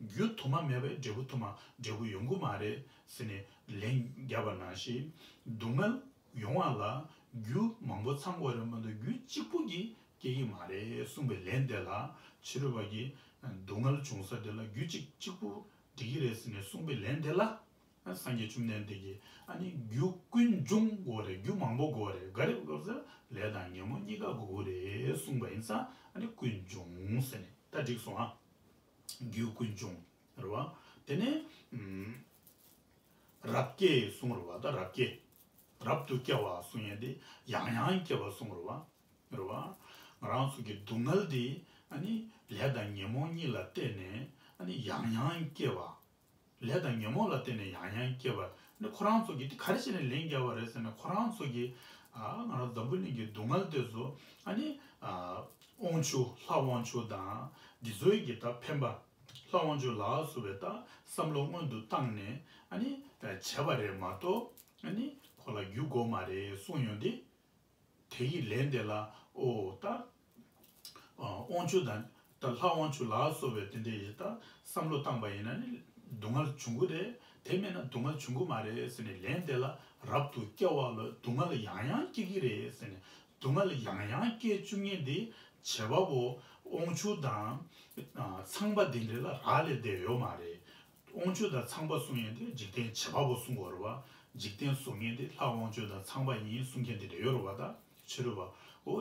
རྒྱུ་དུ་མ་མེད་པའི་འབྲས་བུ་དུ་མ། འབྲས་བུ་ཡོང་གི་མ་རེད་ཟེར་ནས་ལན་བརྒྱབ་པ་ནང་བཞིན། སྡུག་བསྔལ་ཡོང་བ་ལ་རྒྱུ་མང་པོ་ཚང་དགོས་རེད་མ་གཏོགས། རྒྱུ་གཅིག་པུ་གིས་སྐྱེ་གི་མ་རེད་གསུངས་པའི་ལན་དེ་ལ། ཕྱི་རོལ་པ་གིས་སྡུག་བསྔལ་བྱུང་ས་དེ་ལ་རྒྱུ་གཅིག་གཅིག་པུ་འགྲིག་གི་རེད་ཟེར་ནས་གསུངས་པའི་ལན་དེ་ལ། སངས་རྒྱས་བཅོམ་ལྡན་འདས་ཀྱིས་ཨ་ནི་རྒྱུ་ཀུན་འབྱུང་དགོས་རེད། རྒྱུ་མང་པོ་དགོས་རེད། ག་རེ་དགོས་ཟེར། ལས་དང་ཉོན་མོངས་གཉིས་ཀ་དགོས་རེད་གསུངས་པ་ཡིན་ཙང་། ཨ་ནི་ཀུན་འབྱུང་ཟེར་ནས་ད་འགྲིག་སོང་ཨ། རྒྱུ་ཀུན་འབྱུང་རེད་བ། དེ་ནས་ཨམ་རབ་བསྐྱེད་གསུངས་རེད་བ། ད་རབ་བསྐྱེད། རབ་ཏུ་བསྐྱེད་པ་གསུང་ཡས་དེ་ཡང་ཡང་བསྐྱེད་པ་གསུངས་རེད་བ། རེད་བ། ང་རང་ཚོ་གི་སྡུག་བསྔལ་དེ་ཨ་ནི་ལས་དང་ཉོན་མོངས་གཉིས་ལ་བརྟེན་ནས་ཨ་ནི་ཡང་ཡང་སྐྱེ་བ། ལས་དང་ཉོན་མོངས་ལ་བརྟེན་ནས་ཡང་ཡང་སྐྱེ་བ། ཨ་ནི་ཁོ་རང་ཚོ་གིས་དེ་ག་རེ་བྱས་ནས་ལན་བརྒྱབ་པ་རེད་ཟེར་ན། ཁོ་རང་ཚོ་གིས་ཨ་ང་རང་འཛམ་བུ་གླིང་གི་སྡུག་བསྔལ་དེ་ཚོ་ཨ་ནི་ཨ་དབང་ཕྱུག་ལྷ་དབང་ཕྱུག་དང་འདི་ཚོའི་གི་ད་འཕེན་པ། ལྷ་དབང་ཕྱུག་ལ་སོགས་པའི་ད་བསམ་བློ་སྔོན་དུ་བཏང་ནས་ཨ་ནི་བྱས་པ་རེད་མ་གཏོགས། ཨ་ནི་ཁོ་ལ་རྒྱུ་དགོས་མ་རེད་གསུངས་ཡོང་དུས། དེ་ཡི་ལན་དེ་ལ། ཨོ་ད་ཨ་དབང་ཕྱུག་དང་ ད་ལྷ་དབང་ཕྱུག་ལ་སོགས་པའི་དེ་འདྲ་ཡི་ད་བསམ་བློ་བཏང་པ་ཡིན་ན་ནི་སྡུག་བསྔལ་འབྱུང་གི་རེད། དེ་མེད་ན་སྡུག་བསྔལ་འབྱུང་གི་མ་རེད་ཟེར་ནས་ལན་དེ་ལ་རབ་ཏུ་སྐྱེ་བ་ལ་སྡུག་བསྔལ་ཡང་ཡང་སྐྱེ་གི་རེད་ཟེར་ནས། སྡུག་བསྔལ་ཡང་ཡང་སྐྱེ་བཅུག་མཁན་དེ་བྱེད་པ་པོ་དབང་ཕྱུག་དང་ཚངས་པ་དེ་འདྲ་ལ་རག་ལས་བསྡད་ཡོད་མ་རེད། དབང་ཕྱུག་དང་ཚངས་པ་གསུང་མཁན་དེ་འཇིག་རྟེན་བྱེད་པ་པོ་གསུང་དགོས་རེད་བ། འཇིག་རྟེན་བཟོ་མཁན་དེ་ལྷ་དབང་ཕྱུག་དང་ཚངས་པ་ཡིན་གསུང་མཁན་དེ་འདྲ་ཡོད་རེད་བ། ད་ཕྱི་རོལ་པ་འོ་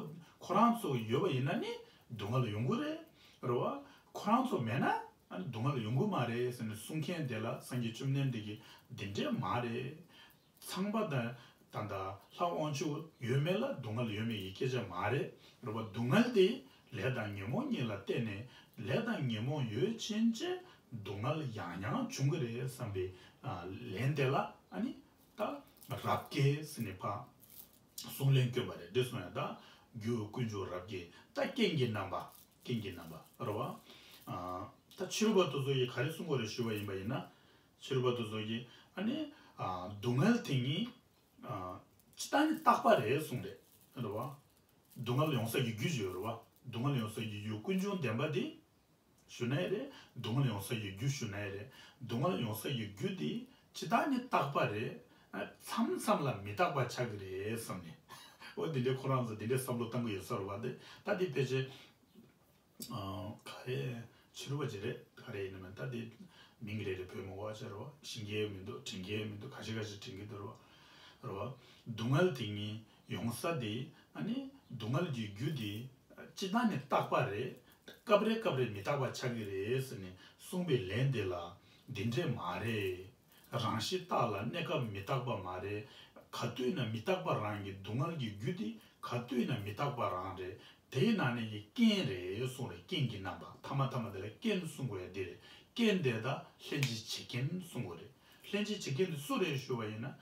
ཁོ་རང་ཚོ་ཡོད་པ་ཡིན་ན་ནི་སྡུག་བསྔལ་ཡོང་གི་རེད་རེད་བ། ཁོ་རང་ཚོ་མེད་ན་ཨ་ནི་སྡུག་བསྔལ་ཡོང་གི་མ་རེད་ཟེར་ནས་གསུང་མཁན་དེ་ལ་སངས་རྒྱས་བཅོམ་ལྡན་འདས་ཀྱིས་འདི་འདྲས་མ་རེད། ཚངས་པ་དང་ད་ལྟ་ལྷ་དབང་ཕྱུག་ཡོད་མེད་ལ་སྡུག་བསྔལ་ཡོད་མེད་ཀྱི་སྐད་ཆ་མ་རེད། རེད་བ། སྡུག་བསྔལ་དེ་ལས་དང་ཉོན་མོངས་གཉིས་ལ་བརྟེན་ནས་ལས་དང་ཉོན་མོངས་ཡོད་ཕྱིན་ཆད་སྡུག་བསྔལ་ཡང་ཡང་འབྱུང་གི་རེད་བསམ་པའི་ལན་དེ་ལ་ཨ་ནི་ད་རབ་དགེ་ཟེར་ནས་ཕ་གསུང་ལན་བསྐྱོན་པ་རེད། འདི་སོང་ཡང་ད་རྒྱུ་ཀུན་འབྱུང་རབ་དགེ་ད་རྐྱེན་གྱི་རྣམ་པ། རྐྱེན་གྱི་རྣམ་པ་རེད་བ། ད་ཕྱི་རོལ་པ་དེ་ཚོ་ཡིས་ག་རེ་གསུང་དགོས་རེད་ཞུས་པ་ཡིན་པ་ཡིན་ན། ཕྱི་རོལ་པ་དེ་ཚོ་གིས་ཨ་ནི་སྡུག་བསྔལ་དེ་ཉིད་ཨ། སྤྱི་བཏང་ནི་རྟག་པ་རེད་གསུངས་རེད། རེད་བ། སྡུག་བསྔལ་ཡོང་ས་ཀྱི་རྒྱུ་ཞིག་ཡོད་རེད་བ། སྡུག་བསྔལ་ཡོང་ས་ཀྱི་རྒྱུ་ཀུན་འབྱུང་བདེན་པ་དེ་ཞུ་ན་ཡང་རེད། སྡུག་བསྔལ་ཡོང་ས་ཀྱི་རྒྱུ་ཞུ་ན་ཡང་རེད། སྡུག་བསྔལ་ཡོང་ས་ཀྱི་རྒྱུ་དེ་སྤྱི་བཏང་ནི་རྟག་པ་རེད། མཚམས་མཚམས་ལ་མི་རྟག་པ་ཆགས་ཀྱི་རེད་བསམ་ནས། འོ་འདི་འདྲའི་ཁོ་རང་ཚོ་འདི་འདྲའི་བསམ་བློ་བཏང་གི་ཡོད་ས་རེད་བ། དེ་ད་འདི་ཕལ་ཆེར། ག་རེ་ཕྱི་རོལ་པ་ཅིག་རེད། ག་རེ་ཡིན་ན་མིན་ད་དེ་མིང་རེ་རེ་བོད་མི་བ་ཅིག་རེད་བ། ཤེས་མཁན་མི་འདུག་དྲན་མཁན་མི་འདུག་ག་ཤེད་ག་ཤེད་དྲན་གྱི་འདུག་རེད་བ། རེད་བ། སྡུག་བསྔལ་དེ་ཉིད་ཡོང་ས་དེ་ཨ་ནི་སྡུག་བསྔལ་གྱི་རྒྱུ་དེ་སྤྱི་བཏང་ནི་རྟག་པ་རེད། སྐབས་རེ་སྐབས་རེ་མི་རྟག་པ་ཆགས་ཀྱི་རེད་ཟེར་ནས་གསུངས་པའི་ལན་དེ་ལ་འདི་འདྲས་མ་རེད། རང་བཞིན་རྟག་ལ་གནས་སྐབས་མི་རྟག་པ་མ་རེད། ག་དུས་ན་མི་རྟག་པ་རང་གི་སྡུག་བསྔལ་གྱི་རྒྱུ་དེ་ག་དུས་ན་མི་རྟག་པ་རང་རེད། དེའི་ནང་ནས་ཀྱི་རྐྱེན་རེད་གསུངས་རེད། རྐྱེན་གྱི་རྣམ་པ་ཐ་མ་ཐ་མ་དེ་ལ་རྐྱེན་གསུང་དགོས་ཡ་དེ་རེད། རྐྱེན་དེ་དག་ལྷན་ཅིག་བྱེད་རྐྱེན་གསུང་དགོས་རེད། ལྷན་ཅིག་བྱེད་རྐྱེན་དེ་སུ་རེད་ཞུ་བ་ཡིན་ན་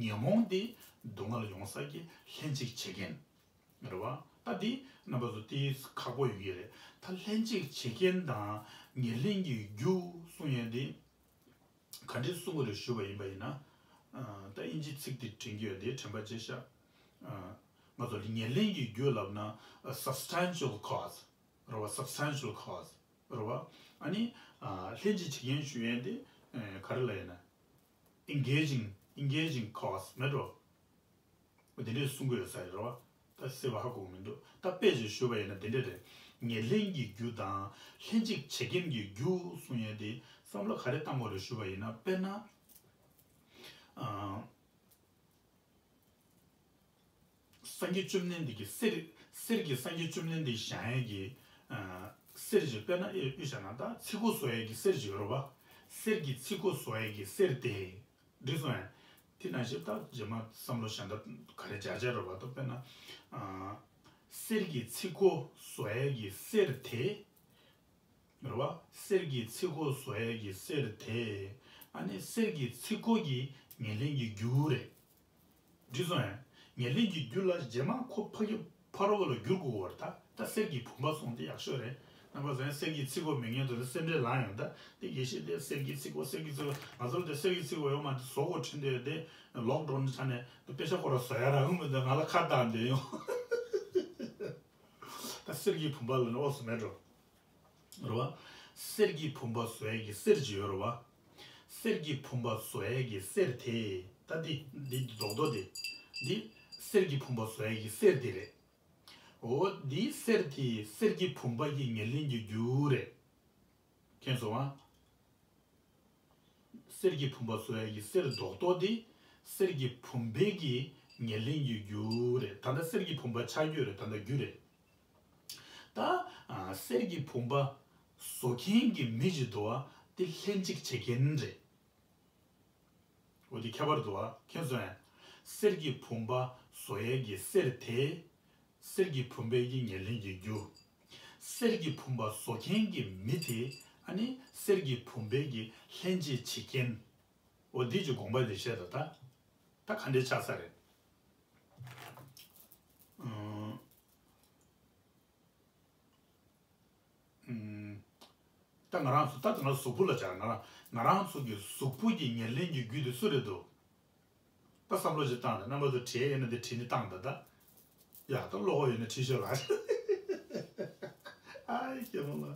ཉོན་མོངས་དེ་སྡུག་བསྔལ་ཡོང་ས་ཀྱི་ལྷན་ཅིག་བྱེད་རྐྱེན་རེད་བ། ད་དེ་རྣམ་པ་ཚོ་དེ་ཁག་པོ་ཡོད་ཀྱི་རེད། ད་ལྷན་ཅིག་བྱེད་རྐྱེན་དང་ཉེར་ལེན་གྱི་རྒྱུ་གསུང་ཡ་དེ། ག་འདྲས་གསུང་གི་རེད་ཞུས་པ་ཡིན་པ་ཡིན་ན། ཨ། ད་དབྱིན་ཇིའི་ཚིག་དེ་དྲན་གྱི་ཡོད་དེ་དྲན་པ་བརྗེད་ཤག་ཨ། ང་ཚོ་ཉེར་ལེན་གྱི་རྒྱུ་ལབ་ན་substantial cause རེད་བ། substantial cause རེད་བ། ཨ་ནི་ཨ། ལྷན་ཅིག་བྱེད་རྐྱེན་ཞུ་ཡས་དེ་ཨ། ག་རེ་ལབ་ཡིན་ན་engaging engaging cause མེད་འགྲོ། འོ་དེ་འདྲས་གསུང་གི་ཡོད་ས་རེད་བ། ད་གསལ་བ་ཧ་གོ་གི་མི་འདུག་ད་དཔེ་ཅིག་ཞུས་པ་ཡིན་ན་དེ་འདྲས་རེད། ཉེར་ལེན་གྱི་རྒྱུ་དང་ལྷན་ཅིག་བྱེད་རྐྱེན་གྱི་རྒྱུ་གསུང་ཡས་དེ་བསམ་བློ་ག་རེ་བཏང་དགོས་རེད་ཞུས་པ་ཡིན་ན། དཔེར་ན། ཨ། སངས་རྒྱས་བཅོམ་ལྡན་འདས་ཀྱི་གསེར། གསེར་གྱི་སངས་རྒྱས་བཅོམ་ལྡན་འདས་བཞེངས་ཡས་ཀྱི་ཨ། གསེར་ཅིག་དཔེར་ན་ཨེ་ཨེ་བཞག་ན་ད་ཚིག་གོ་བཟོ་ཡས་ཀྱི་གསེར་ཅིག་ཡོད་རེད་བ། གསེར་གྱི་ཚིག་གོ་བཟོ་ཡས་ཀྱི་གསེར་དེ། འགྲིག་སོང་ངས། དེ་ནང་བཞིན་ད་རྗེས་མ་བསམ་བློ་གཞན་དག་ག་རེ་སྦྱར་སྦྱར་རེད་བ། ད་དཔེར་ན། ཨ། གསེར་གྱི་ཚིག་གོ་བཟོ་ཡས་ཀྱི་གསེར་དེ། རེད་བ། གསེར་གྱི་ཚིག་གོ་བཟོ་ཡས་ཀྱི་གསེར་དེ། ཨ་ནི་གསེར་གྱི་ཚིག་གོ་གི་ཉེར་ལེན་གྱི་རྒྱུ་རེད། འགྲིག་སོང་ངས། ཉེར་ལེན་གྱི་རྒྱུ་ལ་རྗེས་མ་ཁོ་ཕ་གི་ཕ་རོལ་པོ་ལ་བསྒྱུར་དགོས་པ་རེད་ད། ད་གསེར་གྱི་བུམ་པ་སོང་དེ་ཡག་ཤོས་རེད། རྣམ་པ་ཚོས་གསེར་གྱི་ཚིག་གོ་མེད་མཁན་དེ་ཚོ་སེམས་ཁྲལ་ལངས་ཡོང་ད། དེ་དགེ་བཤེས་དེ་གསེར་གྱི་ཚིག་གོ་གསེར་གྱི་ཚིག་གོ་ང་ཚོར་དེ་གསེར་གྱི་ཚིག་གོ་ཡོད་མ་རེད། བཟོ་དགོས་དྲན་དེ་དེ་ལོག་འགྲོ་ནི་ཆ་ནས་དེ་དཔེ་ཆ་ཁོ་ར་བཟོ་ཡ་རག་གི་མི་འདུག་ང་ལ་ཁ་བཏང་བསྡད་ཡོང་། ད་གསེར་གྱི་བུམ་པ་ལ་ནི་ཨོ་སུ་མེད་འགྲོ། རེད་བ། གསེར་གྱི་བུམ་པ་བཟོ་ཡས་ཀྱི་གསེར་ཅིག་ཡོད་རེད་བ། གསེར་གྱི་བུམ་པ་བཟོ་ཡས་ཀྱི་གསེར་དེ། ད་འདི་འདི་རྡོག་རྡོག་འདི། འདི་གསེར་གྱི་བུམ་པ་བཟོ་ཡས་ཀྱི་གསེར་དེ་རེད། འོ་འདིའི་གསེར་དེ་གསེར་གྱི་བུམ་པ་གི་ཉེར་ལེན་གྱི་རྒྱུ་རེད། མཁྱེན་སོང་ང་། གསེར་གྱི་བུམ་པ་བཟོ་ཡས་ཀྱི་གསེར་རྡོག་རྡོག་དེ་གསེར་གྱི་བུམ་པའི་གི་ཉེར་ལེན་གྱི་རྒྱུ་རེད། ད་ལྟ་གསེར་གྱི་བུམ་པ་ཆགས་རྒྱུ་རེད། ད་ལྟ་རྒྱུ་རེད། ད་ཨ། གསེར་གྱི་བུམ་པ་བཟོ་མཁན་གྱི་མི་ཞིག་འདུག་བ། དེ་ལྷན་ཅིག་བྱེད་མཁན་རེད། འོ་དེ་ཁྱད་པར་འདུག་བ། མཁྱེན་སོང་ངས། གསེར་གྱི་བུམ་པ་བཟོ་ཡས་ཀྱི་གསེར་དེ། གསེར་གྱི་བུམ་པའི་གི་ཉེར་ལེན་གྱི་རྒྱུ། གསེར་གྱི་བུམ་པ་བཟོ་མཁན་གྱི་མི་དེ་ཨ་ནི་གསེར་གྱི་བུམ་པའི་གི་ལྷན་ཅིག་བྱེད་མཁན། འོ་འདི་ཅིག་དགོངས་པ་འདི་བཤད་ད་ད། ད་ག་འདྲས་ཆགས་ས་རེད། ཨུམ། ཨུམ། ད་ང་རང་ཚོ་ད་ང་གཟུགས་པོ་ལ་སྦྱར་ང་རང་ང་རང་ཚོ་གི་གཟུགས་པོ་གི་ཉེར་ལེན་གྱི་རྒྱུ་དེ་སུ་རེད་འདུག་ད་བསམ་བློ་ཞིག་བཏང་དང་། རྣམ་པ་ཚོ་བྲིས་ཡོད་ན་དེ་བྲིས་ནས་བཏང་དང་ད། ཡ་ད་བློ་ཁོག་ཡོད་ན་བྲིས་ཤོག་ལ། ཨའི་སྐྱེ་བོ་ལ།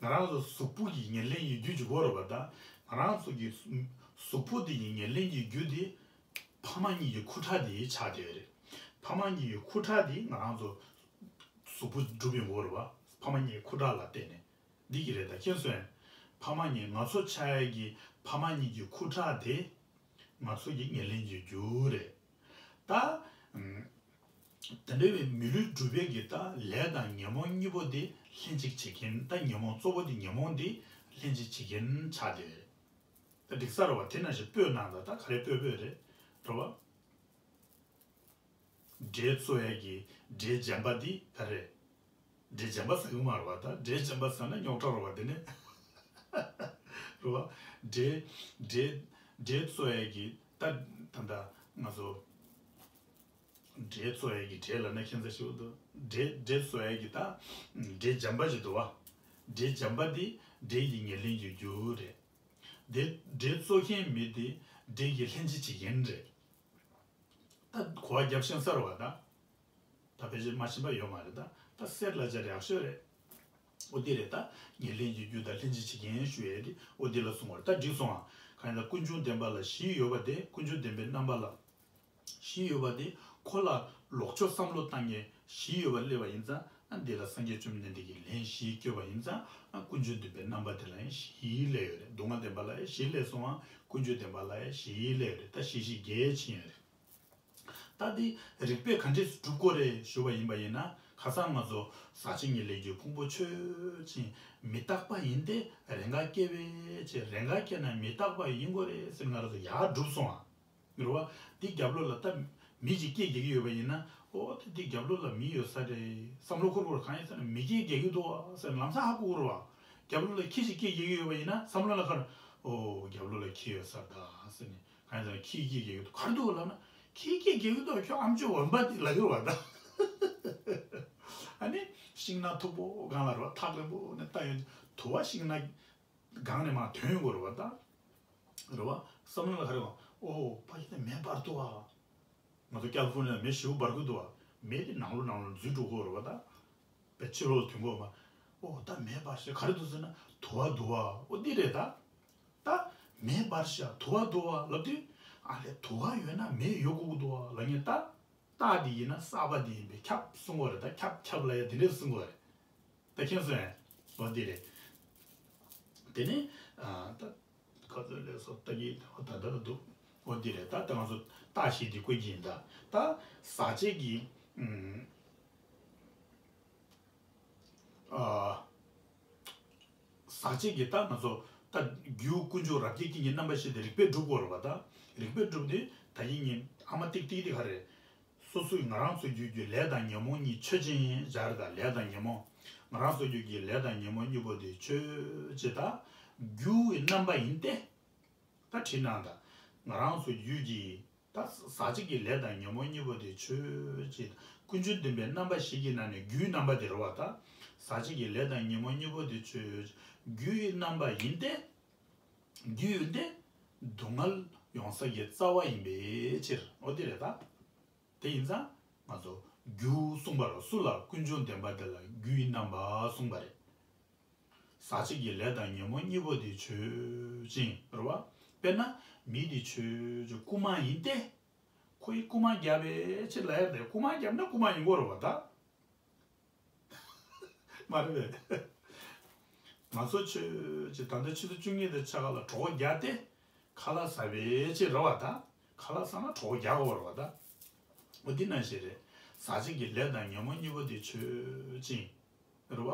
ང་རང་ཚོ་གཟུགས་པོ་གི་ཉེར་ལེན་གྱི་རྒྱུ་ཅིག་དགོས་རེད་པ། ད་ང་རང་ཚོ་གི་གཟུགས་པོ་འདི་ཡི་ཉེར་ལེན་གྱི་རྒྱུ་དེ་ཕ་མ་གཉིས་ཀྱི་ཁུ་ཁྲག་དེ་ཆགས་བསྡད་ཡོད་རེད། ཕ་མ་གཉིས་ཀྱི་ཁུ་ཁྲག་དེ་ང་རང་ཚོ་གཟུགས་པོ་གྲུབ་ཡོང་གི་ཡོད་རེད་པ། ཕ་མ་གཉིས་ཀྱི་ཁུ་ཁྲག་ལ་བརྟེན་ནས་འདི་གི་རེད། ད་མཁྱེན་སོང་ངས། ཕ་མ་གཉིས་ང་ཚོ་ཆགས་ཡ་གི་ཕ་མ་གཉིས་ཀྱི་ཁུ་ཁྲག་དེ་ང་ཚོ་གི་ཉེར་ལེན་གྱི་རྒྱུ་རེད། ད་ཨམ། དེ་འདྲ་བའི་མི་ལུས་གྲུབ་པའི་གི་ད་ལས་དང་ཉོན་མོངས་གཉིས་པོ་དེ་ལྷན་ཅིག་བྱེད་མཁན། ད་ཉོན་མོངས་གཙོ་བོ་དེ་ཉོན་མོངས་དེ་ལྷན་ཅིག་བྱེད་མཁན་ཆགས་བསྡད་ཡོད་རེད། ད་འགྲིག་ས་རེད་པ། དེ་ནང་བཞིན་སྤོས་ནང་ད་ད་ག་རེ་སྤོས་སྤོས་རེད། རེད་པ། འབྲས་བཙོ་ཡས་ཀྱི་འབྲས་འཇམ་པ་འདི་ག་རེ། འབྲས་འཇམ་པ་ཟ་གི་མ་རེད་པ། ད་འབྲས་འཇམ་པ་ཟ་ན་རྙོག་དྲ་རེད་པ། དེ་ནས་རེད་པ། འབྲས་འབྲས་འབྲས་བཙོ་ཡས་ཀྱི་ད་ད་ད་ང་ཚོ་འབྲས་བཙོ་ཡས་ཀྱི་འབྲས་ལབ་ན་ཁྱད་མཚར་ཞིག་འདུག་འབྲས་འབྲས་བཙོ་ཡས་ཀྱི་ད་འབྲས་འཇམ་པ་ཞིག་འདུག་པ། འབྲས་འཇམ་པ་འདི་འབྲས་ཀྱི་ཉེར་ལེན་གྱི་རྒྱུ་རེད། འདི་འབྲས་བཙོ་མཁན་མི་འདི་འབྲས་ཀྱི་ལྷན་ཅིག་བྱེད་མཁན་རེད། ད་གོ་བ་རྒྱབ་ཤེས་ས་རེད་པ། ད་ད་ཕལ་ཆེར་མ་ཤེས་པ་ཡོད་མ་རེད། ད་ད་གསེར་ལ་སྦྱར་ཡག་ཤོས་རེད། འོ་འདི་རེད། ད་ཉེར་ལེན་གྱི་རྒྱུ་དང་ལྷན་ཅིག་བྱེད་མཁན་ཞུ་ཡས་དེ་འོ་འདི་ལ་གསུངས་པ་རེད། ད་འགྲིག་སོང་ཨ། གང་ཡིན་ད་ཀུན་འབྱུང་བདེན་པ་ལ་བཞི་ཡོད་པ་དེ། ཀུན་འབྱུང་བདེན་པའི་རྣམ་པ་ལ་བཞི་ཡོད་པ་དེ་ཁོ་ལ་ལོག་ཕྱོགས་བསམ་བློ་བཏང་མཁན་བཞི་ཡོད་པ་སླེབས་པ་ཡིན་ཙང་། ཨ་འདི་ལ་སངས་རྒྱས་བཅོམ་ལྡན་འདས་ཀྱིས་ལན་བཞི་བཀོད་པ་ཡིན་ཙང་། ཨ་ཀུན་འབྱུང་བདེན་པའི་རྣམ་པ་དེ་ལ་ཡང་བཞི་སླེབས་ཡོད་རེད། སྡུག་བསྔལ་བདེན་པ་ལ་ཡང་བཞི་སླེབས་སོང་ཨ། ཀུན་འབྱུང་བདེན་པ་ལ་ཡང་བཞི་སླེབས་ཡོད་རེད། ད་བཞི་བཞི་བརྒྱད་ཕྱིན་ཡོད་རེད། ད་འདི་རིགས་པས་ག་འདྲས་སྒྲུབ་དགོས་རེད་ཞུ་བ་ཡིན་པ་ཡིན་ན། ཁ་སང་ང་ཚོ་ཟག་བཅས་ཉེར་ལེན་གྱི་ཕུང་པོ་ཆོས་ཅན། མི་རྟག་པ་ཡིན་ཏེ། རེས་འགའ་སྐྱེ་བའི་ཕྱིར། རེས་འགའ་སྐྱེ་ན་མི་རྟག་པ་ཡིན་དགོས་རེད་ཟེར་ང་རང་ཚོ་ཡར་སྒྲུབ་སོང་ཨ། རེད་པ། འདི་རྒྱབ་ལོགས་ལ་ད་མི་ཅིག་སྐད་རྒྱག་གི་ཡོད་པ་ཡིན་ན། ཨོ་ད་འདི་རྒྱབ་ལོགས་ལ་མི་ཡོད་ས་རེད་བསམ་བློ་འཁོར་བར། གང་ཡིན་ཟེར་ན་མི་སྐད་རྒྱག་གི་འདུག་བ་ཟེར་ལམ་སང་ཧ་གོ་གི་རེད་པ། རྒྱབ་ལོགས་ལ་ཁྱི་ཞིག་སྐད་རྒྱག་གི་ཡོད་པ་ཡིན་ན་བསམ་བློ་ལ་ཁར། ཨོ་རྒྱབ་ལོགས་ལ་ཁྱི་ཡོད་ས་རེད་ད་ཟེར་ནས། གང་ཡིན་ཟེར་ན་ཁྱི་སྐད་རྒྱག་གི་འདུག་ག་རེ་འདུག་ལབ་ན། ཁྱི་སྐད་རྒྱག་གི་འདུག་ཁྱོད་ཨམ་ཅོག་འོན་པ་འདི་ལབ་ཡོད་པ་ད། ཨ་ནི་ཤིང་ནགས་མཐུག་པོ་སྒང་ལ་རེད་པ། ཐག་རིང་པོ་ནས་ལྟ་ཡོང་དུ་བ་ཤིང་ནགས་སྒང་ནས་མར་ཐོན་ཡོང་གི་རེད་པ་ད། རེད་པ། བསམ་བློ་ལ་ག་རེ་བ། ཨོ་ཕ་གི་ནས་མེ་འབར་འདུག་ཨ། ང་ཚོ་ཀལ་ཧྥོར་ནི་ཡ་མེ་ཞེ་པོ་འབར་གི་འདུག་ཨ། མེ་དེ་ནང་ལོགས་ནང་ལོགས་འཛུལ་འགྲོ་གི་རེད་པ་ད། པའི་ཕྱི་ལོགས་ལ་ཐོན་གོ་མ། ཨོ་ད་མེ་འབར་ཤག་ག་རེ་འདུག་ཟེར་ན་དུ་བ་འདུག་པ། ཨོ་འདི་རེད་ད། ད་མེ་འབར་ཤག་དུ་བ་འདུག་པ་ལབ་དུས། ཨ་ལས་དུ་བ་ཡོད་ན་མེ་ཡོད་དགོས་ཀྱི་འདུག་པ་ལབ་མཁན་ད། རྟགས་འདི་ཡིན་ན་གསར་པ་འདི་ཡིན་པས་ཁྱབ་གསུང་གི་རེད་ད། ཁྱབ་ཁྱབ་ལབ་ཡ་འདི་འདྲས་གསུང་གི་རེད། ད་མཁྱེན་སོང་ངས། ཨོ་འདི་རེད། དེ་ནས་ཨ་ད་ག་ཚོད་ལས་སོ་ལྟ་གི་ད་ད་ལ་འདུག་ཨོ་འདི་རེད། ད་ད་ང་ཚོ་རྟགས་བཞི་འདི་བཀོད་ཀྱི་ཡིན་ད། ད་ཟག་བཅས་ཀྱི་ཨུམ། ཨ། ཟག་བཅས་ཀྱི་ད་ང་ཚོ་ད་རྒྱུ་ཀུན་འབྱུང་རབ་རྒྱས་ཀྱི་ཉིད་རྣམ་པ་བཞི་དེ་རིགས་པས་སྒྲུབ་དགོས་རེད་པ་ད། རིགས་པས་སྒྲུབ་དུས་ད་ཡིན་ཉིན་ཨ་མ་ཏིག་ཏིག་དེ་ག་རེད། སོ་སོའི་ང་རང་ཚོ་རྒྱུད་ཀྱི་ལས་དང་ཉོན་མོངས་གཉིས་ཆོས་ཅན་སྦྱར་ད། ལས་དང་ཉོན་མོངས། ང་རང་ཚོ་རྒྱུད་ཀྱི་ལས་དང་ཉོན་མོངས་གཉིས་པོ་དེ་ཆོས་ཅན་ད། རྒྱུ་ཡི་རྣམ་པ་ཡིན་ཏེ། ད་བྲིས་གནང་ད། ང་རང་ཚོ་རྒྱུད་ཀྱི་ད་ཟག་བཅས་ཀྱི་ལས་དང་ཉོན་མོངས་གཉིས་པོ་དེ་ཆོས་ཅན། ཀུན་འབྱུང་བདེན་པའི་རྣམ་པ་བཞི་གི་ནང་ནས་རྒྱུའི་རྣམ་པ་དེ་རེད་པ་ད། ཟག་བཅས་ཀྱི་ལས་དང་ཉོན་མོངས་གཉིས་པོ་དེ་ཆོས་རྒྱུའི་རྣམ་པ་ཡིན་ཏེ། རྒྱུ་ཡིན་ཏེ། སྡུག་བསྔལ་ཡོང་ས་ཀྱི་རྩ་བ་ཡིན་པའི་ཕྱིར། འོ་དེ་རེད་ད། དེ་ཡིན་ཙང་ང་ཚོ་རྒྱུ་གསུངས་པ་རེད། སུ་ལ། ཀུན་འབྱུང་བདེན་པ་དེ་ལ་རྒྱུ་ཡི་རྣམ་པ་གསུངས་པ་རེད། ཟག་བཅས་ཀྱི་ལས་དང་ཉོན་མོངས་གཉིས་པོ་དེ་ཆོས་ཅན་རེད་པ། དཔེར་ན་མི་དེ་ཆོས་ཅན་རྐུ་མ་ཡིན་ཏེ། ཁོ་ཡིས་རྐུ་མ་བརྒྱབ་པའི་ཕྱིར་ལབ་ཡ་དེ། རྐུ་མ་བརྒྱབ་ན་རྐུ་མ་ཡིན་དགོས་རེད་པ་ད། མ་རེད་པས། ང་ཚོ་ཆོས་ཅན་ད་ལྟ་ཆུ་ཚོད་བཅུ་གཉིས་དང་ཕྱེད་ཀ་ལ་གྲོད་ཁོག་རྒྱགས་ཏེ་ཁ་ལག་ཟ་བའི་ཕྱིར་རེད་པ་ད། ཁ་ལག་ཟ་ན་གྲོད་ཁོག་རྒྱགས་དགོས་རེད་པ་ད། འོ་འདི་ནང་བཞིན་རེད། ཟག་བཅས་ཀྱི་ལས་དང་ཉོན་མོངས་གཉིས་པོ་དེ་ཆོས་ཅན། རེད་པ།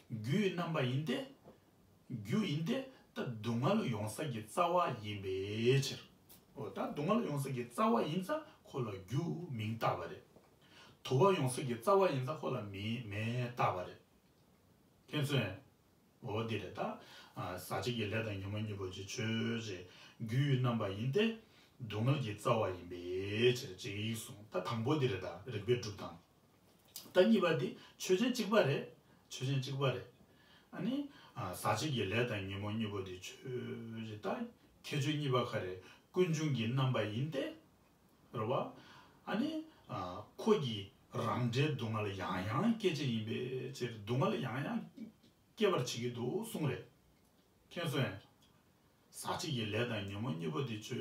རྒྱུ་ཡི་རྣམ་པ་ཡིན་ཏེ། རྒྱུ་ཡིན་ཏེ། ད་སྡུག་བསྔལ་ཡོང་ས་ཀྱི་རྩ་བ་ཡིན་པའི་ཕྱིར། འོ་ད་སྡུག་བསྔལ་ཡོང་ས་ཀྱི་རྩ་བ་ཡིན་ཙང་ཁོ་ལ་རྒྱུ་མིང་བཏགས་པ་རེད། དུ་བ་ཡོང་ས་ཀྱི་རྩ་བ་ཡིན་ཙང་ཁོ་ལ་མིང་མེ་བཏགས་པ་རེད། མཁྱེན་སོང་ངས། འོ་འདི་རེད་ད། ཨ་ཟག་བཅས་ཀྱི་ལས་དང་ཉོན་མོངས་གཉིས་པོ་དེ་ཆོས་ཅན། རྒྱུ་ཡི་རྣམ་པ་ཡིན་ཏེ། སྡུག་བསྔལ་གྱི་རྩ་བ་ཡིན་པའི་ཕྱིར་ཅིག་གསུངས། ད་དང་པོ་འདི་རེད་ད། རིགས་པས་སྒྲུབ་སྟངས། ད་གཉིས་པ་དེ་ཆོས་ཅན་གཅིག་པ་རེད། ཆོས་ཅན་གཅིག་པ་རེད། ཨ་ནི་ཨ་ཟག་བཅས་ཀྱི་ལས་དང་ཉོན་མོངས་གཉིས་པོ་དེ་ཆོས་ཅན། ད་ཁྱད་ཆོས་གཉིས་པ་ག་རེ། ཀུན་འབྱུང་གི་རྣམ་པ་ཡིན་ཏེ། རེད་པ། ཨ་ནི་ཨ་ཁོ་གི་ རང་འབྲས་སྡུག་བསྔལ་ཡང་ཡང་སྐྱེད་བྱེད་ཡིན་པའི་ཕྱིར། སྡུག་བསྔལ་ཡང་ཡང་སྐྱེད་པར་བྱེད་ཀྱི་འདུག་གསུངས་རེད། མཁྱེན་སོང་ངས། ཟག་བཅས་ཀྱི་ལས་དང་ཉོན་མོངས་གཉིས་པོ་དེ་ཆོས་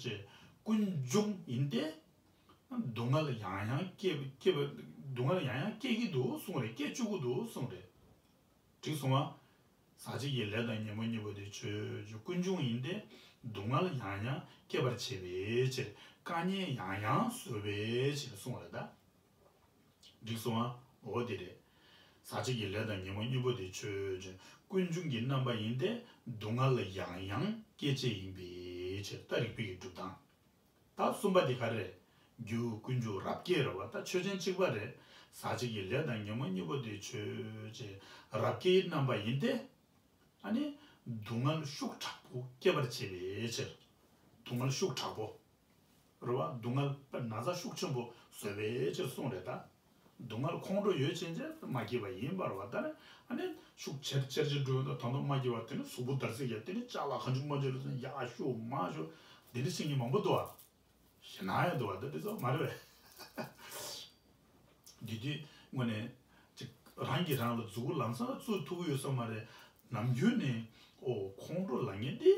ཅན། ཀུན་འབྱུང་ཡིན་ཏེ། སྡུག་བསྔལ་ཡང་ཡང་སྐྱེད་སྐྱེད་པ། སྡུག་བསྔལ་ཡང་ཡང་སྐྱེད་ཀྱི་འདུག་གསུངས་རེད། སྐྱེད་བཅུག་གི་འདུག་གསུངས་རེད། འགྲིག་སོང་ང་། ཟག་བཅས་ཀྱི་ལས་དང་ཉོན་མོངས་གཉིས་པོ་དེ་ཆོས་ཅན། ཀུན་འབྱུང་ཡིན་ཏེ། སྡུག་བསྔལ་ཡང་ཡང་སྐྱེད་པར་བྱེད་པའི་ཕྱིར། དཀའ་ངལ་ཡང་ཡང་བཟོ་བའི་ཕྱིར་གསུངས་རེད་ད། འགྲིག་སོང་ང་། འོ་དེ་རེད། ཟག་བཅས་ཀྱི་ལས་དང་ཉོན་མོངས་གཉིས་པོ་དེ་ཆོས་ཅན། ཀུན་འབྱུང་གི་རྣམ་པ་ཡིན་ཏེ། སྡུག་བསྔལ་ཡང་ཡང་སྐྱེད་བྱེད་ཡིན་པའི་ཕྱིར། ད་རིགས་པའི་གི་གྲུབ་སྟངས། ད་གསུམ་པ་དེ་ག་རེ་རེད། རྒྱུ་ཀུན་འབྱུང་རབ་སྐྱེས་རེད་བ། ད་ཆོས་ཅན་གཅིག་པ་རེད། ཟག་བཅས་ཀྱི་ལས་དང་ཉོན་མོངས་གཉིས་པོ་དེ་ཆོས་ཅན། རབ་སྐྱེས་རྣམ་པ་ཡིན་ཏེ། ཨ་ནི། སྡུག་བསྔལ་ཤུགས་དྲག་པོ་སྐྱེད་པར་བྱེད་པའི་ཕྱིར། སྡུག་བསྔལ་ཤུགས་དྲག་པོ། རེད་བ། སྡུག་བསྔལ་ན་ཚ་ཤུགས་ཆེན་པོ་བཟོ་བའི་ཕྱིར་གསུངས་རེད་ད། སྡུག་བསྔལ་ཁོང་ཁྲོ་ཡོད་ཕྱིན་ཆད་མ་སྐྱེས་པ་ཡིན་པ་རེད་བ། ད་ནི་ཨ་ནི་ཤུགས་ཆེར་ཆེར་ཆེར་འགྲོ་ཡོང་དུས། ད་དུང་མ་སྐྱེས་པ་དེ་ནི་གཟུགས་པོ་འདར་སིག་ཡ། དེ་ནི་ཅ་ལག་གང་བྱུང་མང་བྱུང་རེད་ཟེར་ཡར་ཤོག་མར་ཤོག་དེ་འདྲ་བྱེད་མཁན་མང་པོ་འདུག་བ། ཞེད་སྣང་ཡང་འདུག་བ། ད་དེ་ཚོ་མ་རེད་པས། དེ་དུས་དངོས་གནས་ཅིག་རང་གིས་རང་ལ་མཛུབ་གུ་ལམ་སང་བཙུགས་ཐུབ་ཀྱི་ཡོད་ས་མ་རེད། ནམ་རྒྱུན་ནས་ཨོ་ཁོང་ཁྲོ་ལངས་མཁན་དེ་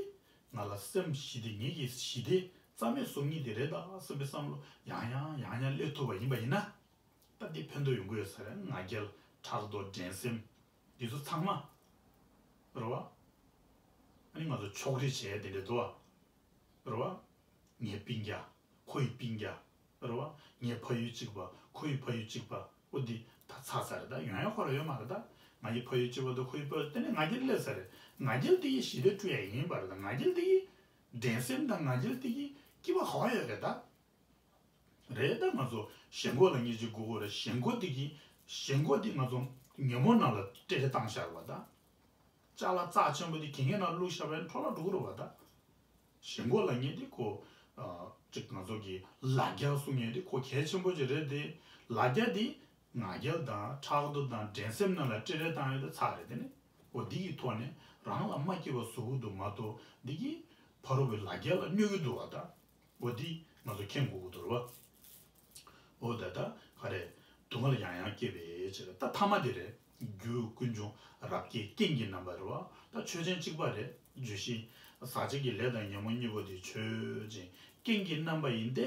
ང་ལ་སེམས་ཞི་བདེ། ངེད་ཀྱི་ཞི་བདེ་རྩ་མེད་བཟོ་མཁན་དེ་རེད་ད་བསམ་པའི་བསམ་བློ་ཡང་ཡང་ཡང་ཡང་སླེབས་ཐུབ་པ་ཡིན་པ་ཡིན་ན། ད་འདི་ཕན་ཐོགས་ཡོང་གི་ཡོད་ས་རེད། ང་རྒྱལ། ཕྲག་དོག། འགྲན་སེམས། འདི་ཚོ་ཚང་མ། རེད་བ། ཨ་ནི་ང་ཚོ་ཕྱོགས་རིས་བྱས་དེ་འདྲ་འདུག་བ། རེད་བ། ངའི་སྤུན་ཀྱག་ཁོ་ཡི་སྤུན་ཀྱག་རེད་བ། ངའི་ཕ་ཡུལ་གཅིག་པ། ཁོ་ཡི་ཕ་ཡུལ་གཅིག་པ། ཨོ་འདི་ད་ཚར་ཚར་རེད་ད། ཡོང་ཡ་ཁོ་ར་ཡོད་མ་རེད་ད། ང་ཡི་ཕ་ཡུལ་གཅིག་པ་དང་ཁོ་ཡི་ཕ་ཡུལ། དེ་ནས་ང་རྒྱལ་སླེབས་ས་རེད། ང་རྒྱལ་དེ་ཡིས་ཞི་བདེ་བསྐྲུན་ཡ་ཡིན་པ་རེད་ད། ང་རྒྱལ་དེ་ཡིས། འགྲན་སེམས་དང་ང་རྒྱལ་དེ་ཡིས་སྐྱིད་པ་ག་བ་ཡོད་རེད་ད། རེད་ད། ང་ཚོ་ཞེན་ཁོག་ལ་ངེས་ཅིག་དགོས་དགོས་རེད། ཞེན་ཁོག་དེ་གིས། ཞེན་ཁོག་དེ་ང་ཚོ་ཉོན་མོངས་ནང་ལ་སྤྲེལ་བཏང་བཞག་པ་ད། ཅ་ལག་རྩ་ཆེན་པོ་དེ་གན་རྐྱལ་ནང་བླུགས་བཞག་པ་ཡིན་ན་འཕྲོ་བརླག་འགྲོ་གི་རེད་བ་ད། ཞེན་ཁོག་ལ་ངེས་དེ་ཁོ། ཨ། ཅིག་ང་ཚོ་གི་ལ་རྒྱ་གསུང་མཁན་དེ་ཁོ་གལ་ཆེན་པོ་ཅིག་རེད་དེ། ལ་རྒྱ་དེ་ང་རྒྱལ་དང་ཕྲག་དོག་དང་འགྲན་སེམས་ནང་ལ་སྤྲེལ་བཏང་ཡོད་དེ་ཚར་རེད་དེ་ནི། འོ་འདི་གི་ཐོག་ནས་རང་ལ་མ་སྐྱིད་པ་བཟོ་གི་འདུག་མ་གཏོགས་འདི་གིས་ཕ་རོལ་པོའི་ལ་རྒྱ་ལ་གནོད་ཀྱི་འདུག་བ་ད། འོ་འདི་ང་ཚོ་མཁྱེན་དགོས་ཀྱི་འདུག་རེད་བ། འོ་ད་ད་ག་རེ། སྡུག་བསྔལ་ཡང་ཡང་སྐྱེད་པའི་ཕྱིར། ད་ཐ་མ་དེ་རེད། རྒྱུ་ཀུན་འབྱུང་རབ་སྐྱེས་རྐྱེན་གྱི་རྣམ་པ་རེད་བ། ད་ཆོས་ཅན་གཅིག་པ་རེད། བརྗོད་གཞི། ཟག་བཅས་ཀྱི་ལས་དང་ཉོན་མོངས་གཉིས་པོ་དེ་ཆོས་ཅན། རྐྱེན་གྱི་རྣམ་པ་ཡིན་ཏེ།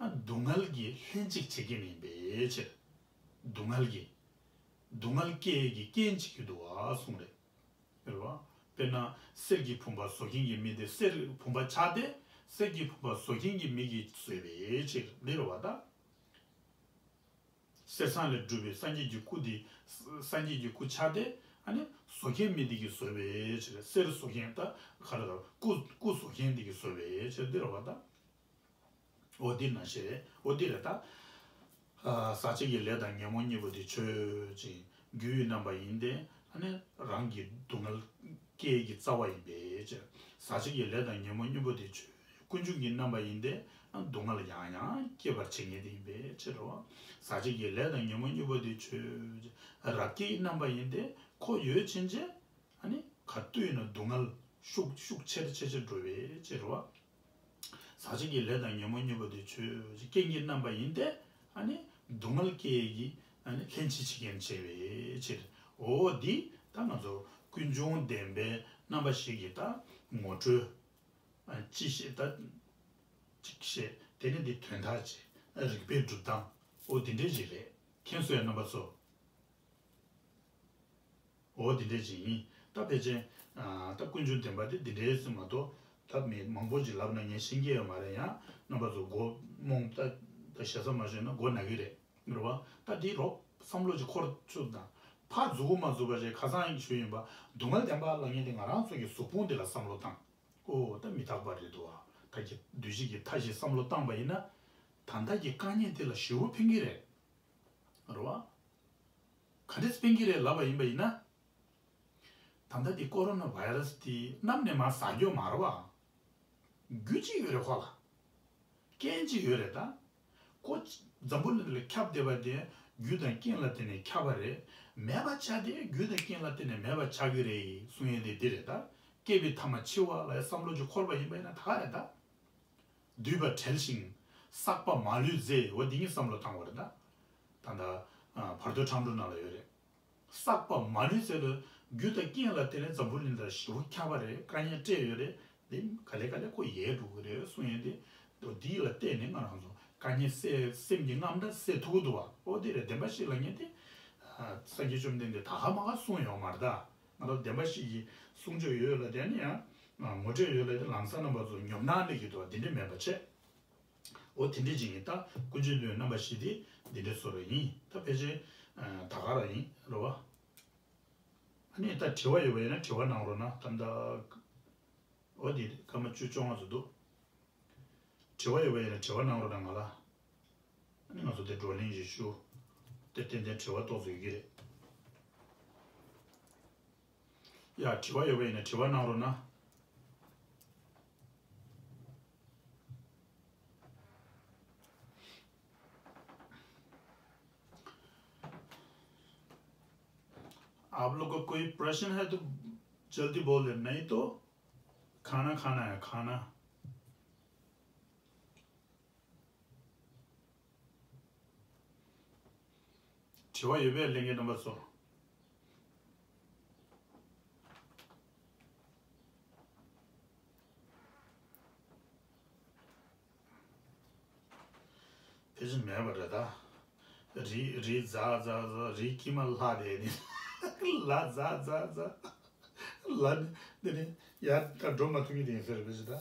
ཨ། སྡུག་བསྔལ་གྱི་ལྷན་ཅིག་བྱེད་རྐྱེན་ཡིན་པའི་ཕྱིར། སྡུག་བསྔལ་གྱི། སྡུག་བསྔལ་སྐྱེ་ཡས་ཀྱི་རྐྱེན་བྱེད་ཀྱི་འདུག་བ་གསུངས་རེད། རེད་བ། དཔེར་ན་གསེར་གྱི་བུམ་པ་བཟོ་མཁན་གྱི་མི་དེ་གསེར་བུམ་པ་ཆགས་ཏེ། གསེར་གྱི་བུམ་པ་བཟོ་མཁན་གྱི་མི་གིས་བཟོས་པའི་ཕྱིར་འདི་རེད་བ་ད། གསེར་སྲང་ལས་གྲུབ་པའི་སངས་རྒྱས་ཀྱི་སྐུ་དེ། སངས་རྒྱས་ཀྱི་སྐུ་ཆགས་ཏེ། ཨ་ནི་བཟོ་མཁན་མི་དེ་གིས་བཟོས་པའི་ཕྱིར། གསེར་བཟོ་མཁན་ད་ག་རེ་ད། སྐུ་སྐུ་བཟོ་མཁན་དེ་གིས་བཟོས་པའི་ཕྱིར་འདི་རེད་བ་ད། འོ་འདི་ནང་བཞིན་རེད། འོ་འདི་རེད་ད། ཨ། ཟག་བཅས་ཀྱི་ལས་དང་ཉོན་མོངས་གཉིས་པོ་དེ་ཆོས་ཅན། རྒྱུ་ཡི་རྣམ་པ་ཡིན་ཏེ། ཨ་ནི་རང་གི་སྡུག་བསྔལ་སྐྱེ་ཡས་ཀྱི་རྩ་བ་ཡིན་པའི་ཕྱིར། ཟག་བཅས་ཀྱི་ལས་དང་ཉོན་མོངས་གཉིས་པོ་དེ་ཆོས་ཀུན་འབྱུང་གི་རྣམ་པ་ཡིན་ཏེ། ཨ། སྡུག་བསྔལ་ཡང་ཡང་སྐྱེད་པར་བྱེད་མཁན་དེ་ཡིན་པའི་ཕྱིར་རོ། ཟག་བཅས་ཀྱི་ལས་དང་ཉོན་མོངས་གཉིས་པོ་དེ་ཆོས་རབ་སྐྱེས་ཀྱི་རྣམ་པ་ཡིན་ཏེ། ཁོ་ཡོད་ཕྱིན་ཆད། ཨ་ནི་ག་དུས་ཡིན་ན་སྡུག་བསྔལ་ཤུགས་ཤུགས་ཆེར་ཆེར་ཆེར་འགྲོ་བའི་ཕྱིར་རོ། ཟག་བཅས་ཀྱི་ལས་དང་ཉོན་མོངས་གཉིས་པོ་དེ་ཆོས་རྐྱེན་གྱི་རྣམ་པ་ཡིན་ཏེ། ཨ་ནི་སྡུག་བསྔལ་སྐྱེ་ཡས་ཀྱི། ཨ་ནི་ལྷན་ཅིག་བྱེད་རྐྱེན་བྱེད་པའི་ཕྱིར། འོ་འདི་ད་ང་ཚོ་ཀུན་འབྱུང་བདེན་པའི་རྣམ་པ་བཞི་གི་ད་ངོ་སྤྲོད། ཨ། སྤྱི་བཤད་ད་གཅིག་བཤད། དེ་ནས་འདི་དོན་དག་བྱས། རིགས་པའི་སྒྲུབ་སྟངས། འོ་འདི་འདྲས་ཞིག་རེད། མཁྱེན་སོང་ངས་རྣམ་པ་ཚོ། འོ་འདི་འདྲས་ཅིག་ཡིན། ད་ཕལ་ཆེར། ཨ། ད་ཀུན་འབྱུང་བདེན་པ་དེ་འདི་འདྲས་ཟེར་མ་གཏོགས། ད་མི་མང་པོ་ཅིག་ལབ་ན་ངས་ཤེས་ཀྱི་ཡོད་མ་རེད། ཡང་རྣམ་པ་ཚོ་མགོ་རྨོངས། ད་ད་ཞེ་ས་མ་ཞོན་ན་མགོ་ན་གི་རེད། རེད་བ། ད་འདི་རོབ་བསམ་བློ་ཅིག་འཁོར་ཚུགས་དང་། ཕར་མཛུབ་གུ་མ་བཙུགས་པ་བྱས་ཁ་སང་ཡིན་ཞུ་ཡིན་པ། སྡུག་བསྔལ་བདེན་པ་ལབ་མཁན་དེ་ང་རང་ཚོ་གི་གཟུགས་ཕུང་འདི་ལ་བསམ་བློ་བཏང་། ཨོ་ད་མི་རྟག་པ་རེད་འདུག་བ། ད་ཀྱི་འདུས་བྱས་ཀྱི་མཐའ་ཞིག་བསམ་བློ་བཏང་པ་ཡིན་ན། ད་ལྟ་གི་དཀའ་ངལ་དེ་ལ་ཞེ་པོ་ཕན་གྱི་རེད། རེད་བ། ག་འདྲས་ཕན་གྱི་རེད་ལབ་པ་ཡིན་པ་ཡིན་ན། ད་ལྟ་འདི་ཀོ་རོ་ན་བྷའི་ར་སི་འདི་གནམ་ནས་མར་ཟག་རྒྱུ་མ་རེད་བ། རྒྱུ་གཅིག་ཡོད་རེད་ཁོ་ལ། རྐྱེན་གཅིག་ཡོད་རེད་ད། ཀོ། འཛམ་བུ་གླིང་འདི་ལ་ཁྱབ་བསྡད་པ་དེ་རྒྱུ་དང་རྐྱེན་ལ་བརྟེན་ནས་ཁྱབ་པ་རེད། མེད་པ་ཆགས་དེ་རྒྱུ་དང་རྐྱེན་ལ་བརྟེན་ནས་མེད་པ་ཆགས་ཀྱི་རེད་གསུང་ཡས་དེ་འདི་རེད་ད། སྐྱེས་པའི་མཐའ་མ་འཆི་བ་ལ་བསམ་བློ་ཅིག་འཁོར་བ་ཡིན་པ་ཡིན་ན་ད་ག་རེད་ད། འདུས་པ་བྲལ་ཞིང་བསགས་པ་མ་ལུས་རྫས། འོ་འདི་གཉིས་བསམ་བློ་བཏང་བ་རེད་ད། ད་ལྟ་བར་དོའི་ཁྲམ་འགྲོ་ནང་ལ་ཡོད་རེད། བསགས་པ་མ་ལུས་ཚད་ལ་རྒྱུ་དང་རྐྱེན་ལ་བརྟེན་ནས་འཛམ་བུ་གླིང་འདིར་ཞེ་པོ་ཁྱབ་པ་རེད། དཀའ་ངལ་སྤྲད་ཡོད་རེད། འདི་ག་ལེ་ག་ལེ་ཁོ་ཡལ་འགྲོ་གི་རེད་གསུང་ཡོད་དེ། འདི་ལ་བརྟེན་ནས་ང་རང་ཚོ་དཀའ་ངལ་སེལ། སེམས་ཀྱི་རྔམ་སྐྲག་སེལ་ཐུབ་ཀྱི་འདུག་བ། ཨོ་དེ་རེད། བདེན་པ་བཞི་ལབ་མཁན་དེ་སངས་རྒྱས་བཅོམ་ལྡན་འདས་ད་ག་མ་ག་གསུངས་ཡོད་མ་རེད་ད། ང་ཚོ་བདེན་པ་བཞི་གི་གསུང་ཆོས་ཡོད་ལ་དེ་ནི་ཡང་ངོ་སྤྲོད་ཡོད་ལ་དེ་ལམ་སང་རྣམ་པ་ཚོ་ཉོབ་སྣང་སླེབས་ཀྱི་འདུག་བ། དེ་འདྲ་མེད་པ་བྱས། འོ་དེ་འདྲ་ཅིག་ཡིན། ད་ཀུན་མཁྱེན་བློའི་རྣམ་པ་བཞི་དེ་འདི་འདྲ་བཟོ་ར་ཡིན། ད་ཕལ་ཆེར་ད་ག་རང་ཡིན་རེད་བ། ཨ་ནི་ད་དྲི་བ་ཡོད་པ་ཡིན་ན་དྲི་བ་གནང་རོགས་གནང་། ད་ད་འོ་དེ་སྐར་མ་བཅུ་བཅོ་ལྔ་ཙམ་འདུག་དྲི་བ་ཡོད་པ་ཡིན་ན་དྲི་བ་གནང་རོགས་གནང་ང་ལ། ཨ་ནི་ང་ཚོ་དེ་བགྲོ་གླེང་ཞིག་ཞུ། དེ་ཏན་ཏན་དྲི་བ་ཏོག་ཙམ་ཡོད་ཀྱི་རེད། ཡ་དྲི་བ་ཡོད་པ་ཡིན་ན་དྲི་བ་གནང་རོགས་གནང་། आप लोग को कोई प्रश्न है तो जल्दी बोल देना, नहीं तो खाना खाना है, खाना। དྲི་བ་ཡོད་པའི་ལྷན་རྒྱས་རྣམ་པ་ཚོ། ཕལ་ཆེར་མེད་པ་རེད་ད། རི་རི་ཛ་ཛ་ཛ་རི་དཀྱིལ་མ་ལྷག་དེ་ནི་ལ་ཛ་ཛ་ཛ་ལ་ནི་འདི་ནི་ཡར་ད་འགྲོ་མ་ཐུབ་ཀྱི་དེ་ཡིན་ཟེར་ཕལ་ཆེར་ད།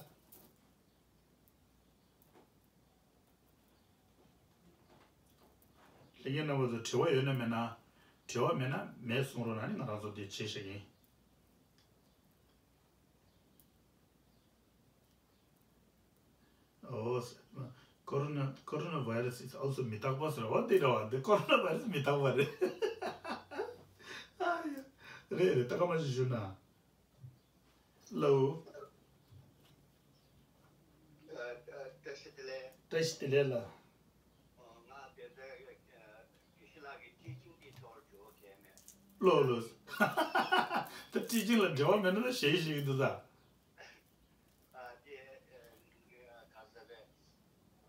ལྷན་རྒྱས་རྣམ་པ་ཚོ་དྲི་བ་ཡོད་ན་མེད་ན། དྲི་བ་མེད་ན་མེད་གསུང་རོགས་གནང་། ནི་ང་རང་ཚོ་འདི་བྱེད་བཞག་ཡིན། Oh, corona, coronavirus is also མི་རྟག་པ་ཟེར་བ་འདི་རེད་བ། འདི་ཀོ་རོ་ན་བྷའི་རེ་སི་is also མི་རྟག་པ་རེད། ཨ་ཡ། རེད་རེད། ད་སྐར་མ་ཞིག་ཞུ་ན། ལའོ། ཨ། ཨ། བཀྲ་ཤིས་བདེ་ལེགས། བཀྲ་ཤིས་བདེ་ལེགས་ལགས། ཨོ། ང་དེ་ཚོའི་དགེ་བཤེས་ལགས་ཀྱི་ཊི་ཅིང་འདི་ཐོག་འགྱུར་བ་གལ་མེད། ལོ་ལོ། ད་ཊི་ཅིང་ལ་འབྲེལ་བ་མེད་ན་ད་ཞེ་ཞེ་གི་འདུག་ད། ཨ། དེ་ག་ཟེར་རེད།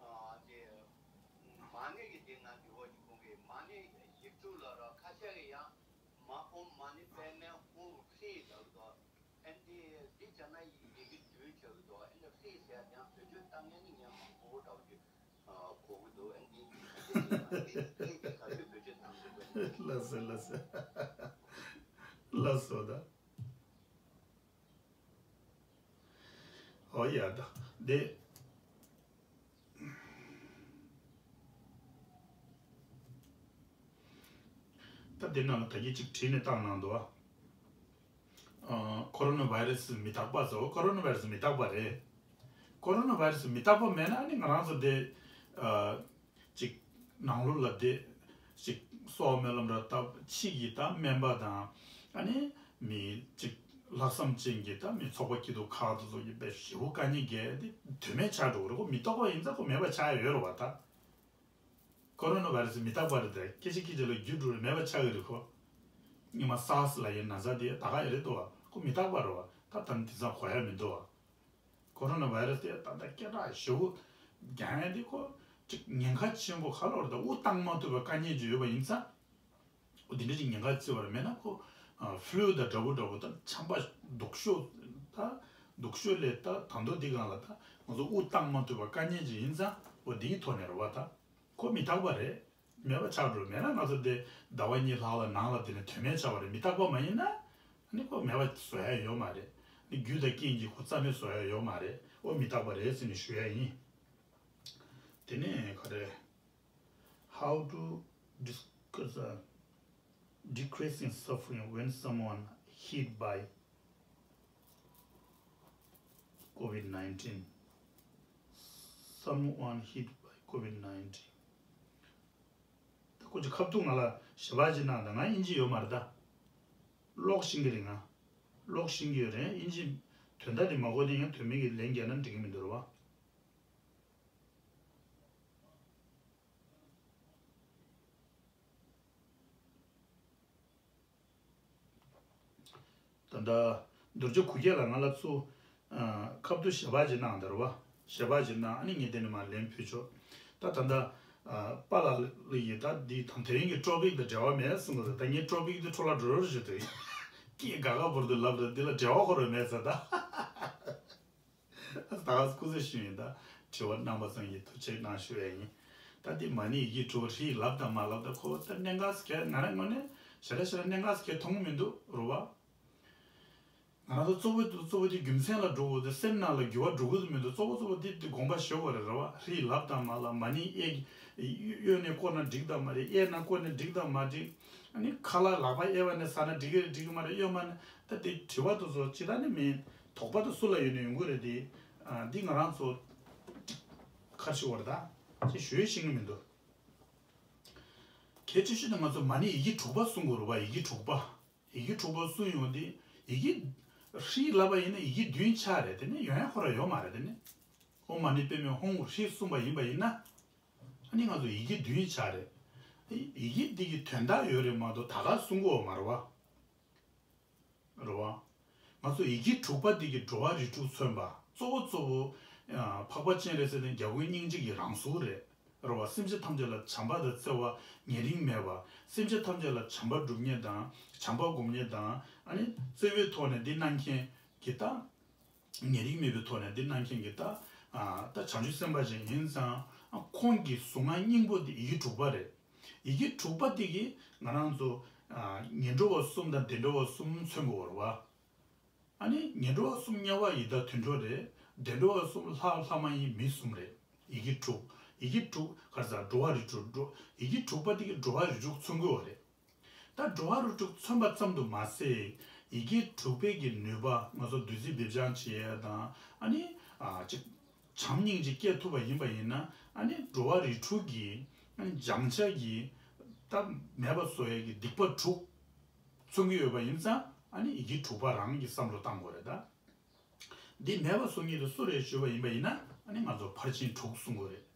ཨ། དེ་མ་ཎི་གི་དེ་ང་འདི་འོག་གི་ཁོང་གི་མ་ཎི་ཡིག་དྲུག་ལ་ར་ཁ་ཤས་ཀྱི་ཡང་མ་ཨོཾ་མ་ཎི་པདྨེ་ཧཱུྃ་ཧྲཱིཿ་ལབ་དོ། ཨ་ནི་འདི་བྱས་ན་ཡི་གེ་བདུན་བྱས་ཀྱི་འདུག་ཨ་ནི་ཧྲཱིཿ་ཟེར་ཡང་བེད་སྤྱོད་བཏང་མཁན་ནི་ངས་མང་པོ་འདྲ་བོ་ཞིག་གོ་གི་འདུག་ཨ་ནི་འདི་ཧྲཱིཿ་དེ་ག་ཚོད་བེད་སྤྱོད་བཏང་དགོས་པ། ལགས་སོ་ལགས་སོ། ལགས་སོ་ད། ཨོ་ཡ་ད་དེ། ད་དེ་ནང་ལ་ད་གིན་ཅིག་བྲིས་ནས་བཏང་གནང་འདུག་ཨ། ཨ། ཀོ་རོ་ན་བྷའི་རེ་སི་མི་རྟག་པ་ཟེར་བ། ཀོ་རོ་ན་བྷའི་རེ་སི་མི་རྟག་པ་རེད། ཀོ་རོ་ན་བྷའི་རེ་སི་མི་རྟག་པ་མེད་ན་ནི་ང་རང་ཚོ་དེ། ཨ། ཅིག་ནང་ལོགས་ལ་དེ་ཅིག་གསོ་བ་སྨོན་ལམ་ར་ད་ཕྱི་གི་ད་སྨན་པ་དང་། ཨ་ནི་མི་ཅིག་ལྷག་བསམ་ཅན་གྱི་ད་མི་ཚོགས་པ་སྐྱིད་སྡུག་ཁག་དེ་ཚོ་གི་དཔེ་ཞེ་པོ་དཀའ་ངལ་བརྒལ་ཏེ་དོན་མེད་ཆགས་འགྲོ་གི་རེད། ཁོ་མི་རྟག་པ་ཡིན་ཙང་ཁོ་མེད་པ་ཆགས་ཡ་ཡོད་རེད་བ་ད། ཀོ་རོ་ན་བྷའི་རེ་སི་མི་རྟག་པ་རེད་དེ། སྐད་ཆ་སྐད་ཆ་ལ་རྒྱུ་འགྲོ་རེད། མེད་པ་ཆགས་ཀྱི་རེད་ཁོ། སྔོན་མ་སཱར་སི་ལབ་ཡའི་ན་ཚ་དེ་ད་ག་ཡོད་རེད་འདུག་བ། ཁོ་མི་རྟག་པ་རེད་བ། ད་ད་དེང་སང་གོ་ཡ་མི་འདུག་བ། ཀོ་རོ་ན་བྷའི་རེ་སི་དེ་ད་ལྟ་སྐད་གྲགས་ཞེ་པོ་རྒྱག་ཡ་དེ་ཁོ་ཅིག་ཉེན་ཁ་ཆེན་པོ་ག་ལ་བར་ད་དབུགས་བཏང་མ་ཐུབ་པའི་དཀའ་ངལ་ཅིག་ཡོད་པ་ཡིན་ཙང་། ཁོ་དེ་འདྲ་ཅིག་ཉེན་ཁ་བརྩི་བ་རེད། མེད་ན་ཁོ་ཨ་ཕུ་ལུ་དང་འདྲ་པོ་འདྲ་པོ་ད་ཆམ་པ་སྡུག་ཤོས། ད་སྡུག་ཤོས་ལས་ད་ད་དུང་འདི་སྒང་ལ་ད་ང་ཚོ་དབུགས་བཏང་མ་ཐུབ་པ་དཀའ་ངལ་ཅིག་ཡིན་ཙང་། འོ་འདི་གི་ཐོག་ནས་རེད་བ་ད། ཁོ་མི་རྟག་པ་རེད། མེད་པ་ཆགས་འགྲོ། མེད་ན་ང་ཚོ་འདི་ཟླ་བ་གཉིས་ལྷག་ལ་ནང་ལ་དེ་ནས་དོན་མེད་ཆགས་པ་རེད། མི་རྟག་པ་མ་ཡིན་ན་ནི་ཁོ་མེད་པ་བཟོ་ཡ་ཡོད་མ་རེད། ནི་རྒྱུ་དང་རྐྱེན་གྱིས་ཁོ་རྩ་མེད་བཟོ་ཡ་ཡོད་མ་རེད། འོ་མི་རྟག་པ་རེད་ཟེར་ནས་ཞུ་ཡ་ཡིན། དེ་ནས་ག་རེ། How to discuss a decreasing suffering when someone hit by COVID nineteen? Someone hit by COVID nineteen. ད་ཁོ་ཅིག་ཁ་ཐུག་ང་ལ་ཞལ་པར་ཅིག་གནང་དང་། ང་དབྱིན་ཇི་ཡོད་མ་རེད་ད། ཀློག་ཤེས་ཀྱི་རེད། ང་ཀློག་ཤེས་ཀྱི་ཡོད་རེད། དབྱིན་ཇི་དོན་དག་དེ་མ་གོ་དེ་ཡང་དོན་མེད་ཀྱི་ལན་རྒྱག་ན་འགྲིག་གི་མི་འདུག་རེད་བ། ད་ལྟ་རྡོ་རྗེ་གུ་གེ་ལ་ང་ལ་ཚུར་ཨ་ཁ་ཐུག་ཞལ་པར་ཅིག་གནང་དེ་རེད་བ། ཞལ་པར་ཅིག་གནང་། ཨ་ནི་ངས་དེ་ནས་མར་ལན་ཕུལ་ཆོག་ད་ད་ལྟ་ ཨ། པཱ་ལགས་ལ་ཡིན་ད་འདི་དང་དེ་རིང་གི་ཊོ་པིག་དང་འབྲེལ་བ་མེད་གསུང་གི་འདུག་ད་ངའི་ཊོ་པིག་འདི་འཕྲོ་བརླག་འགྲོ་རོགས་ཞུ་དོན། སྐད་ག་ག་བོར་དུ་ལབ་རེད། འདི་ལ་འབྲེལ་བ་ཁོ་རང་མེད་ཟེར་ད། ད་ག་སྐུ་གཟུགས་ཞུ་ཡིན་ད། དྲི་བ་གནང་བ་ཙམ་གྱིས་ཐུགས་རྗེ་གནང་ཞུ་ཡ་ཡིན། ད་འདི་མ་ཎི་ཡི་གེ་དྲུག་རིགས་ལབ་དང་མ་ལབ་དང་ཁོ་ད་གནད་འགག་ཟེར་གྱི་ང་རང་ངོས་ནས་ཞེ་དྲག་ཞེ་དྲག་གནད་འགག་ཟེར་གྱི་མཐོང་གི་མི་འདུག་རེད་བ། ང་རང་ཚོ་གཙོ་བོ་གཙོ་བོ་དེ་རྒྱུ་མཚན་ལ་འགྲོ་དགོས་ཏེ་སེམས་ནང་ལ་འགྱུར་བ་འགྲོ་དགོས་མི་འདུག་གཙོ་བོ་གཙོ་བོ་དེ་དེ་དགོངས་པ་ཞུ་དགོས་རེད་རེད་བ། རིགས་ལབ་དང་མ་ལབ་མ་ཎི་གཡས་གཡོན་ནས་བསྐོར་ན་འགྲིག་དང་མ་རེད། གཡས་ནས་བསྐོར་ན་འགྲིག་དང་མ་འགྲིག་ཨ་ནི་ཁ་ལག་ལག་པ་གཡས་པ་ནས་ཟ་ན་འགྲིག་གི་རེད་འགྲིག་གི་མ་རེད་གཡོན་མ་ནས་ད་དེ་དྲི་བ་དེ་ཚོ་ཅི་ད་ནི་མིན་དོགས་པ་དེ་སུ་ལ་ཡོད་ན་ཡོང་གི་རེད་དེ། ཨ་འདི་ང་རང་ཚོ་ཁར་ཞུ་བར་ད་ཅི་ཞུ་ཡི་ཤེས་ཀྱི་མི་འདུག་གལ་ཆེ་ཤོས་དེ་ང་ཚོ་མ་ཎི་ཡི་གེ་དྲུག་པ་གསུང་དགོས་རེད་བ། ཡི་གེ་དྲུག་པ། ཡི་གེ་དྲུག་པ་གསུང་ཡོང་དུས་ཡི་གེ་ཧྲཱིཿལབ་པ་ཡིན་ན་ཡི་གེ་བདུན་ཆགས་རེད། དེ་ནས་ཡོང་ཡ་ཁོ་རང་ཡོད་མ་རེད། དེ་ནས་ཨོཾ་མ་ཎི་པདྨེ་ཧཱུྃ་ཧྲཱིཿགསུངས་པ་ཡིན་པ་ཡིན་ན་ཨ་ནི་ང་ཚོ་ཡི་གེ་བདུན་ཆགས་རེད། ཡི་གེ་འདི་གི་དོན་དག་ཡོད་རེད་མ་གཏོགས་ད་ག་གསུང་གི་ཡོད་མ་རེད་བ། རེད་བ། ང་ཚོ་ཡི་གེ་དྲུག་པ་འདི་གི་འགྲོ་བ་རིགས་དྲུག་མཚོན་པ་གཙོ་བོ་གཙོ་བོ་འཕགས་པ་སྤྱན་རས་གཟིགས་དང་རྒྱལ་ཀུན་སྙིང་རྗེ་གི་རང་གཟུགས་རེད། རེད་བ། སེམས་ཅན་ཐམས་ཅད་ལ་བྱམས་པ་དང་བརྩེ་བ་ཉེ་རིང་མེད་པ། སེམས་ཅན་ཐམས་ཅད་ལ་བྱམས་པ་སྒྲུབ་མཁན་དང་བྱམས་པ་སྒོམ་མཁན་དང་ཨ་ནི་བརྩེ་བའི་ཐོག་ནས་འདི་གནང་མཁན་གྱི་ད་ཉེ་རིང་མེད་པའི་ཐོག་ནས་འདི་གནང་མཁན་གྱི་ད་ད་བྱང་ཆུབ་སེམས་དཔའ་ཅིག་ཡིན་ཙང་ཁོང་གི་གཟུངས་སྔགས་སྙིང་པོ་འདི་ཡི་གེ་དྲུག་པ་རེད། ཡི་གེ་དྲུག་པ་འདི་གིས་ང་རང་ཚོ་ངན་འགྲོ་བ་གསུམ་དང་བདེ་འགྲོ་བ་གསུམ་མཚོན་དགོས་རེད་བ། ཨ་ནི་ངན་འགྲོ་བ་གསུམ་དམྱལ་བ་ཡི་དྭགས་དུད་འགྲོ་རེད། བདེ་འགྲོ་བ་གསུམ་ལྷ་ལྷ་མ་ཡིན་མི་གསུམ་རེད། ཡི་གེ་དྲུག་ཡི་གེ་དྲུག་ག་རེ་ཟེར་འགྲོ་བ་རིགས་དྲུག་འགྲོ་ཡི་གེ་དྲུག་པ་འདི་གིས་འགྲོ་བ་རིགས་དྲུག་མཚོན་གྱི་ཡོད་རེད། ད་འགྲོ་བ་རིགས་དྲུག་མཚོན་པ་ཙམ་དུ་མ་ཟད་ཡི་གེ་དྲུག་པའི་གི་ནུས་པ་ང་ཚོ་བདུད་རྩི་སྦེད་སྦྱང་བྱེད་ཡས་དང་ཨ་ནི་ཅིག་བྱམས་སྙིང་རྗེ་སྐྱེ་ཐུབ་པ་ཡིན་པ་ཡིན་ན་ཨ་ནི་འགྲོ་བ་རིགས་དྲུག་གི་ཨ་ནི་སྦྱང་བྱ་གི་ད་མེད་པ་བཟོ་ཡས་ཀྱི་སྡིག་པ་དྲུག་མཚོན་གྱི་ཡོད་པ་ཡིན་ཙང་ཨ་ནི་ཡི་གེ་དྲུག་པ་རང་གི་བསམ་བློ་བཏང་དགོས་རེད་ད། འདི་མེད་པ་བཟོ་མཁན་དེ་སུ་རེད་ཞུས་པ་ཡིན་པ་ཡིན་ན་ཨ་ནི་ང་ཚོ་ཕར་ཕྱིན་དྲུག་གསུང་དགོས་རེད།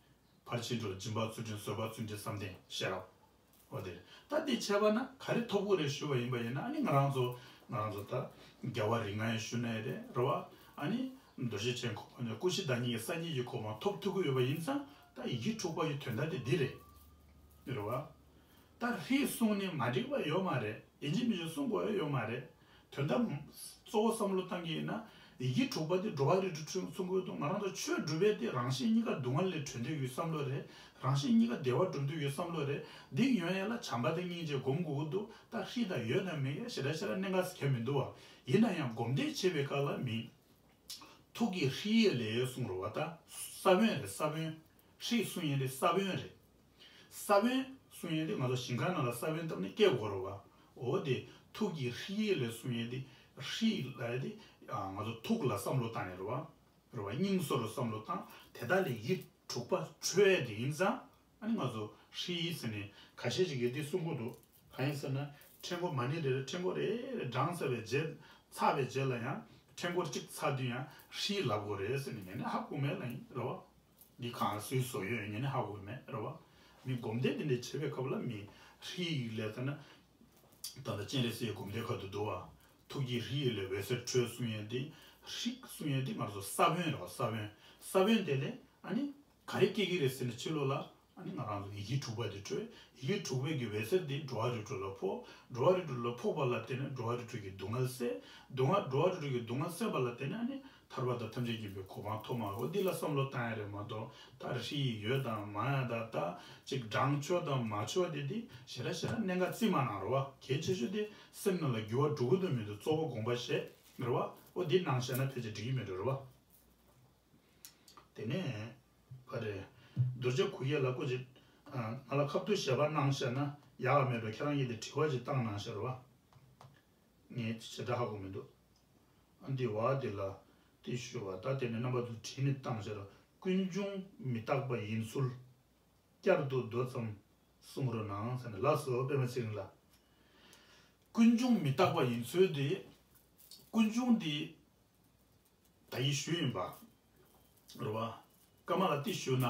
ཕར་ཕྱིན་དྲུག་སྦྱིན་པ་ཚུལ་ཁྲིམས་བཟོད་པ་བརྩོན་འགྲུས་བསམ་གཏན་ཤེས་རབ། འོ་དེ་རེད། ད་འདི་བྱས་པ་ན་ག་རེ་ཐོབ་དགོས་རེད་ཞུས་པ་ཡིན་པ་ཡིན་ན་ཨ་ནི་ང་རང་ཚོ་ང་རང་ཚོ་ད་རྒྱལ་བ་རིགས་ལྔ་ཡི་ཞུ་ན་ཡི་རེད་རེད་བ། ཨ་ནི་རྡོ་རྗེ་འཆང་གོ་འཕང་ཀུན་ཤེས་བདག་ཉིད་ཀྱི་སངས་རྒྱས་ཀྱི་གོ་འཕང་ཐོབ་ཐུབ་ཀྱི་ཡོད་པ་ཡིན་ཙང་ད་ཡི་གེ་དྲུག་པ་ཡི་དོན་དག་དེ་འདི་རེད། རེད་བ། ད་ཧྲཱིཿགསུངས་ནས་མ་འགྲིག་པ་ཡོད་མ་རེད། ཡིན་གཅིག་མིན་གཅིག་གསུང་དགོས་ཡ་ཡོད་མ་རེད། དོན་དག་གཙོ་བོ་བསམ་བློ་བཏང་གི་ཡིན་ན་ཡི་གེ་དྲུག་པ་དེ་འགྲོ་བ་རིགས་དྲུག་མཚོན་གྱི་འདུག་ང་རང་ཚོ་ཆོས་སྒྲུབ་པའི་དེ་རང་གཞན་གཉིས་ཀ་སྡུག་བསྔལ་ལས་གྲོལ་འདོད་ཀྱི་བསམ་བློ་རེད། རང་གཞན་གཉིས་ཀ་བདེ་བ་སྒྲུབ་འདོད་ཀྱི་བསམ་བློ་རེད། འདི་ཡོང་ཡ་ལ་བྱམས་པ་དང་སྙིང་རྗེ་སྒོམ་དགོས་ཀྱི་འདུག་ད་ཧྲཱིཿདང་ཡོད་དང་མེད་ཡ་ཞེ་དྲག་ཞེ་དྲག་གནད་འགག་ཟེར་གྱི་མི་འདུག་བ། ཡིན་ན་ཡང་སྒོམ་བཟླས་བྱེད་པའི་སྐབས་ལ་མི། ཐུགས་ཀྱི་ཧྲཱིཿཡེ་ལས་གསུང་རོ་བ་ད། ས་བོན་རེད་ས་བོན། ཧྲཱིཿགསུང་ཡས་དེ་ས་བོན་རེད། ས་བོན་གསུང་ཡས་དེ་ང་ཚོ་ཞིང་ཁ་ནང་ལ་ས་བོན་བཏབ་ནས་སྐྱེ་དགོས་རོ་བ། འོ་དེ་ཐུགས་ཀྱི་ཧྲཱིཿཡེ་ལས་གསུང་ཡས་དེ་ཧྲཱིཿལབ་ཡས་དེ་ང་ཚོ་ཐུགས་ལ་བསམ་བློ་བཏང་ཡས་རོ་བ། རོ་བ་སྙིང་སོ་རུ་བསམ་བློ་བཏང་དེ་དག་ལས་ཡིད་དྲུག་པ་འཕྲོས་ཡས་དེ་ཡིན་ཙང་ཨ་ནི་ང་ཚོ་ཧྲཱིཿཟེར་ནས་ཁ་ཤས་ཤིག་གིས་དེ་གསུང་གི་འདུག་གང་ཡིན་ཟེར་ན་ཕྲེང་སྐོར་མ་ཎི་རེ་རེ་ཕྲེང་སྐོར་རེ་རེ་བགྲངས་ཚར་བའི་རྗེས་ཚར་བའི་རྗེས་ལ་ཡང་ཕྲེང་སྐོར་གཅིག་ཚར་དུས་ཡང་ཧྲཱིཿལབ་དགོས་རེད་ཟེར་ནས་ངས་ནི་ཧ་གོ་མེད་ལ་ཡིན་རེད་བ། འདི་གང་སུའི་བཟོ་ཡོད་ངས་ནི་ཧ་གོ་མེད་རེད་བ། མི་སྒོམ་བཟླས་འདི་འདྲ་བྱེད་པའི་སྐབས་ལ་མི་ཧྲཱིཿལབ་ཙ་ན། ད་ལྟ་སྤྱན་རས་གཟིགས་སྒོམ་བཟླས་ཁ་ཐུག་འདུག་བ། ཐུགས་ཀྱི་ཧྲཱིཿཡེ་ལས་འོད་ཟེར་འཕྲོས་གསུང་ཡས་འདི། ཧྲཱིཿགསུང་ཡས་འདི་ང་ཚོ་ས་བོན་རེད་བ་ས་བོན། ས་བོན་དེ་ལས་ཨ་ནི། ག་རེ་སྐྱེ་གི་རེད་ཟེར་ན་ཕྱི་ལོགས་ལ་ཨ་ནི་ང་རང་ཚོ་ཡི་གེ་དྲུག་པ་དེ་འཕྲོས། ཡི་གེ་དྲུག་པའི་གི་འོད་ཟེར་དེ་འགྲོ་བ་རིགས་དྲུག་ལ་ཕོག་འགྲོ་བ་རིགས་དྲུག་ལ་ཕོག་པ་ལ་བརྟེན་ནས་འགྲོ་བ་རིགས་དྲུག་གི་སྡུག་བསྔལ་སེལ། སྡུག་བསྔལ་འགྲོ་བ་རིགས་དྲུག་གི་སྡུག་བསྔལ་སེལ་བ་ལ་བརྟེན་ནས་ཨ་ནི་ཐར་པ་དང་ཐམས་ཅད་མཁྱེན་པའི་གོ་འཕང་ཐོབ་མ་འོ་འདི་ལ་བསམ་བློ་བཏང་ཡ་རེད་མ་གཏོགས་ད་ཧྲཱིཿཡོད་དང་མ་ཡ་ད་ད་ཅིག་བགྲང་ཆོག་དང་མ་ཆོག་དེ་དེ་ཞེ་དྲག་ཞེ་དྲག་གནད་འགག་རྩིས་མ་གནང་རོ་བ། གལ་ཆེ་ཤོས་དེ་སེམས་ནང་ལ་འགྱུར་བ་འགྲོ་གི་འདུག་མི་འདུག་གཙོ་བོ་དགོངས་པ་བཞེས་རོ་བ། འོ་འདི་གནང་བཞག་ན་ཕལ་ཆེར་འགྲིག་གི་མི་འདུག་རོ་བ། དེ་ནས་ག་རེ། རྡོ་རྗེ་གུ་གེ་ལ་སྐུ་ཅིག་ང་ལ་ཁ་ཐུག་ཞལ་པར་གནང་བཞག་ན་ཡག་ག་མེད་འགྲོ་ཁྱེད་རང་གིས་དེ་དྲི་བ་ཅིག་བཏང་གནང་བཞག་རོ་བ། ངས་ཞེ་དྲག་ཧ་གོ་མི་འདུག་ཨ་འདི་བ་འདི་ལ་དེ་ཞུ་བ་ད་དེ་ནས་རྣམ་པ་ཚོ་བྲིས་ནས་བཏང་བཞག་རོ། ཀུན་འབྱུང་མི་རྟག་པ་ཡིན་ཚུལ་བསྐྱར་དུ་མདོ་ཙམ་གསུང་རོགས་གནང་ཟེར་ནས་ལགས་སོ་པདྨ་ཚེ་རིང་ལགས། ཀུན་འབྱུང་མི་རྟག་པ་ཡིན་ཚུལ་དེ། ཀུན་འབྱུང་དེ། ད་ཡིན་ཞུས་ཡིན་པ། རེད་བ། ཀ་མ་ལ་ཏི་ཞུ་ན།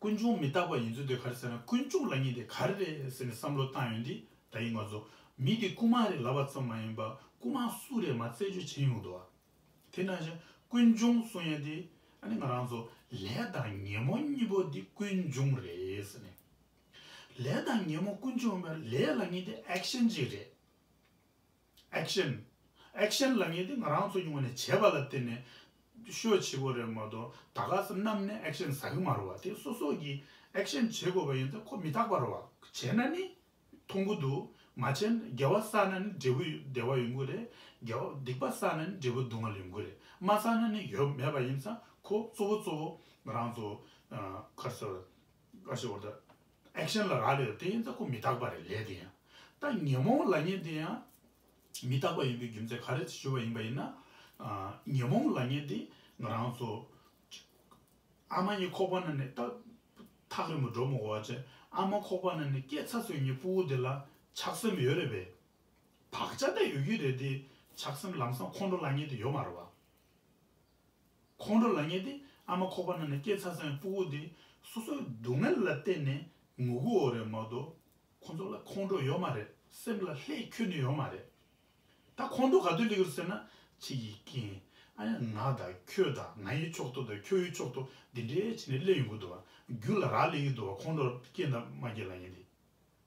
ཀུན་འབྱུང་མི་རྟག་པ་ཡིན་ཚུལ་དེ་ག་རེ་ཟེར་ན་ཀུན་འབྱུང་ལབ་མཁན་དེ་ག་རེ་རེད་ཟེར་ནས་བསམ་བློ་བཏང་ཡོང་དུས་ད་ཡིན་ང་ཚོ་མི་དེ་རྐུན་མ་རེད་ལབ་པ་ཙམ་མ་ཡིན་པ་རྐུན་མ་སུ་རེད་མ་རྩད་གཅོད་བྱེད་ཡོང་འདུག་བ། དེ་ནང་བཞིན་ཀུན་འབྱུང་གསུང་ཡས་དེ་ཨ་ནི་ང་རང་ཚོ་ལས་དང་ཉོན་མོངས་གཉིས་པོ་འདི་ཀུན་འབྱུང་རེད་ཟེར་ནས། ལས་དང་ཉོན་མོངས་ཀུན་འབྱུང་བའི་ལས་ལབ་མཁན་དེ་ཨེག་ཤན་ཅིག་རེད། ཨེག་ཤན། ཨེག་ཤན་ལབ་མཁན་དེ་ང་རང་ཚོ་ཡོང་ནས་བྱས་པ་ལ་བརྟེན་ནས་ཤོ་བྱེད་དགོས་རེད་མ་གཏོགས། ད་ག་སེ་བསྣམས་ནས་ཨེག་ཤན་ཟ་གི་མ་རེད་བ། དེ་སོ་སོ་གིས་ཨེག་ཤན་བྱེད་དགོས་པ་ཡིན་ཙང་ཁོ་མི་རྟག་པ་རེད་བ། བྱས་ན་ནི་མཐོང་གི་འདུག་མ་བྱས་ན་དགེ་བ་བསགས་ན་ནི་འབྲས་བུ་བདེ་བ་ཡོང་གི་རེད། དགེ་བ་སྡིག་པ་བསགས་ན་ནི་འབྲས་བུ་སྡུག་བསྔལ་ཡོང་གི་རེད། མ་བསགས་ན་ནི་ཡོད་མེད་པ་ཡིན་ཙང་ཁོ་གཙོ་བོ་གཙོ་བོ་ང་རང་ཚོ་ཨ་ག་རེ་ཟེར་བ། བཀའ་ཤག་བར་དུ་ཨེག་ཤན་ལ་རག་ལས་ཡོད། དེ་ཡིན་ཙང་ཁོ་མི་རྟག་པ་རེད། ལས་དེ་ཡང་། ད་ཉོན་མོངས་ལབ་མཁན་དེ་ཡང་མི་རྟག་པ་ཡིན་པའི་རྒྱུ་མཚན་ག་རེ་ཞུ་བ་ཡིན་པ་ཡིན་ན། ཨ་ཉོན་མོངས་ལབ་མཁན་དེ་ང་རང་ཚོ་ཨ་མ་གཉིས་ཁོག་པ་ནང་ནས་ད་ཐག་རིང་པོ་འགྲོ་མི་དགོས་པ་བྱས། ཨ་མ་ཁོག་པ་ནང་ནས་སྐྱེས་ཚར་སོང་ངི་སྤུ་གུ་དེ་ལ་ཆགས་སེམས་ཡོད་རེད་པས། བག་ཆགས་ད་ཡོད་ཀྱི་རེད་དེ། ཆགས་སེམས་ལམ་སང་ཁོང་ཁྲོ་ལབ་མཁན་དེ་ཡོད་མ་རེད་བ། ཁོང་ཁྲོ་ལབ་མཁན་དེ་ཨ་མ་ཁོག་པ་ནང་ནས་སྐྱེས་ཚར་སོང་ངི་སྤུ་གུ་དེ་སོ་སོའི་སྡུག་བསྔལ་ལ་བརྟེན་ནས་ངུ་གི་ཡོད་རེད་མ་གཏོགས། ཁོང་ཚོ་ལ་ཁོང་ཁྲོ་ཡོད་མ་རེད། སེམས་ལ་ལྷད་ཁྱོན་ནས་ཡོད་མ་རེད། ད་ཁོང་ཁྲོ་ག་དུས་སླེབས་ཀྱི་རེད་ཟེར་ན། ཁྱི་ཡི་རྐྱེན། ཨ་ནི་ང་དང་ཁྱོད་དང་ང་ཡི་ཕྱོགས་གཏོགས་དང་ཁྱོད་ཡི་ཕྱོགས་གཏོགས་འདི་འདྲའི་བྱས་ནས་སླེབས་ཡོང་གི་འདུག་བ། རྒྱུ་ལ་རག་ལས་ཀྱི་འདུག་བ། ཁོང་ཁྲོ་སྐྱེས་དང་མ་སྐྱེས་ལབ་མཁན་དེ།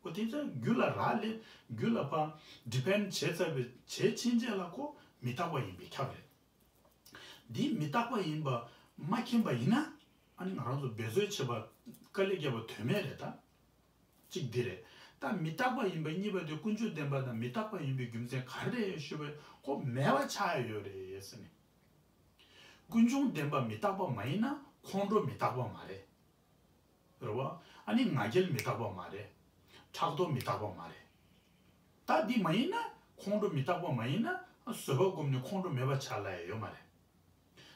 འོ་དེ་ཚོ་རྒྱུ་ལ་རག་ལས། རྒྱུ་ལ་ཕར་ཌི་པེན་ཌི་བྱས་ཚར་བའི་བྱས་ཕྱིན་ཆད་ལ་ཁོ་མི་རྟག་པ་ཡིན་པས་ཁྱབ་རེད། འདི་མི་རྟག་པ་ཡིན་པ་མ་མཁྱེན་པ་ཡིན་ན། ཨ་ནི་ང་རང་ཚོ་འབད་རྩོལ་བྱེད་པ་དཀའ་ལས་བརྒྱབ་པ་དོན་མེད་རེད་ད། གཅིག་འདི་རེད། ད་མི་རྟག་པ་ཡིན་པ་གཉིས་པ་དེ་ཀུན་འབྱུང་བདེན་པ་དང་མི་རྟག་པ་ཡིན་པའི་རྒྱུ་མཚན་ག་རེ་རེད་ཞུས་པས་ཁོ་མེད་པ་ཆགས་ཡ་ཡོད་རེད་ཟེར་ནས། ཀུན་འབྱུང་བདེན་པ་མི་རྟག་པ་མ་ཡིན་ན་ཁོང་ཁྲོ་མི་རྟག་པ་མ་རེད། རེད་བ། ཨ་ནི་ང་རྒྱལ་མི་རྟག་པ་མ་རེད། ཕྲག་དོག་མི་རྟག་པ་མ་རེད། ད་འདི་མ་ཡིན་ན། ཁོང་ཁྲོ་མི་རྟག་པ་མ་ཡིན་ན། བཟོད་པ་བསྒོམས་ནས་ཁོང་ཁྲོ་མེད་པ་ཆགས་ལ་ཡ་ཡོད་མ་རེད།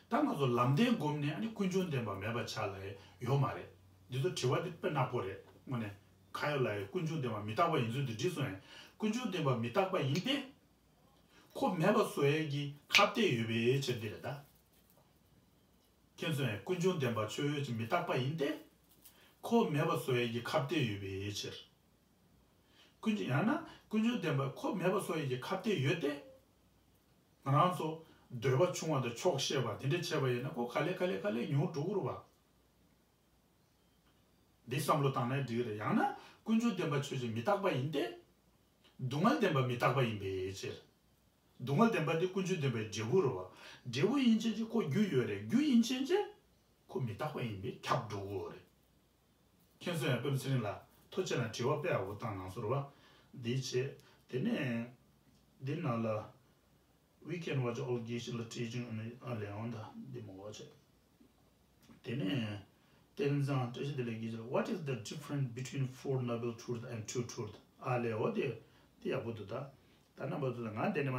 ད་ང་ཚོ་ལམ་བདེན་བསྒོམས་ནས་ཨ་ནི་ཀུན་འབྱུང་བདེན་པ་མེད་པ་ཆགས་ལ་ཡ་ཡོད་མ་རེད། འདི་ཚོ་དྲི་བ་འདི་དཔེ་ནག་པོ་རེད། དངོས་གནས་ཁ་ཡོད་ལག་ཡོད་ཀུན་འབྱུང་བདེན་པ་མི་རྟག་པ་ཡིན་ཚུལ་དེ་འགྲིག་སོང་ཡང་། ཀུན་འབྱུང་བདེན་པ་མི་རྟག་པ་ཡིན་ཏེ། ཁོ་མེད་པ་བཟོ་ཡས་ཀྱི་ཁ་གཏད་ཡོད་པའི་ཕྱིར་འདི་རེད་ད། མཁྱེན་སོང་ཡང་། ཀུན་འབྱུང་བདེན་པ་ཆོས་ཅན་མི་རྟག་པ་ཡིན་ཏེ། ཁོ་མེད་པ་བཟོ་ཡས་ཀྱི་ཁ་གཏད་ཡོད་པའི་ཕྱིར། ཀུན་འབྱུང་། ཡང་ན་ཀུན་འབྱུང་བདེན་པ་ཁོ་མེད་པ་བཟོ་ཡས་ཀྱི་ཁ་གཏད་ཡོད་དེ། ང་རང་ཚོ་འདོད་པ་ཆུང་བ་དང་ཆོག་ཤེས་པ་དེ་འདྲ་བྱས་པ་ཡིན་ན་ཁོ་ག་ལེ་ག་ལེ་ག་ལེ་ཉུང་འགྲོ་གི་རེད་བ། འདི་བསམ་བློ་བཏང་ན་འགྲིག་རེད། ཡང་ན་ཀུན་འབྱུང་བདེན་པ་ཆོས་ཅན་མི་རྟག་པ་ཡིན་ཏེ། སྡུག་བསྔལ་བདེན་པ་མི་རྟག་པ་ཡིན་པའི་ཕྱིར། སྡུག་བསྔལ་བདེན་པ་དེ་ཀུན་འབྱུང་བདེན་པའི་འབྲས་བུ་རེད་བ། འབྲས་བུ་ཡིན་ཕྱིན་ཆད་ཁོ་རྒྱུ་ཡོད་རེད། རྒྱུ་ཡིན་ཕྱིན་ཆད་ཁོ་མི་རྟག་པ་ཡིན་པས་ཁྱབ་འགྲོ་གི་རེད། མཁྱེན་སོང་ཡང་། པདྨ་ཚེ་རིང་ལགས། ཐུགས་རྗེ་གནང་། དྲི་བ་དཔེ་ཡག་པོ་བཏང་གནང་སོང་རེད་བ། འདི་བྱས། དེ་ནས་འདི་ནང་ལ། We can watch all Geshe-la teaching on a leon ད་འདི་མོ་བ་བྱས། དེ་ནས་བསྟན་བཟང་བཀྲ་ཤིས་བདེ་ལེགས་དགེ་བཤེས། What is the difference between Four Noble Truths and Two Truths? ཨ་ལས། འོ་དེ་དེ་ཡག་པོ་འདུག་ད་ད་རྣམ་པ་ཚོ་ད་ང་དེ་ནས་མ་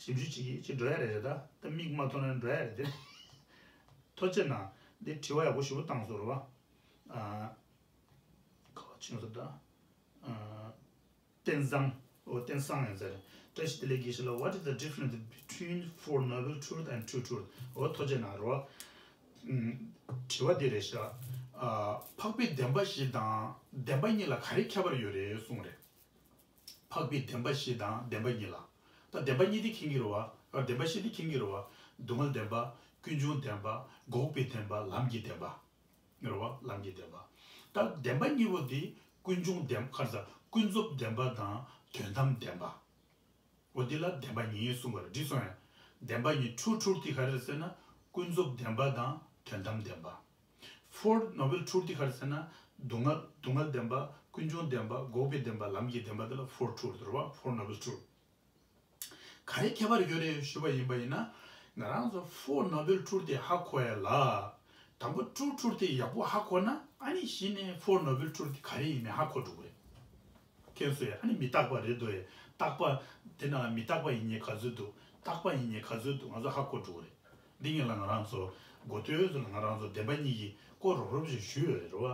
ཞིབ་འཇུག་བྱེད་ཀྱི་ཅིག་འགྲོ་ཡ་རེད་རེད། ད་ད་མིག་མ་མཐོང་ན་འགྲོ་ཡ་རེད་དེ། ཐུགས་རྗེ་གནང་། འདི་དྲི་བ་ཡག་པོ་ཞེ་པོ་བཏང་སོང་རེད་བ། ཨ། ག་བ་ཕྱིན་སོང་ད། ཨ། བསྟན་བཟང་། འོ་བསྟན་བཟང་ཡིན་ཟེར། བཀྲ་ཤིས་བདེ་ལེགས་དགེ་བཤེས་ལགས། What is the difference between Four Noble Truths and Two Truths? འོ་ཐུགས་རྗེ་གནང་རོ། ཨུམ། དྲི་བ་འདི་རེད་ཤག་ཨ། འཕགས་པའི་བདེན་པ་བཞི་དང་བདེན་པ་གཉིས་ལ་ག་རེ་ཁྱད་པར་ཡོད་རེད་གསུངས་རེད། འཕགས་པའི་བདེན་པ་བཞི་དང་བདེན་པ་གཉིས་ལ། ད་བདེན་པ་གཉིས་དེ་མཁྱེན་གྱི་རེད་བ། ཨ། བདེན་པ་བཞི་དེ་མཁྱེན་གྱི་རེད་བ། སྡུག་བསྔལ་བདེན་པ། ཀུན་འབྱུང་བདེན་པ། འགོག་པའི་བདེན་པ། ལམ་གྱི་བདེན་པ། རེད་བ། ལམ་གྱི་བདེན་པ། ད་བདེན་པ་གཉིས་པོ་དེ་ཀུན་འབྱུང་བདེན། ག་རེ་ཟ། ཀུན་རྫོབ་བདེན་པ་དང་དོན་དམ་བདེན་པ། འོ་དེ་ལ་བདེན་པ་གཉིས་གསུངས་པ་རེད། འགྲིག་སོང་ཡ། བདེན་པ་གཉིས། Two Truths དེ་ག་རེ་རེད་ཟེར་ན། ཀུན་རྫོབ་བདེན་པ་དང་དོན་དམ་བདེན་པ། Four Noble Truths དེ་ག་རེ་ཟེར་ན། སྡུག་བསྔལ། སྡུག་བསྔལ་བདེན་པ། ཀུན་འབྱུང་བདེན་པ། འགོག་པའི་བདེན་པ། ལམ་གྱི་བདེན་པ། དེ་ལ་Four Truths རེད་བ། Four Noble Truths། ག་རེ་ཁྱད་པར་ཡོད་རེད་ཞུས་པ་ཡིན་པ་ཡིན་ན། ང་རང་ཚོ་Four Noble Truths དེ་ཧ་གོ་ཡ་ལ། དང་པོ་Two Truths དེ་ཡག་པོ་ཧ་གོ་ན། ཨ་ནི་གཞི་ནས་Four Noble Truths དེ་ག་རེ་ཡིན་མིན་ཧ་གོ་འགྲོ་གི་རེད། མཁྱེན་སོང་ཡ། ཨ་ནི་མི་རྟག་པ་རེད་འདུག་ཡ། རྟག་པ། དེ་ནང་ལ་མི་རྟག་པ་ཡིན་མཁན་ག་ཚོད་འདུག་རྟག་པ་ཡིན་མཁན་ག་ཚོད་འདུག་ང་ཚོ་ཧ་གོ་འགྲོ་གི་རེད། འདི་གཉིས་ལ་ང་རང་ཚོ་འགོ་སྟོད་ཚོ་ལ་ང་རང་ཚོ་བདེན་པ་གཉིས་ཀྱི་སྐོར་རོབ་རོབ་ཅིག་ཞུས་ཡོད་རེད་བ།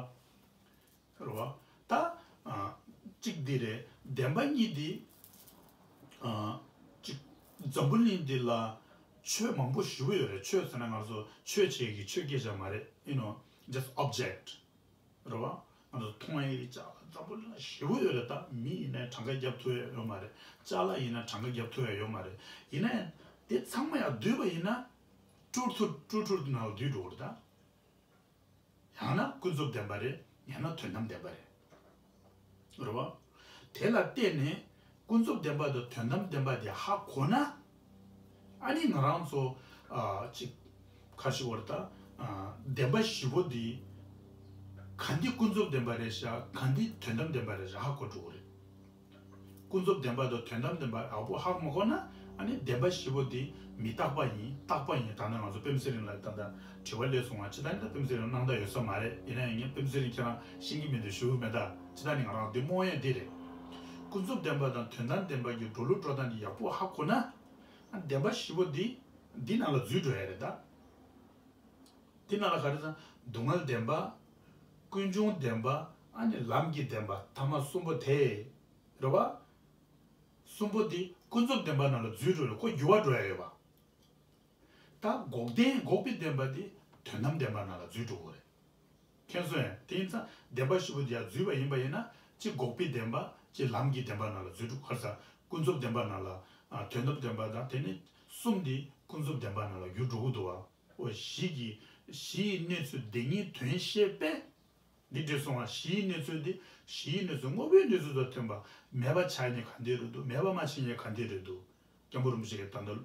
རེད་བ། ད། ཨ། གཅིག་འདི་རེད། བདེན་པ་གཉིས་འདི། ཨ། གཅིག་འཛམ་བུ་གླིང་འདི་ལ་ཆོས་མང་པོ་ཞེ་པོ་ཡོད་རེད། ཆོས་ཟེར་ན་ང་ཚོ་ཆོས་བྱེད་ཀྱི་ཆོས་སྐད་ཆ་མ་རེད། You know, just object རེད་བ། ང་ཚོ་མཐོང་ཡས་ཀྱི་ཅ་ལག་འཛམ་བུ་གླིང་ལ་ཞེ་པོ་ཡོད་རེད། ད་མི་ཡིན་ན་གྲངས་ཀ་བརྒྱབ་ཐུབ་ཡ་ཡོད་མ་རེད། ཅ་ལག་ཡིན་ན་གྲངས་ཀ་བརྒྱབ་ཐུབ་ཡ་ཡོད་མ་རེད། ཡིན་ན་ཡང་དེ་ཚང་མ་ཡང་བསྡུས་པ་ཡིན་ན། Two Truths Two Truths ནང་ལ་བསྡུས་འགྲོ་གི་རེད་ད། ཡང་ན་ཀུན་རྫོབ་བདེན་པ་རེད། ཡང་ན་དོན་དམ་བདེན་པ་རེད། རེད་བ། དེ་ལ་བརྟེན་ནས་ཀུན་རྫོབ་བདེན་པ་དང་དོན་དམ་བདེན་པ་དེ་ཧ་གོ་ན། ཨ་ནི་ང་རང་ཚོ་ཨ་ཅིག་ཁ་ཤི་བར་ད་ཨ་བདེན་པ་བཞི་པོ་འདི་ག་འདི་ཀུན་རྫོབ་བདེན་པ་རེད་ཤག་ག་འདི་དོན་དམ་བདེན་པ་རེད་ཤག་ཧ་གོ་འགྲོ་གི་རེད། ཀུན་རྫོབ་བདེན་པ་དང་དོན་དམ་བདེན་པ་ཡག་པོ་ཧ་མ་གོ་ན། ཨ་ནི་བདེན་པ་བཞི་པོ་འདི་མི་རྟག་པ་ཡིན། རྟག་པ་ཡིན། ད་ནི་ང་ཚོ་སྤེན་ཚེ་རིང་ལ་ད་ལྟ་དྲི་བ་སླེབས་སོང་བ། ཅི་ད་ནི་ད་སྤེན་ཚེ་རིང་སྣང་དག་ཡོད་ས་མ་རེད། ཡིན་ན་ཡང་ངས་སྤེན་ཚེ་རིང་ཁྱེད་རང་ཤེས་ཀྱི་མི་འདུག་ཞུ་གི་མེད། ད་ཅི་ད་ནི་ང་རང་འདི་རྨོངས་ཡས་འདི་རེད། ཀུན་རྫོབ་བདེན་པ་དང་དོན་དམ་བདེན་པ་གི་འགྲོ་ལུགས་འགྲོ་སྟངས་འདི་ཡག་པོ་ཧ་གོ་ན། ཨ་བདེན་པ་བཞི་པོ་འདི་འདི་ནང་ལ་འཛུལ་འགྲོ་ཡ་རེད་ད། དེ་ནང་ལ་ག་རེ་ཟེར་ན། སྡུག་བསྔལ་བདེན་པ། ཀུན་འབྱུང་བདེན་པ། ཨ་ནི་ལམ་གྱི་བདེན་པ། ཐ་མ་གསུམ་པོ་དེ་རེད་བ། གསུམ་པོ་དེ་ཀུན་རྫོབ་བདེན་པ་ནང་ལ་འཛུལ་འགྲོ་རེད། ཁོ་འགྱུར་བ་འགྲོ་ཡ་ཡོད་པ། ད་འགོག་བདེན་འགོག་པའི་བདེན་པ་དེ་དོན་དམ་བདེན་པ་ནང་ལ་འཛུལ་འགྲོ་གི་རེད། མཁྱེན་སོང་ངས། དེ་ཡིན་ཙང་བདེན་པ་བཞི་པོ་དེ་ཡར་འཛུལ་བ་ཡིན་པ་ཡིན་ན། གཅིག་འགོག་པའི་བདེན་པ། གཅིག་ལམ་གྱི་བདེན་པ་ནང་ལ་འཛུལ་འགྲོ། ག་རེ་ཟེར། ཀུན་རྫོབ་བདེན་པ་ནང་ལ་ཨ་དོན་དམ་བདེན་པ་དང་། དེ་ནས་གསུམ་དེ་ཀུན་རྫོབ་བདེན་པ་ནང་ལ་འགྱུར་འགྲོ་གི་འདུག་བ། འོ་གཞི་གི་གཞིའི་གནས་ཚུལ་དེ་ཉིད་དོན་ཤེས་པས། འདི་འགྲེལ་སོང་བ། གཞིའི་གནས་ཚུལ་འདི། གཞིའི་གནས་ཚུལ་དངོས་པོའི་གནས་ཚུལ་དང་མཐུན་པ། མེད་པ་ཆགས་ཉེན་ག་འདྲ་རེད་འདུག་མེད་པ་མ་ཆགས་ཉེན་ག་འདྲ་རེད་འདུག་སྐྱབས་མགོན་རིན་པོ་ཆེ་གིས་ད་ལྟ་པཎ་གྲུབ་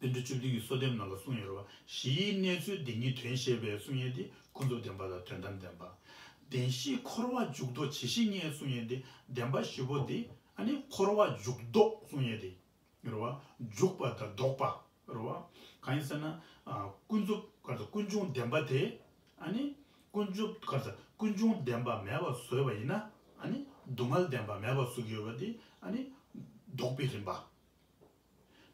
བཅུ་བདུན་གྱི་གསོལ་འདེབས་ནང་ལ་གསུངས་ཡོད་རེད་བ། གཞིའི་གནས་ཚུལ་དེ་ཉིད་དོན་ཤེས་པས་གསུང་ཡས་དེ་ཀུན་རྫོབ་བདེན་པ་དང་དོན་དམ་བདེན་པ། བདེན་བཞིས་འཁོར་བ་འཇུག་ལྡོག་ཇི་ཞིག་ངེས་གསུང་ཡས་དེ། བདེན་པ་བཞི་པོ་དེ་ཨ་ནི་འཁོར་བ་འཇུག་ལྡོག་གསུང་ཡས་དེ་རེད་བ། འཇུག་པ་དང་ལྡོག་པ་རེད་བ། གང་ཡིན་ཟེར་ན། ཨ་ཀུན་རྫོབ་ག་རེ་ཟེར། ཀུན་འབྱུང་བདེན་པ་དེ། ཨ་ནི་ཀུན་རྫོབ་ག་རེ་ཟེར། ཀུན་འབྱུང་བདེན་པ་མེད་པར་བཟོས་པ་ཡིན་ན། ཨ་ནི་སྡུག་བསྔལ་བདེན་པ་མེད་པར་བཟོ་གི་ཡོད་པ་དེ་ཨ་ནི་ལྡོག་པའི་རིམ་པ།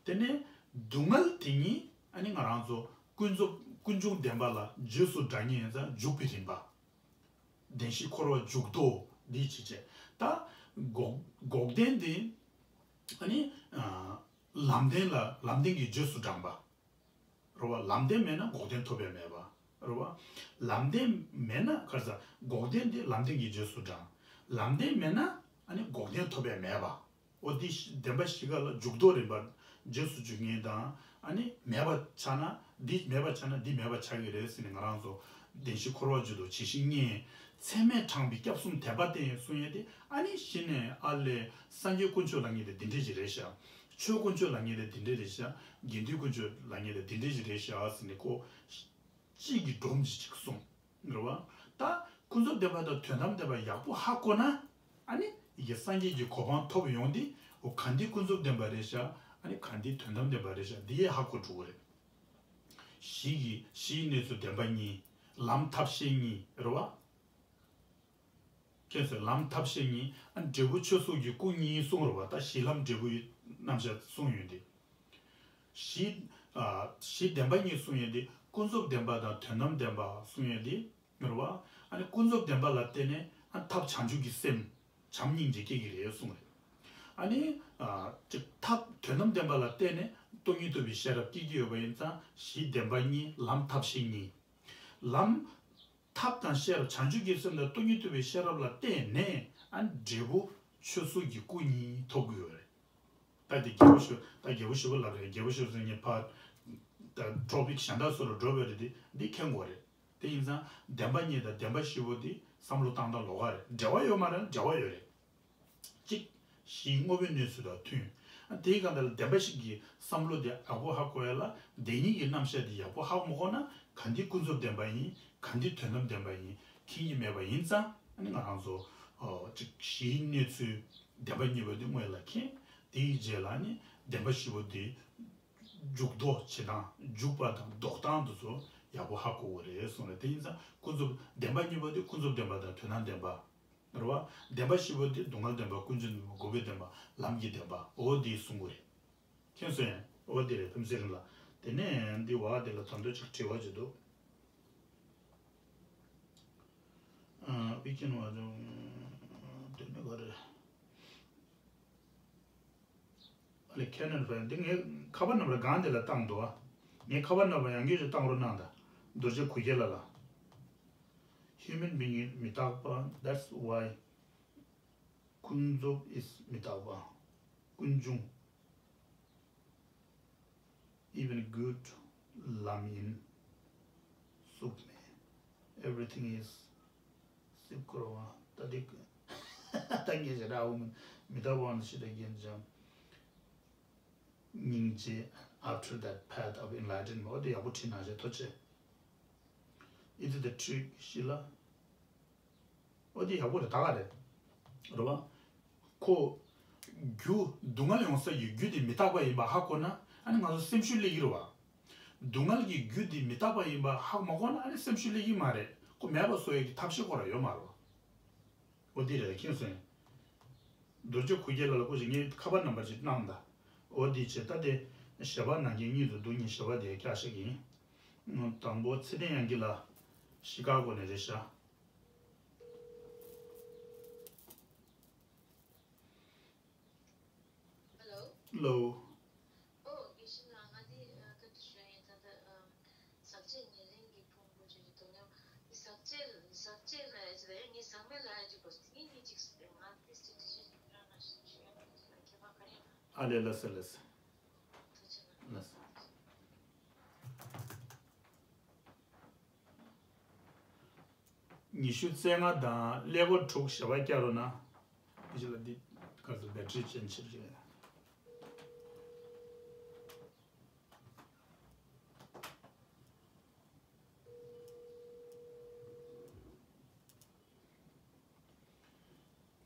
དེ་ནས་སྡུག་བསྔལ་དེ་ཉིད་ཨ་ནི་ང་རང་ཚོ་ཀུན་རྫོབ་ཀུན་འབྱུང་བདེན་པ་ལ་རྗེས་སུ་འབྲང་ངེས་ཡིན་ཙང་འཇུག་པའི་རིམ་པ། བདེན་བཞིས་འཁོར་བ་འཇུག་ལྡོག་འདི་ཅི་བྱེད། ད་འགོག་འགོག་བདེན་དེ་ཨ་ནི་ཨ་ལམ་བདེན་ལ་ལམ་བདེན་གྱི་རྗེས་སུ་འབྲངས་པ་རེད་བ། ལམ་བདེན་མེད་ན་འགོག་བདེན་ཐོབ་པའི་མེད་པ་རེད་བ། ལམ་བདེན་མེད་ན་ག་རེ་ཟེར། འགོག་བདེན་དེ་ལམ་བདེན་གྱི་རྗེས་སུ་འབྲང་། ལམ་བདེན་མེད་ན་ཨ་ནི་འགོག་བདེན་ཐོབ་པའི་མེད་པ། འོ་དེ་བདེན་པ་བཞི་ཀ་ལ་འཇུག་ལྡོག་རིམ་པ། རྗེས་སུ་འཇུག་ངེས་དང་། ཨ་ནི་མེད་པ་ཆགས་ན་འདི་མེད་པ་ཆགས་ན་འདི་མེད་པ་ཆགས་ཀྱི་རེད་ཟེར་ནས། ང་རང་ཚོ་བདེན་བཞིས་འཁོར་བ་འཇུག་ལྡོག་ཇི་ཞིག་ངེས། ཚད་མས་དྲངས་པའི་སྐྱབས་གསུམ་དད་པ་བསྟེན་གསུང་ཡས་དེ། ཨ་ནི་གཞི་ནས་ཨ་ལས་སངས་རྒྱས་དཀོན་མཆོག་ལབ་མཁན་དེ་འདི་འདྲས་ཞིག་རེད་ཤག་ཆོས་དཀོན་མཆོག་ལབ་མཁན་དེ་འདི་འདྲས་རེད་ཤག་དགེ་འདུན་དཀོན་མཆོག་ལབ་མཁན་དེ་འདི་འདྲས་ཞིག་རེད་ཤག་ཟེར་ནས་ཁོ་གཅིག་གི་སྒྲོམ་གཞི་གཅིག་གསུངས། རེད་བ། ད་ཀུན་རྫོབ་བདེན་པ་དང་དོན་དམ་བདེན་པ་ཡག་པོ་ཧ་གོ་ན། ཨ་ནི་ཡི་གེ་སངས་རྒྱས་ཀྱི་གོ་འཕང་ཐོབ་ཡོང་དུས། འོ་ག་འདི་ཀུན་རྫོབ་བདེན་པ་རེད་ཤག་ཨ་ནི་ག་འདི་དོན་དམ་བདེན་པ་རེད་ཤག་འདི་ཡས་ཧ་གོ་འགྲོ་གི་རེད། གཞི་གི་གཞིའི་གནས་ཚུལ་བདེན་པ་གཉིས། ལམ་ཐབས་ཤེས་གཉིས། རེད་བ། ཁྱེད་ཚོས་ལམ་ཐབས་ཤེས་གཉིས། ཨ་འབྲས་བུ་ཆོས་གསུམ་གྱི་སྐུ་གཉིས་གསུངས་རེད་བ། ད་གཞི་ལམ་འབྲས་བུའི་རྣམ་གཞག་གསུངས་ཡོད་དེ། གཞི། ཨ་གཞི་བདེན་པ་གཉིས་གསུངས་ཡོད་དེ། ཀུན་རྫོབ་བདེན་པ་དང་དོན་དམ་བདེན་པ་གསུངས་ཡོད་དེ། རེད་བ། ཨ་ནི་ཀུན་རྫོབ་བདེན་པ་ལ་བརྟེན་ནས་ཨ་ཐབས་བྱང་ཆུབ་ཀྱི་སེམས། བྱམས་སྙིང་རྗེ་སྐྱེ་གི་རེད་གསུངས་རེད། ཨ་ནི་ཨ་ཅིག་ཐབས་དོན་དམ་བདེན་པ་ལ་བརྟེན་ནས་སྟོང་ཉིད་རྟོགས་པའི་ཤེས་རབ་སྐྱེ་གི་ཡོད་པ་ཡིན་ཙང་། གཞི་བདེན་པ་གཉིས། ལམ་ཐབས་ཤེས་གཉིས། ལམ། ཐབས་དང་ཤེས་རབ། བྱང་ཆུབ་ཀྱི་སེམས་དང་སྟོང་ཉིད་རྟོགས་པའི་ཤེས་རབ་ལ་བརྟེན་ནས་ཨ་འབྲས་བུ་ཆོས་གསུམ་གྱི་སྐུ་གཉིས་ཐོབ་ཀྱི་ཡོད་རེད། ད་དེ་རྒྱལ་པོ་ཞེ། ད་རྒྱལ་པོ་ཞེ་པོ་ལབ་རེད། རྒྱལ་པོ་ཞེ་པོ་ཟེར་ངས་ཕར་ད་ཊོ་པིག་གཞན་དག་སོགས་ལ་འགྲོ་བའི་རེད་དེ། འདི་མཁྱེན་དགོས་རེད། དེ་ཡིན་ཙང་བདེན་པ་གཉིས་དང་བདེན་པ་བཞི་པོ་དེ་བསམ་བློ་བཏང་སྟངས་ལོགས་ཀ་རེད། འབྲེལ་བ་ཡོད་མ་རེད། འབྲེལ་བ་ཡོད་རེད། གཅིག་གཞིའི་དངོས་པོའི་གནས་ཚུལ་དང་མཐུན། ཨ་དེའི་སྒང་དེ་ལ་བདེན་པ་བཞི་གི་བསམ་བློ་དེ་ཡག་པོ་ཧ་གོ་ཡ་ལ། དེ་གཉིས་ཀྱི་རྣམ་གཞག་དེ་ཡག་པོ་ཧ་མ་གོ་ན། ག་འདི་ཀུན་རྫོབ་བདེན་པ་ཡིན། ག་འདི་དོན་དམ་བདེན་པ་ཡིན་མཁྱེན་གྱི་མེད་པ་ཡིན་ཙང་། ཨ་ནི་ང་རང་ཚོ་ཨོ་གཅིག་གཞིའི་གནས་ཚུལ་བདེན་པ་གཉིས་པོ་དེ་སྔོན་ལ་མཁྱེན། དེའི་རྗེས་ལ་ནི་བདེན་པ་བཞི་པོ་དེ་འཇུག་ལྡོག་བྱེད་སྟངས། འཇུག་པ་དང་ལྡོག་སྟངས་དེ་ཚོ་ཡག་པོ་ཧ་གོ་དགོས་རེད་གསུངས་རེད། དེ་ཡིན་ཙང་ཀུན་རྫོབ་བདེན་པ་གཉིས་པོ་དེ་ཀུན་རྫོབ་བདེན་པ་དང་དོན་དམ་བདེན་པ། རེད་བ། བདེན་པ་བཞི་པོ་དེ་སྡུག་བསྔལ་བདེན་པ། ཀུན་འབྱུང་བདེན་པ། འགོག་པའི་བདེན་པ། ལམ་གྱི་བདེན་པ། འོ་དེ་གསུང་གི་རེད། མཁྱེན་སོང་ངས། འོ་དེ་རེད། ཕུན་ཚོགས་རིང་ལགས། དེ་ནས་འདི་བ་དེ་ལ་ད་དུང་ཅིག་དྲི་བ་ཅིག་འདུག་ཨ་ཝི་ཀེན་བ་ཅུང་དེ་ནས་ག་རེ། ཨ་ལེ། ཁེ་ནན་ཕན། འདི་ངས་ཁ་པར་ནམ་བར་སྒང་འདི་ལ་བཏང་འདུག་ཨ། ངས་ཁ་པར་ནམ་བར་ཡང་བསྐྱར་ཅིག་བཏང་རོགས་གནང་དང་། རྡོ་རྗེ་གུ་གེ་ལ་ལ། Human being is མི་རྟག་པ། That's why ཀུན་རྫོབ་is མི་རྟག་པ། ཀུན་འབྱུང་། Even good ལམ་ཡིན། གཟུགས་མེད། Everything is སྲིད་འཁོར་བ། ད་འདི། ལྟ་ངན་ཞེ་དྲག་འོང་མི་མི་ལྟ་བ་འོང་ཞེ་དྲག་གིན་ཅང་། སྙིང་རྗེ། After that path of enlightenment. འོ་དེ་ཡག་པོ་བྲིས་ན་ཞེ་ཐོ་ཆེ། It is the trick ཤི་ལ། འོ་དེ་ཡག་པོ་རེད། ད་ག་རེད། རེད་བ། ཁོ། རྒྱུ། སྡུག་བསྔལ་ཡོང་ས་ཀྱི་རྒྱུ་དེ་མི་རྟག་པ་ཡིན་པ་ཧ་གོ་ན་ཨ་ནི་ང་ཚོ་སེམས་ཤུགས་སླེབས་ཀྱི་རེད་བ། སྡུག་བསྔལ་གྱི་རྒྱུ་དེ་མི་རྟག་པ་ཡིན་པ་ཧ་མ་གོ་ན་ཨ་ནི་སེམས་ཤུགས་སླེབས་ཀྱི་མ་རེད། ཁོ་མེད་པ་བཟོ་ཡས་ཀྱི་ཐབས་ཤེས་ཁོ་ར་ཡོད་མ་རེད་བ། འོ་དེ་རེད། མཁྱེན་སོང་། རྡོ་རྗེ་ཁུག་རྒྱལ་ལགས་ལ་སྐུ་མཁྱེན། ངས་ཁ་པར་ནམ་བར་ཅིག་གནང་དང་། འོ་དེ་བྱས་ད་དེ་ཞལ་པར་ནང་བཞིན་གཉིས་སུ་འདུག་ངས་ཞལ་པར་དེ་བཀྱག་བཞག་གི་ཡིན། དང་པོ་ཚེ་བརྟན་དབྱངས་སྐྱིད་ལགས། ཤི་ཀ་གོ་ནས་རེད་ཤག Hello. Hello. ཨོ། དགེ་བཤེས་ལགས། ང་འདི་ཨ་བཀའ་འདྲི་ཞུ་ཡ་ཡིན། ད་ལྟ་ཨམ་ཟག་བཅས་ཉེར་ལེན་གྱི་ཕུང་པོ་བརྗོད་ཀྱི་འདུག་སྙམ། འདི་ཟག་བཅས་ཟག་བཅས་ལབ་ཡ་ཅིག་དང་ངས་ཟག་མེད་ལབ་ཡ་ཅིག་གོ་དེ་གཉིས་གཉིས་གཅིག་སུ་བསྟན། ང་འདི་སྤྱི་འདི་ཞིག་ཡིན་རང་ན་ཞུ་ཡ་ཡིན། ཁྱད་པར་ག་རེ་ཡོད་ན། ཨ་ལས། ལགས་སོ། ལགས་སོ། ཐུགས་རྗེ་གནང་། ལགས་སོ། ཉི་ཤུ་རྩ་ལྔ་དང་ཀླད་ཀོར་དྲུག་ཞལ་པར་བཀྱག་རོགས་གནང་། དེ་ཅི་ལ་འདི་ག་ཚོད་བེ་ཊི་རི་ཅན་ཆེར་ཅིག་ལས།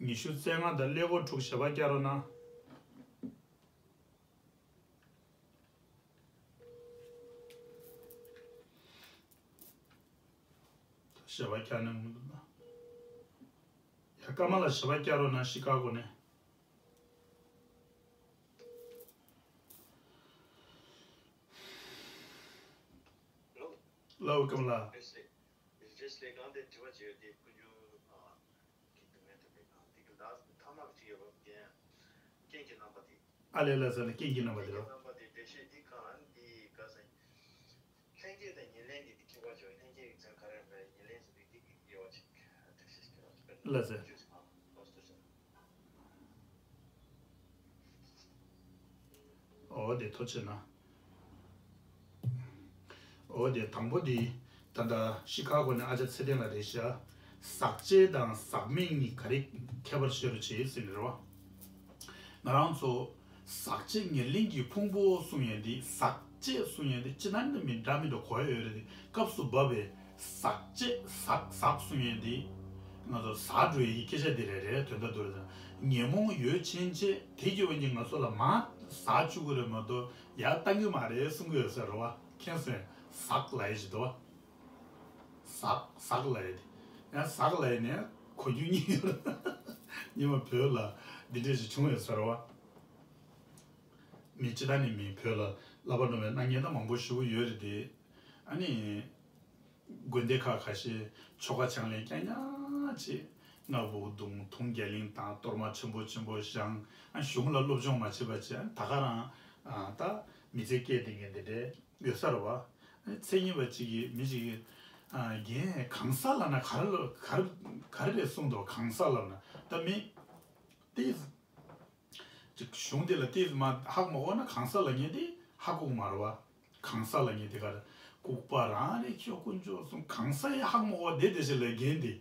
ཉི་ཤུ་རྩ་ལྔ་དང་ཀླད་ཀོར་དྲུག་ཞལ་པར་བཀྱག་རོགས་གནང་། ཞལ་པར་བཀྱག་ནས་མི་འདུག་ན། ཡ་ཀརྨ་ལགས་ཞལ་པར་བཀྱག་རོགས་གནང་། ཤི་ཀ་གོ་ནས། ལགས་འོ་ཀརྨ་ལགས། རེད་ལགས། རེད་ལགས། གང་དེ་དྲི་བ་བྱས་ཡོད་དེ་ཕུལ་རྒྱུ། ཨ། གི་སྡུག་བསྔལ་ཐེབས་པའི་སྒང་དེ་གི་ལ་ཐ་མག་ཅིག་ཡོད་པ་རྐྱེན། རྐྱེན་གྱི་རྣམ་པ་དེ། ཨ་ལས། ལགས་སོ། ལགས། རྐྱེན་གྱི་རྣམ་པ་དེ་རེད། རྣམ་པ་དེ་འགྲེལ་བཤད་འདི་གང་ཨ་ནི་འདི་ག་ས་ཡིན། ལྷན་སྐྱེས་དང་ཉེར་ལེན་གྱི་འདི་ཁྱད་པར་ཅིག་ལྷན་སྐྱེས་ཀྱི་མཚན་ག་རེ་རེད། ཉེར་ལེན་ཟེར་དུས་འདི་གི་དབྱེ་བ་ཅིག་འགྲེལ་བཤད་ཞིག་གནང་། ལགས་སོ། འོ་དེ་ཐུགས་རྗེ་གནང་། འོ་དེ་དང་པོ་དེ་ད་ལྟ་ཤི་ཀ་གོ་ནས་ཨ་ཅག་ཚེ་བརྟན་ལགས་རེད་ཤག་ཟག་བཅས་དང་ཟག་མེད་གཉིས་ག་རེ་ཁྱད་པར་ཤོད་རོགས་བྱེད་ཟེར་ནི་རེད་བ། ང་རང་ཚོ་ཟག་བཅས་ཉེར་ལེན་གྱི་ཕུང་པོ་གསུང་ཡས་དེ། ཟག་བཅས་གསུང་ཡས་དེ་ཅི་ནང་དུ་མི་འདྲ་མི་འདྲ་གོ་ཡ་ཡོད་རེད་དེ། སྐབས་སུ་བབ་པའི་ཟག་བཅས་ཟག་ཟག་གསུང་ཡས་དེ་ང་ཚོ་ཟག་འགྲོ་ཡས་ཀྱི་སྐད་ཆ་དེ་རེད། རེད། དོན་དག་དེ་རེད། ད་ཉོན་མོངས་ཡོད་ཕྱིན་ཆད་དེ་གི་འོན་ཀྱང་ང་ཚོ་ལ་མར་ཟག་བཅུག་གི་རེད་མ་གཏོགས་ཡར་བཏང་གི་མ་རེད་གསུང་གི་ཡོད་ས་རེད་བ། མཁྱེན་སོང་། ཟག་ལབ་ཡས་ཅིག་འདུག་བ། ཟག་ཟག་ལབ་ཡས་དེ། ཡང་ཟག་ལབ་ཡས་ནས་གོ་རྒྱུ་གཉིས་ཡོད་རེད། སྔོན་མ་བོད་ལ་འདི་འདྲས་ཞིག་བྱུང་ཡོད་ས་རེད་བ། མི་སྤྱིར་བཏང་ནས་མི་བོད་ལ་བསླབ་པ་སློབ་མའི་གནང་མཁན་ད་མང་པོ་ཞེ་པོ་ཡོད་རེད་དེ། ཨ་ནི། དགོན་སྡེ་ཁག་ཁ་ཤས་ཆོ་ག་ཕྱག་ལེན་རྐྱང་རྐྱང་བྱེད། རྔ་བོ་བརྡུང་། དུང་རྒྱ་གླིང་བཏང་། གཏོར་མ་ཆེན་པོ་ཆེན་པོ་བཞེངས། ཨ་གཞུང་ལ་སློབ་སྦྱོང་མ་བྱེད་པ་བྱས། ད་ག་རང་ཨ་ད་མི་ཚེ་སྐྱེལ་བསྡད་མཁན་དེ་འདྲས་ཡོད་ས་རེད་བ། ཨ་མཚན་ཉིད་པ་གཅིག་གིས་མི་གཅིག་གིས་ཨ་རྒན་གང་ཟག་ལབ་ན་ག་རེ་ལ་ག་རེ་ག་རེ་རེད་གསུངས་འདུག་གང་ཟག་ལབ་ན་ད་མི་དེ། ཅིག་གཞུང་དེ་ལ་ཏིས་མ་ཧ་གོ་མ་གོ་ན་གང་ཟག་ལབ་མཁན་དེ་ཧ་གོ་གི་མ་རེད་བ། གང་ཟག་ལབ་མཁན་དེ་ག་རེ། ལྐུགས་པ་རང་རེད་ཁྱོད་དཀོན་མཆོག་གསུངས། གང་ཟག་ཡང་ཧ་གོ་མ་གོ་བ་བསྡད་བསྡད་བྱས་ལ་རྒན་དེ་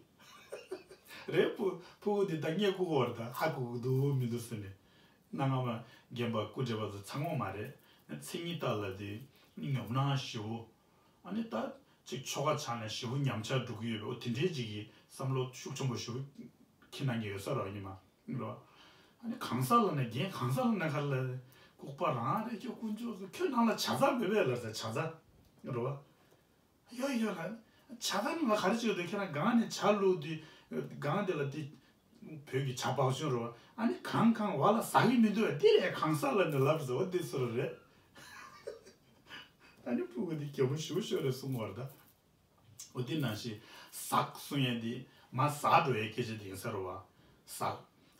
རེད། ཕུ་ཕུ་བོ་དེ་ད་ངས་ལྐུགས་པ་རེད། ད་ཧ་གོ་གི་འདུག་མི་འདུག་ཟེར་ནས། གནའ་སྔ་མ་རྒན་པ་སྐུ་བགྲེས་པ་ཚོ་ཚང་མ་མ་རེད། མཚན་ཉིད་ལྟ་ལ་དེ་ཉོབ་སྣང་ཞེ་པོ། ཨ་ནི་ད་ཅིག་ཆོ་ག་ཕྱག་ལེན་ཞེ་པོ་ཉམས་ཆག་འགྲོ་གི་ཡོད་པ། འོ་དེ་འདྲའི་ཅིག་གི་བསམ་བློ་ཤུགས་ཆེན་པོ་ཞེ་པོ་འཁྱེར་གནང་གི་ཡོད་ས་རེད་བ། ཉི་མ་རེད་བ། ཨ་ནི་གང་ཟག་ལབ་ན་རྒན་གང་ཟག་ལབ་ན་ག་རེ་ལབ། ལྐུགས་པ་རང་རེད་ཁྱོད་དཀོན་མཆོག་གསུངས། ཁྱོད་ནང་ལ་བྱ་ཚ་མེད་པས་ལབ་ས། བྱ་ཚ་རེད་བ། ཡོད་ཡོད་ལ། ཇ་ཐང་ལ་ག་རེ་བྱེད་འདུག་ཁྱེད་རང་སྒང་ནས་ཇ་བླུགས་དུས་སྒང་དེ་ལ་དེ་བོད་ཀྱི་ཇ་བག་ཆུ་རོ། ཨ་ནི་གང་གང་བ་ལ་ཟ་གི་མི་འདུག་དེ་རེད་གང་ཟག་ལབ་ནས་ལབ་ཟེར་བ་དེ་ཚོ་རེད། ཨ་ནི་ཕྲུ་གུ་དེ་གད་མོ་ཞེ་པོ་ཤོར་རེད་གསུང་བར་ད། འོ་དེ་ནང་བཞིན་ཟག་གསུང་ཡས་དེ་མ་ཟག་འགྲོ་ཡས་སྐད་ཆ་དེ་ཡིན་ས་རེད་བ། ཟག་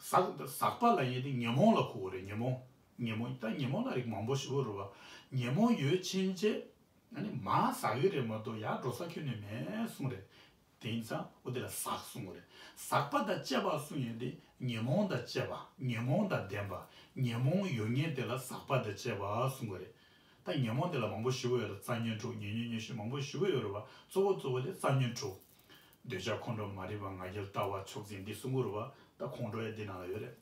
ཟག་ཟག་པ་ལབ་ཡས་དེ་ཉོན་མོངས་ལ་གོ་གི་རེད། ཉོན་མོངས། ཉོན་མོངས་ད་ཉོན་མོངས་ལ་རིགས་མང་པོ་ཞེ་པོ་རེད་བ། ཉོན་མོངས་ཡོད་ཕྱིན་ཆད། ཨ་ནི་མར་ཟག་གི་རེད་མ་གཏོགས་ཡར་འགྲོ་ས་ཁྱོན་ནས་མེད་གསུངས་རེད། དེ་ཡིན་ཙང་འོ་དེ་ལ་ཟག་གསུང་གི་རེད། ཟག་པ་དང་བཅས་པ་གསུང་ཡས་དེ་ཉོན་མོངས་དང་བཅས་པ། ཉོན་མོངས་དང་ལྡན་པ། ཉོན་མོངས་ཡོད་མཁན་དེ་ལ་ཟག་པ་དང་བཅས་པ་གསུང་གི་རེད། ད་ཉོན་མོངས་དེ་ལ་མང་པོ་ཞེ་པོ་ཡོད་རེད། རྩ་ཉོན་དྲུག་ཉོན་ཉོན་ཉོན་ཞེས་མང་པོ་ཞེ་པོ་ཡོད་རེད་བ། གཙོ་བོ་གཙོ་བོ་དེ་རྩ་ཉོན་དྲུག་འདོད་ཆགས་ཁོང་ཁྲོ་མ་རིག་པ་ང་རྒྱལ་ལྟ་བ་ཕྱོགས་འཛིན་འདི་གསུང་གི་རེད་བ། ད་ཁོང་ཁྲོ་ཡ་འདི་ནང་ལ་ཡོད་རེད།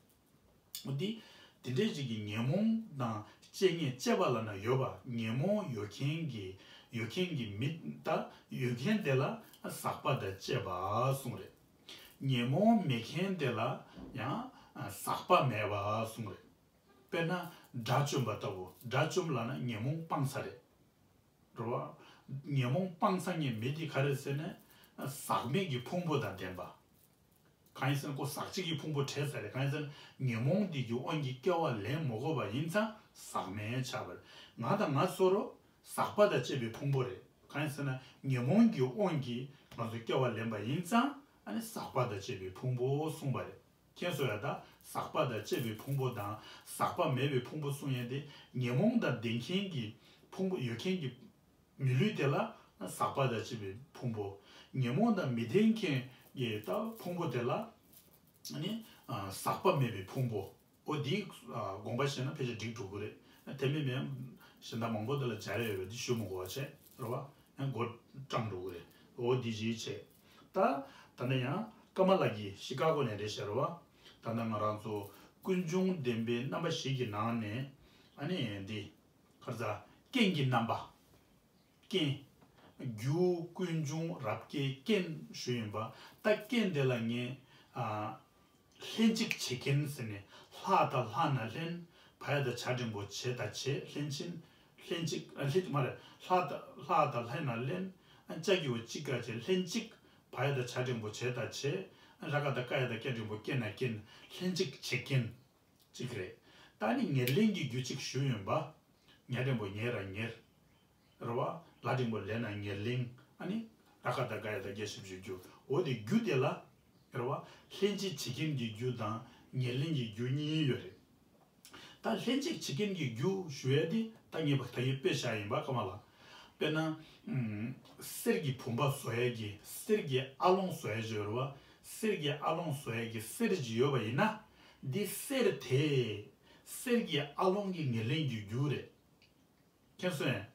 འོ་འདི། དེ་འདྲའི་ཞིག་གི་ཉོན་མོངས་དང་བཅས་ངེས་བཅས་པ་ལ་ན་ཡོད་པ། ཉོན་མོངས་ཡོད་མཁན་གྱི་ཡོད་མཁན་གྱི་མི་དང་ཡོད་མཁན་དེ་ལ་ཟག་པ་དང་བཅས་པ་གསུངས་རེད། ཉོན་མོངས་མེད་མཁན་དེ་ལ་ཡང་ཟག་པ་མེད་པ་གསུངས་རེད། དཔེར་ན་དགྲ་བཅོམ་པ་ལྟ་བུ། དགྲ་བཅོམ་ལབ་ན་ཉོན་མོངས་སྤངས་ཚར་རེད། རེད་བ། ཉོན་མོངས་སྤངས་ཚར་མཁན་མི་དེ་ག་རེ་ཟེར་ན། ཟག་མེད་ཀྱི་ཕུང་པོ་དང་ལྡན་པ། གང་ཡིན་ཟེར་ན་ཁོ་ཟག་བཅས་ཀྱི་ཕུང་པོ་བྲལ་ཚར་རེད། གང་ཡིན་ཟེར་ན་ཉོན་མོངས་འདི་གི་དབང་གིས་སྐྱེ་བ་ལེན་མ་དགོས་པ་ཡིན་ཙང་ཟག་མེད་ཆགས་པ་རེད། ང་དང་ང་ཚོ་རོ་ཟག་པ་དང་བཅས་པའི་ཕུང་པོ་རེད། གང་ཡིན་ཟེར་ན་ཉོན་མོངས་ཀྱི་དབང་གིས་ང་ཚོ་སྐྱེ་བ་ལེན་པ་ཡིན་ཙང་ཨ་ནི་ཟག་པ་དང་བཅས་པའི་ཕུང་པོ་གསུངས་པ་རེད། མཁྱེན་སོང་ཡ། ད་ཟག་པ་དང་བཅས་པའི་ཕུང་པོ་དང་ཟག་པ་མེད་པའི་ཕུང་པོ་གསུངས་ཡ་དེ་ཉོན་མོངས་དང་ལྡན་མཁན་གྱི་ཕུང་པོ་ཡོད་མཁན་གྱི་མི་ལུས་དེ་ལ་ཟག་པ་དང་བཅས་པའི་ཕུང་པོ། ཉོན་མོངས་དང་མི་ལྡན་མཁན་གྱི་ད་ཕུང་པོ་དེ་ལ་ནི་ཟག་པ་མེད་པའི་ཕུང་པོ། འོ་འདིའི་དགོངས་པ་བཞེས་ན་ཕལ་ཆེར་འགྲིག་འགྲོ་གི་རེད། དེ་མིན་མིན་གཞན་དག་མང་པོ་དེ་ལ་སྦྱར་ཡོད་པས་འདི་ཞུ་མི་དགོས་པ་བྱས་རེད་བ། ཡང་མགོ་སྐྲང་འགྲོ་གི་རེད། འོ་འདི་ཅིག་བྱས། ད་ད་ནི་ཡང་ཀ་མ་ལ་གི་ཤི་ཀ་གོ་ནས་རེད་ཤག་རེད་བ། ད་ནི་ང་རང་ཚོ་ཀུན་འབྱུང་བདེན་པའི་རྣམ་པ་བཞི་གི་ནང་ནས་ཨ་ནི་འདི་ག་རེ་ཟ། རྐྱེན་གྱི་རྣམ་པ། རྐྱེན། རྒྱུ་ཀུན་འབྱུང་རབ་བསྐྱེད་རྐྱེན་ཞུ་ཡིན་པ། ད་རྐྱེན་དེ་ལ་ངས་ཨ། ལྷན་ཅིག་བྱེད་རྐྱེན་ཟེར་ནས་ལྷ་དང་ལྷ་ན་ལྷན། བ་ཡ་དང་བྱ་འགྲེང་བུ་བྱེད་དང་བྱེད། ལྷན་ཅིག་ལྷན་ཅིག་ཨ། ལྷན་མ་རེད། ལྷ་དང་ལྷ་དང་ལྷ་ན་ལྷན། ཨ། ཅ་གི་གུ་ཅིག་ག་བྱེད། ལྷན་ཅིག་བ་ཡ་དང་བྱ་འགྲེང་བུ་བྱེད་དང་བྱེད། ཨ། ར་ག་བཏགས་རྐ་ཡ་བཏགས་རྐྱ་འགྲེང་བུ་རྐྱེན་ན་རྐྱེན། ལྷན་ཅིག་བྱེད་རྐྱེན་ཅིག་རེད། ད་ནི་ཉེར་ལེན་གྱི་རྒྱུ་གཅིག་ཞུ་ཡིན་པ། ཉ་འགྲེང་བུ་ཉེ་ར་ཉེར། རེད་བ། ལ་འགྲེང་བུ་ལེ་ན་ཉེར་ལེན། ཨ་ནི། ར་ག་བཏགས་རྒ་ཡ་བཏགས་རྒྱ་ཞབས་ཀྱུ་རྒྱུ། འོ་དེ་རྒྱུ་དེ་ལ། རེད་བ། ལྷན་ཅིག་བྱེད་རྐྱེན་གྱི་རྒྱུ་དང་ཉེར་ལེན་གྱི་རྒྱུ་གཉིས་ཡོད་རེད། ད་ལྷན་ཅིག་བྱེད་རྐྱེན་གྱི་རྒྱུ་ཞུ་ཡས་དེ་ད་ངས་ད་གིན་དཔེ་བཞག་ཡིན་པ་ཀ་མ་ལ། དཔེར་ན། ཨུམ། གསེར་གྱི་བུམ་པ་བཟོ་ཡས་ཀྱི་གསེར་གྱི་ཨ་ལོང་བཟོ་ཡས་ཅིག་ཡོད་རེད་བ། གསེར་གྱི་ཨ་ལོང་བཟོ་ཡས་ཀྱི་གསེར་ཅིག་ཡོད་པ་ཡིན་ན། འདི་གསེར་དེ། གསེར་གྱི་ཨ་ལོང་གི་ཉེར་ལེན་གྱི་རྒྱུ་རེད། མཁྱེན་སོང་ངས།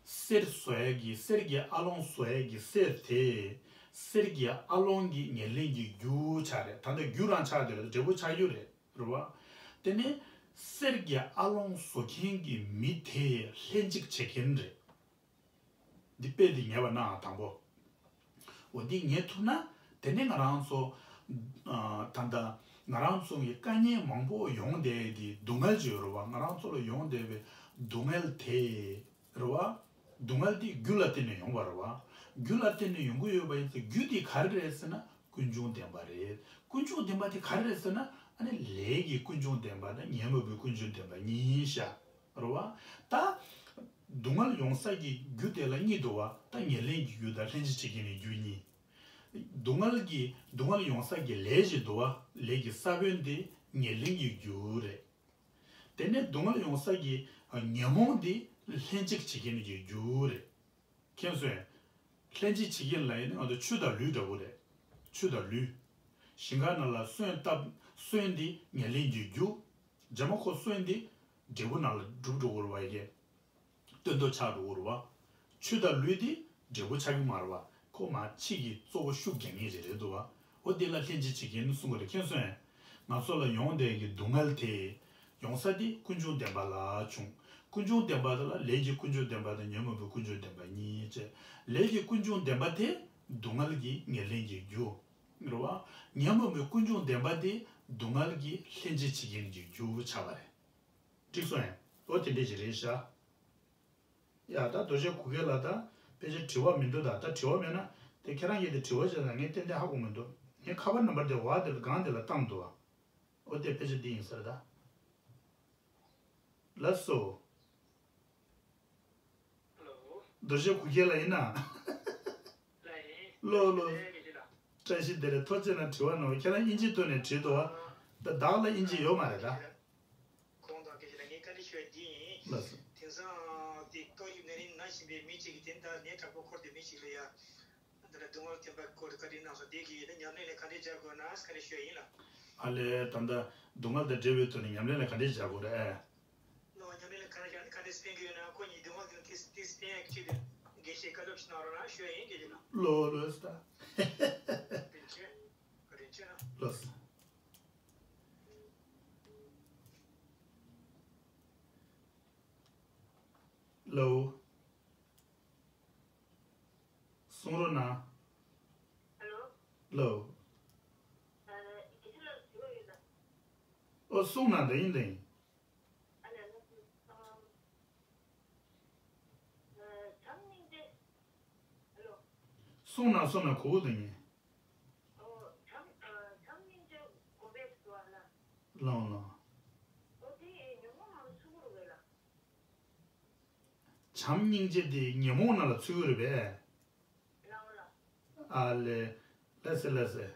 གསེར་བཟོ་ཡས་ཀྱི་གསེར་གྱི་ཨ་ལོང་བཟོ་ཡས་ཀྱི་གསེར་དེ། གསེར་གྱི་ཨ་ལོང་གི་ཉེར་ལེན་གྱི་རྒྱུ་ཆགས་རེད། ད་ལྟ་རྒྱུ་རང་ཆགས་བསྡད་རེད། འབྲས་བུ་ཆགས་རྒྱུ་རེད། རེད་བ། དེ་ནས་གསེར་གྱི་ཨ་ལོང་བཟོ་མཁན་གྱི་མི་དེ་ལྷན་ཅིག་བྱེད་མཁན་རེད། འདི་དཔེ་འདི་ངེས་པ་ན་དང་པོ། འོ་འདི་ངེས་ཐུབ་ན། དེ་ནས་ང་རང་ཚོ། ཨ། ད་ལྟ་ང་རང་ཚོ་གི་དཀའ་ངལ་མང་པོ་ཡོང་བསྡད་དེ་སྡུག་བསྔལ་ཅིག་ཡོད་རེད་བ། ང་རང་ཚོ་ལ་ཡོང་བསྡད་པའི་སྡུག་བསྔལ་དེ། རེད་བ། སྡུག་བསྔལ་དེ་རྒྱུ་ལ་བརྟེན་ནས་ཡོང་བ་རེད་བ། རྒྱུ་ལ་བརྟེན་ནས་ཡོང་གི་ཡོད་པ་ཡིན་ཙང་རྒྱུ་དེ་ག་རེ་རེད་ཟེར་ན་ཀུན་འབྱུང་བདེན་པ་རེད། ཀུན་འབྱུང་བདེན་པ་དེ་ག་རེ་རེད་ཟེར་ན་ཨ་ནི་ལས་ཀྱི་ཀུན་འབྱུང་བདེན་པ་དང་ཉོན་མོངས་པའི་ཀུན་འབྱུང་བདེན་པ་གཉིས་ཤག་རེད་བ། ད། སྡུག་བསྔལ་ཡོང་ས་ཀྱི་རྒྱུ་དེ་ལ་གཉིས་འདུག་བ། ད་ཉེར་ལེན་གྱི་རྒྱུ་དང་ལྷན་ཅིག་བྱེད་མཁན་གྱི་རྒྱུ་གཉིས། སྡུག་བསྔལ་གྱི་སྡུག་བསྔལ་ཡོང་ས་ཀྱི་ལས་ཅིག་འདུག་བ། ལས་ཀྱི་ས་བོན་དེ་ཉེར་ལེན་གྱི་རྒྱུ་རེད། དེ་ནས་སྡུག་བསྔལ་ཡོང་ས་ཀྱི་ཉོན་མོངས་དེ་ལྷན་ཅིག་བྱེད་མཁན་གྱི་རྒྱུ་རེད། མཁྱེན་སོང་ངས། ལྷན་ཅིག་བྱེད་མཁན་ལབ་ཡིན་ན་ང་ཚོ་ཆུ་དང་ལུད་འདྲ་བོ་རེད། ཆུ་དང་ལུད། ཞིང་ཁ་ནང་ལ་སོན་བཏབ། སོན་དེ་ཉེར་ལེན་གྱི་རྒྱུ། རྗེས་མ་ཁོ་སོན་དེ་འབྲས་བུ་ནང་ལ་གྲུབ་འགྲོ་གི་རེད་བ། ཡི་གེ་སྟོན་ཐོག་ཆགས་འགྲོ་གི་རེད་བ། ཆུ་དང་ལུད་དེ་འབྲས་བུ་ཆགས་ཀྱི་མ་རེད་བ། ཁོ་མར་ཕྱིས་ཀྱི་གཙོ་བོ་ཤུགས་རྒྱག་མཁན་ཞིག་རེད་འདུག་བ། འོ་དེ་ལ་ལྷན་ཅིག་བྱེད་མཁན་གསུང་གི་རེད། མཁྱེན་སོང་ངས། ང་ཚོ་ལ་ཡོང་བསྡད་ཀྱི་སྡུག་བསྔལ་དེ། ཡོང་ས་དེ་ཀུན་འབྱུང་བདེན་པ་ལ་བྱུང་། ཀུན་འབྱུང་བདེན་པ་དེ་ལ་ལས་ཀྱི་ཀུན་འབྱུང་བདེན་པ་དང་ཉོན་མོངས་པའི་ཀུན་འབྱུང་བདེན་པ་གཉིས་བྱས། ལས་ཀྱི་ཀུན་འབྱུང་བདེན་པ་དེ་སྡུག་བསྔལ་གྱི་ཉེར་ལེན་གྱི་རྒྱུ། རེད་བ། ཉོན་མོངས་པའི་ཀུན་འབྱུང་བདེན་པ་དེ་སྡུག་བསྔལ་གྱི་ལྷན་ཅིག་བྱེད་མཁན་གྱི་རྒྱུ་ཆགས་པ་རེད། འགྲིག་སོང་ངས། འོ་དེ་འདྲས་ཞིག་རེད་ཤག་ཡ་ད་རྡོ་རྗེ་གུ་གེ་ལ་ད་ཕལ་ཆེར་དྲི་བ་མི་འདུག་ད་ད་དྲི་བ་མེད་ན་དེ་ཁྱེད་རང་གིས་དེ་དྲི་བ་བྱས་ན་ངས་ཏན་ཏན་ཧ་གོ་མི་འདུག་ངས་ཁ་པར་ནམ་བར་དེ་བ་དེ་ལ་སྒང་དེ་ལ་བཏང་འདུག་བ། འོ་དེ་ཕལ་ཆེར་འདི་ཡིན་ས་རེད་ད། ལགས་སོ། ཧེ་ལོ། རྡོ་རྗེ་གུ་གེ་ལ་ཡིན་ན། ལགས་ཡིན། ལོ་ལོ། ལགས་ཡིན་ལགས། བཀྲ་ཤིས་བདེ་ལེགས། ཐུགས་རྗེ་གནང་། དྲི་བ་གནང་། ཁྱེད་རང་དབྱིན་ཇི་ཐོག་ནས་བྲིས་འདུག་བ། ད་བདག་ལ་དབྱིན་ཇི་ཡོད་མ་རེད་ད། དགོངས་དག་སྐད་ཆ་ལ་ངས་བཀའ་འདྲི་ཞུ་ཡ་འདི་ཡིན། ལགས་སོ། དེང་སང་དེ་ཏོག་དབྱིབས་ནད་རིམས་ན་བཞིན་པའི་མི་གཅིག་གིས་དེ་ལྟར་ནད་དྲག་པོ་འཁོར་དེ་མི་གཅིག་ལ་ཡ། འདི་ལ་སྡུག་བསྔལ་བདེན་པའི་སྐོར་བཀའ་འདྲི་གནང་སོང་། དེ་གི་ཡིན་ན་ཉམས་ལེན་ལ་ག་འདྲས་སྦྱར་དགོས་ན་བཀའ་འདྲི་ཞུ་ཡ་ཡིན་ལགས། ཨ་ལས་ད་ལྟ་སྡུག་བསྔལ་དང་འབྲེལ་བའི་ཐོག་ནས་ཉམས་ལེན་ལ་ག་འདྲས་སྦྱར་དགོས་རེད། ལོ་ཉམས་ལེན་ལ་ག་འདྲས་སྦྱར་ནས་ག་འདྲས་སྤེལ་གི་ཡོད་ན་ཁོ་གཉིས་སྡུག་བསྔལ་གྱི་དེ་དེ་སྤེལ་ཡ་གི་ཆེད་དུ་དགེ་བཤེས་བཀའ་སློབ་ཞིག་གནང་རོགས་གནང་ཞུ་ཡ་ཡིན། དགེ་བཤེས་གནང་། ལོ་ལོ་ས། རིན་ཆེན། རིན་ཆེན་གནང་། ལགས་སོ། ལོ། གསུང་རོགས་གནང་། ཧེ་ལོ། ལོ། ཨ། དགེ་བཤེས་ལགས་ལ་དྲི་བ་ཡོད་ལགས། ཨོ་གསུང་གནང་། འདི་ཡིན་འདི་ཡིན། ཨ་ལས་ལགས་སོ། ཨ། བྱམས་སྙིང་རྗེ། ཧེ་ལོ། གསུང་གནང་གསུང་གནང་། གོ་གི་འདུག་ངས། ཨོ། བྱམས། ཨ། བྱམས་སྙིང་རྗེ་སྒོམ་པའི་དུས་ལ། ལགས་ལགས། ཨོ་དེ་ཉོན་མོངས་ནང་ལ་ཚུད་ཀྱི་རེད་པས་ལགས། བྱམས་སྙིང་རྗེ་དེ་ཉོན་མོངས་ནང་ལ་ཚུད་ཀྱི་རེད་པས། ལགས་ལགས། ཨ་ལས། ལགས་སེ་ལགས་སེ།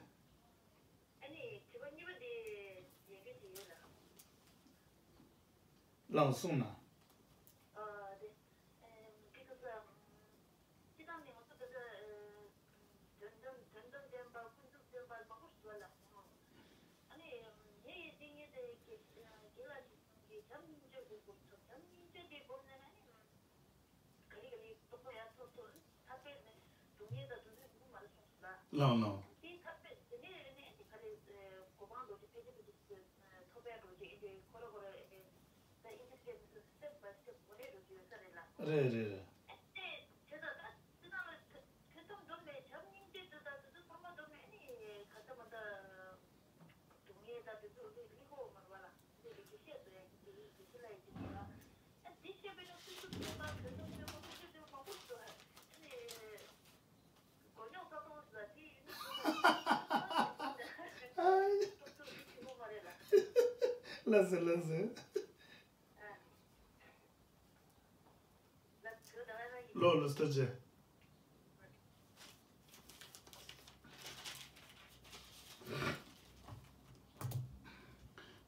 ཨ་ནི་དྲི་བ་གཉིས་པ་དེ་ཡང་བསྐྱར་ཅིག་ཡོད་ལགས། ལགས་གསུང་གནང་། ཨ་དེ། ཨ། དགེ་བཤེས་ལགས། སྤྱིར་བཏང་ནས་ང་ཚོ་ད་ལྟ། ཨ། དོན་དམ་དོན་དམ་བདེན་པ་ཀུན་རྫོབ་བདེན་པ་མང་པོ་ཞིག་འདུག་ལགས། ཨ་ནི་ངའི་ཡིད་ཆེས་ངེས་དེ་དགེ་དགེ་ལགས་ཀྱིས་གསུངས་ཀྱི་བྱམས་སྙིང་རྗེ་དགོས་དགོས་ཚོ། བྱམས་སྙིང་རྗེ་དེ་སྒོམ་ནས་ན་ནི། ག་རེ་ག་རེ་རྟོགས་པ་ཡར་ཐོན་ཐོན་ཐར་པའི་ནི་སྡུག་བསྔལ་དང་སྡུག་བསྔལ་འབྱུང་གི་མ་རེད་གསུངས་སོང་ལགས། ལགས་ལགས། དེ་ཐར་པའི་དེ་ནས་ནི་ཨ་ནི་ག་རེ། ཨ། གོ་འཕང་རྡོ་རྗེ་ཕལ་ཆེར་ཕལ་ཆེར་ཐོབ་པའི་རྡོ་རྗེ་ཨེ་འདྲའི་ཁོ་ར་ཁོ་ར་ཨེ་འདྲའི་ད་ཨེ་འདྲའི་སྐད་དུ་step by step་གོ་གནས་རུ་འགྱུར་ས་རེད་ལགས། རེད་རེད་རེད། ཨེ་དེ་དེ་ད་ད་དེ་ད་ལ་དེ་ད་འཛོམས་ནས་བྱམས་སྙིང་རྗེ་དེ་ད་དེ་ཚོ་ཚང་མ་འཛོམས་ནས་ཨ་ནི་ག་ཚོད་མ་ད་སྡུག་བསྔལ་ད་དེ་ཚོ་དེ་ལི་ཁོ་མ་རུ་བ་ལ་དེ་ལི་དགེ་བཤེས་ཚོ་ཡ་གི་དེ་ལི་དགེ་བཤེས་ལ་ཡ་གི་དེ་ལ་ཨ་དེ་བཤད་པའི་ནང་སུ་སུ་དེ་ད་དེ་ཚོ་དེ་མ་གོ་ཤེས་དེ་མ་གོ་ཤེས་ཨ་ནི། ལགས་སོ་ལགས་སོ། ལོ་ལོ་སྟོ་ཅེ།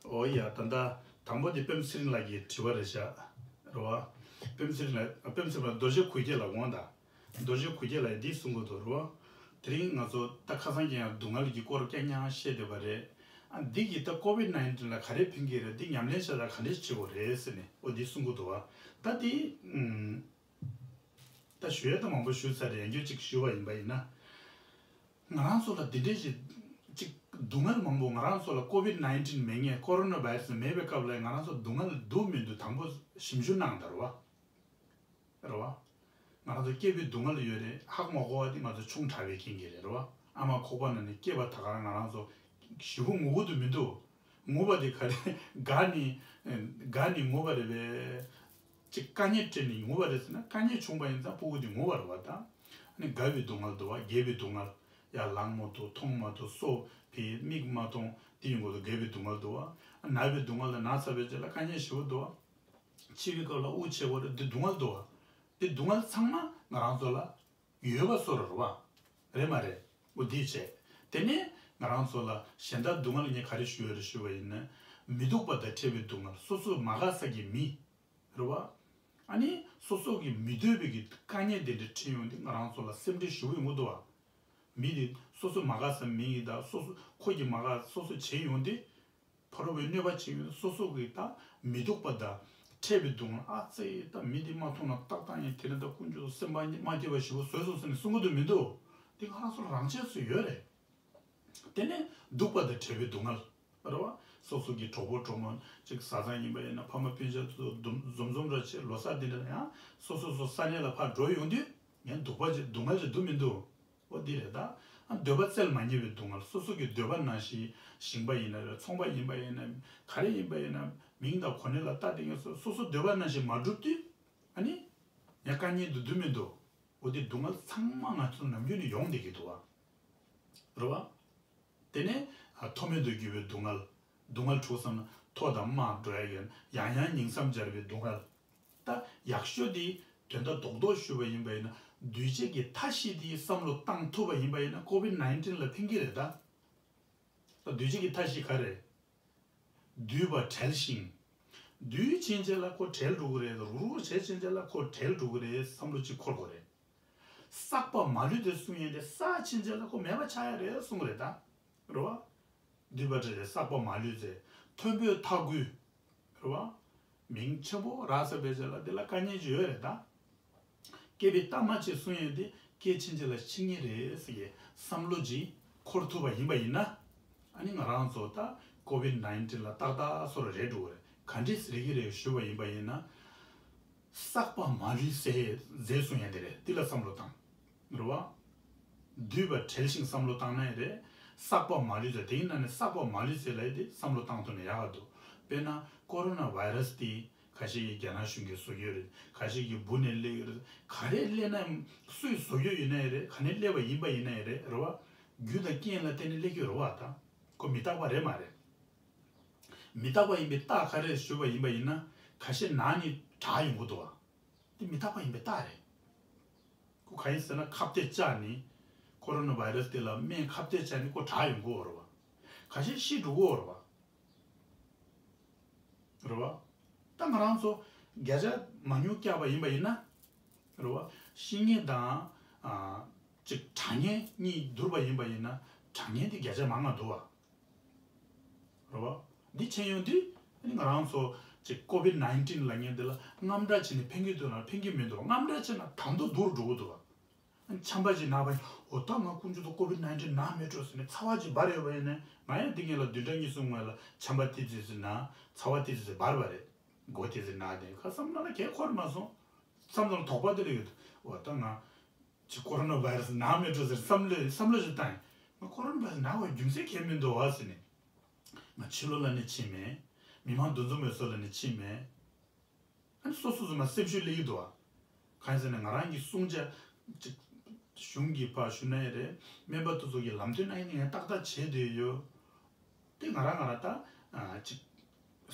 ཨོ་ཡ། ད་ལྟ་དང་པོ་དེ་པེམ་ཚེ་རིང་ལགས་ཀྱི་དྲི་བ་རེད་ཤག་རེད་བ། པེམ་ཚེ་རིང་ལགས། པེམ་ཚེ་རིང་ལགས། རྡོ་རྗེ་གུས་སྐྱེས་ལགས་དགོངས་དག་རྡོ་རྗེ་གུས་སྐྱེས་ལགས་འདི་གསུང་གི་འདུག་རེད་བ། དེ་རིང་ང་ཚོ་ད་ཁ་སང་གི་ཡང་སྡུག་བསྔལ་གྱི་སྐོར་རྐྱང་རྐྱང་བཤད་བསྡད་པ་རེད། ཨ་འདི་གིས་ད་ཀོ་ཝིད་ནའིན་ཊིན་ལ་ག་རེ་ཕན་གྱི་རེད། འདི་ཉམས་ལེན་བྱ་ད་ག་འདྲས་བྱེད་དགོས་རེད་ཟེར་ནས་ཨོ་འདི་གསུང་གི་འདུག་བ། ད་འདི་ཨུམ། ད་ཞུ་ཡ་ད་མང་པོ་ཞུས་ཚར་རེད། ཡང་བསྐྱར་ཅིག་ཞུ་བ་ཡིན་པ་ཡིན་ན། ང་རང་ཚོ་ལ་འདི་འདྲས་ཞིག་ཅིག་སྡུག་བསྔལ་མང་པོ། ང་རང་ཚོ་ལ་ཀོ་ཝིད་ནའིན་ཊིན་མེད་མཁན། ཀོ་རོ་ན་བྷའི་ར་སི་མེད་པའི་སྐབས་ལ་ང་རང་ཚོ་སྡུག་བསྔལ་འདུག་མི་འདུག་དང་པོ་ཞིབ་འཇུག་གནང་དང་རེད་བ། རེད་བ། ང་རང་ཚོ་སྐྱེས་པའི་སྡུག་བསྔལ་ཡོད་རེད། ཧ་གོ་མ་གོ་བ་དེ་ང་ཚོ་ཆུང་དྲགས་པའི་རྐྱེན་གྱིས་རེད། རེད་བ། ཨ་མ་ཁོག་པ་ནང་ནས་སྐྱེས་པ་ད་ག་རང་ང་རང་ཚོ་ཞེ་པོ་ངུ་གི་འདུག་མི་འདུག་ངུ་བ་དེ་ག་རེ་དགའ་ནི་དགའ་ནི་ངུ་བ་རེད་པས། ཅིག་དཀའ་ངལ་འཕྲད་ནི་ངུ་བ་རེད་ཟེར་ན། དཀའ་ངལ་བྱུང་བ་ཡིན་ཙང་ཕྲུ་གུ་དེ་ངུ་བ་རེད་བ། ད་ཨ་ནི་དགའ་བའི་སྡུག་བསྔལ་འདུག་བ། དགྱེས་པའི་སྡུག་བསྔལ། ཡར་ལངས་མ་ཐུབ། མཐོང་མ་ཐུབ། སོ་བས་མིག་མ་མཐོང་། དེ་ཡོང་གི་འདུག་དགྱེས་པའི་སྡུག་བསྔལ་འདུག་བ། ན་བའི་སྡུག་བསྔལ་དང་ན་ཚ་བའི་རྗེས་ལ་དཀའ་ངལ་ཞེ་པོ་འདུག་བ། འཆི་བའི་སྐབས་ལ་དབུགས་ཆད་དགོས་རེད། འདི་སྡུག་བསྔལ་འདུག་བ། འདི་སྡུག་བསྔལ་ཚང་མ་ང་རང་ཚོ་ལ་ཡོད་པ་བཟོ་འདྲ་རེད་བ། རེད་མ་རེད། འོ་འདི་བྱས། དེ་ནས་ང་རང་ཚོ་ལ་གཞན་དག་སྡུག་བསྔལ་ངས་ག་རེ་ཞུ་ཡོད་རེད་ཞུ་བ་ཡིན་ན། མི་སྡུག་པ་དང་བྲལ་བའི་སྡུག་བསྔལ། སོ་སོ་མ་དགའ་ས་ཀྱི་མི། རེད་བ། ཨ་ནི་སོ་སོ་གི་མི་འདོད་པའི་གི་དཀའ་ངལ་དེ་འདྲ་འཕྲད་ཡོང་དུས་ང་རང་ཚོ་ལ་སེམས་ཁྲལ་ཞེ་པོ་ཡོང་གི་འདུག་བ། མི་དེ་སོ་སོ་མ་དགའ་ས་མི་ཡིན་ད། སོ་སོ་ཁོ་གི་མ་དགའ་སོ་སོ་བྱེད་ཡོང་དུས། ཕ་རོལ་པོའི་གནོད་པ་བྱེད་ཡོང་དུས་སོ་སོ་གི་ད་མི་སྡུག་པ་དང་བྲལ་བའི་སྡུག་བསྔལ། ཨ་ཙི་ད་མི་དེ་མ་མཐོང་ན་ཏག་ཏག་ཡིན། དེ་ནས་ད་དཀོན་མཆོག་སེམས་པ་མ་སྐྱིད་པ་ཞེ་པོ་བཟོས་སོང་ཟེར་ནས་གསུང་གི་འདུག་མི་འདུག་དེ་ང་རང་ཚོ་ལ་རང་ཆས་སུ་ཡོད་རེད། དེ་ནས་སྡུག་པ་དང་བྲལ་བའི་སྡུག་བསྔལ། རེད་བ། སོ་སོ་གི་གྲོགས་པོ་གྲོགས་མོ་ཅིག་བཟའ་ཚང་ཡིན་པ་ཡིན་ན། ཕ་མ་སྤུན་ཆ་ཚོ་འཛོམས་འཛོམས་འདྲ་བྱས། ལོ་གསར་འདི་འདྲ་ཡང་སོ་སོ་སོ་ས་གནས་ལ་ཕར་འགྲོ་ཡོང་དུས་ངས་སྡུག་པ་ཅིག་སྡུག་བསྔལ་ཅིག་འདུག་མི་འདུག་འོ་འདི་རེད་ད། ཨ་འདོད་པ་སྩལ་མ་ཉན་པའི་སྡུག་བསྔལ། སོ་སོ་གི་འདོད་པ་ནང་བཞིན་ཞིང་པ་ཡིན་ན་རེད། ཚོང་པ་ཡིན་པ་ཡིན་ན། ག་རེ་ཡིན་པ་ཡིན་ན། མིང་དང་གོ་གནས་ལ་ལྟ་དེ་ངས་སོ་སོ་སོ་འདོད་པ་ནང་བཞིན་མ་འགྲུབ་དུས་ཨ་ནི་ཡང་དཀའ་ངལ་འདུག་འདུག་མི་འདུག་འོ་དེ་སྡུག་བསྔལ་ཚང་མ་ང་ཚོ་ནམ་རྒྱུན་ནས་ཡོང་བསྡད་ཀྱི་འདུག་བ། རེད་བ། དེ་ནས་ཨ་མཐོ་དམན་དུ་གྱུར་པའི་སྡུག་བསྔལ། སྡུག་བསྔལ་དྲུག་བསམ་ན་མཐོ་དང་དམའ་འགྲོ་ཡ་ཡོད། ཡང་ཡང་ཉིང་མཚམས་སྦྱར་བའི་སྡུག་བསྔལ། ད་ཡག་ཤོས་དེ་དོན་དག་རྡོག་རྡོག་ཞུས་པ་ཡིན་པ་ཡིན་ན། འདུས་བྱས་ཀྱི་མཐའ་བཞི་དེ་བསམ་བློ་བཏང་ཐུབ་པ་ཡིན་པ་ཡིན་ན་ཀོ་ཝིད་ནའིན་ཊིན་ལ་ཕན་གྱི་རེད་ད། ད་འདུས་བྱས་ཀྱི་མཐའ་བཞི་ག་རེ། འདུས་པ་བྲལ་ཞིང་། འདུས་ཕྱིན་ཆད་ལ་ཁོ་བྲལ་འགྲོ་གི་རེད། རུག་རུག་བྱས་ཕྱིན་ཆད་ལ་ཁོ་བྲལ་འགྲོ་གི་རེད་བསམ་བློ་གཅིག་འཁོར་དགོས་རེད། བསགས་པ་མ་ལུས་ཏེ་གསུང་ཡས་དེ་བསགས་ཕྱིན་ཆད་ལ་ཁོ་མེད་པ་ཆགས་ཡ་རེད་གསུང་གི་རེད་ད། རེད་བ། འདུས་པ་བྲལ་ཞིང་བསགས་པ་མ་ལུས་ཏེ། མཐོན་པོའི་མཐའ་བསྐུལ། རེད་བ། མིང་ཆེན་པོ་རག་ས་བས་ཅ་ལ་དེ་ལ་དཀའ་ངལ་ཅིག་ཡོད་རེད་ད། སྐྱེས་པའི་རྟགས་མ་ཅིག་གསུང་ཡས་དེ་སྐྱེས་ཕྱིན་ཆད་ལ་འཆི་ངེས་རེད་ཟེར་གྱི་བསམ་བློ་ཅིག་འཁོར་ཐུབ་པ་ཡིན་པ་ཡིན་ན། ཨ་ནི་ང་རང་ཚོ་ད་ཀོ་བིད་ནའིན་ཊིན་ལ་ཏག་ཏག་སོ་ར་རེད་འགྲོ་གི་རེད། ག་འདྲས་རེད་ཀྱི་རེད་ཞུས་པ་ཡིན་པ་ཡིན་ན། བསགས་པ་མ་ལུས་ཟད་ཟད་གསུང་ཡ་དེ་རེད། འདི་ལ་བསམ་བློ་བཏང་། རེད་བ། འདུས་པ་བྲལ་ཞིང་བསམ་བློ་བཏང་ན་ཡང་རེད། བསགས་པ་མ་ལུས་ཟད། དེའི་ནང་ནས་བསགས་པ་མ་ལུས་ཟད་ལབ་ཡ་དེ་བསམ་བློ་བཏང་ཐུབ་ན་ཡག་ག་འདུག་དཔེར་ན་ཀོ་རོ་ན་བྷའི་རས་དེ་ཁ་ཤས་ཀྱིས་རྒྱ་ནག་གཞུང་གིས་བཟོ་གི་ཡོད་རེད། ཁ་ཤས་ཀྱིས་འབུ་ནས་སླེབས་ཡོད་རེད། ག་རེ་སླེབས་ན་སུས་བཟོ་གི་ཡོད་ན་ཡང་རེད། ག་ནས་སླེབས་པ་ཡིན་པ་ཡིན་ན་ཡང་རེད། རེད་བ། རྒྱུ་དང་རྐྱེན་ལ་བརྟེན་ནས་སླེབས་ཀྱི་ཡོད་རེད་བ། ད་ཁོ་མི་རྟག་པ་རེད་མ་རེད། མི་རྟག་པ་ཡིན་པའི་རྟགས་ག་རེ་ཞུས་པ་ཡིན་པ་ཡིན་ན། ཁ་ཤས་ནང་ནས་དྲག་ཡོང་གི་འདུག་བ། དེ་མི་རྟག་པ་ཡིན་པའི་རྟགས་རེད། ཁོ་ག་ཡིན་ཟེར་ན་ཁ་གཏད་བཅག་ནས། ཀོ་རོ་ན་བྷའི་རས་དེ་ལ་སྨན་ཁ་གཏད་བཅག་ནས་ཁོ་དྲག་ཡོང་གི་ཡོད་རེད་བ། ཁ་ཤས་ཤི་འགྲོ་གི་ཡོད་རེད་བ། རེད་བ། ད་ང་རང་ཚོ་བརྒྱ་ཆ་མང་ཉུང་བཀྱག་པ་ཡིན་པ་ཡིན་ན། རེད་བ། ཤི་མཁན་དང་། ཨ། ཅིག་དྲག་མཁན་གཉིས་བསྡུར་བ་ཡིན་པ་ཡིན་ན། དྲག་མཁན་དེ་བརྒྱ་ཆ་མང་ང་འདུག་བ། རེད་བ། འདི་ཕྱིན་ཡོང་དུས་ང་རང་ཚོ་ཅིག་ཀོ་བིད་ནའིན་ཊིན་ལབ་མཁན་འདི་ལ་དངངས་སྐྲག་བྱས་ནས་ཕན་གྱི་འདུག་ན་ཕན་གྱི་མི་འདུག་དངངས་སྐྲག་བྱས་ན་དང་དུ་སྡུག་རུ་འགྲོ་གི་འདུག་བ། ཆམ་པ་ཅིག་ན་བ་ཡིན། འོ་ད་ང་དཀོན་མཆོག་ཏུ་ཀོ་བིད་ནའིན་ཊིན་ན་མེད་འགྲོ་ཟེར་ནས་ཚ་བ་ཅིག་འབར་ཡོད་པ་ཡིན་ན། ང་ཡང་འདི་སྔོན་ལ་བདུན་ཕྲག་གཉིས་གསུམ་སྔོན་ལ་ཆམ་པ་ཏི་ཙི་ཙི་ན། ཚ་བ་ཏི་ཙི་ཙི་འབར་བ་རེད། མགོ་ཏི་ཙི་ཙི་ན་དེ་ཁ་བསམ་བློ་ལ་གས་འཁོར་མ་སོང་། བསམ་བློ་ལ་དོགས་པ་དེ་ལ་ཡོད། འོ་ད་ང་ཅིག་ཀོ་རོ་ན་བྷའི་རས་ན་མེད་འགྲོ་ཟེར་བསམ་བློ་བསམ་བློ་ཞིག་བཏང་ཡིན། ང་ཀོ་རོ་ན་བྷའི་རས་ན་བ་རྒྱུ་མཚན་གས་མི་འདུག་བ་ཟེར་ནས། ང་ཕྱི་ལོགས་ལ་ནི་ཕྱིན་མེད། མི་མང་འདུ་འཛོམས་ཡོད་ས་ལ་ནི་ཕྱིན་མེད། ཨ་ནི་སོ་སོ་སོ་མ་སེམས་ཤུགས་སླེབས་ཀྱི་འདུག་བ། གང་ཡིན་ཟེར་ན་ང་རང་གི་སྲུང་བྱ་ཅིག་གཞུང་གིས་ཕར་ཞུ་ན་ཡང་རེད། སྨན་པ་དེ་ཚོ་གི་ལམ་སྟོན་གནང་ཡིན་ན་ཡང་ཏག་ཏག་བྱས་བསྡད་ཡོད། དེ་ང་རང་ང་རང་ད་ཨ་ཅིག་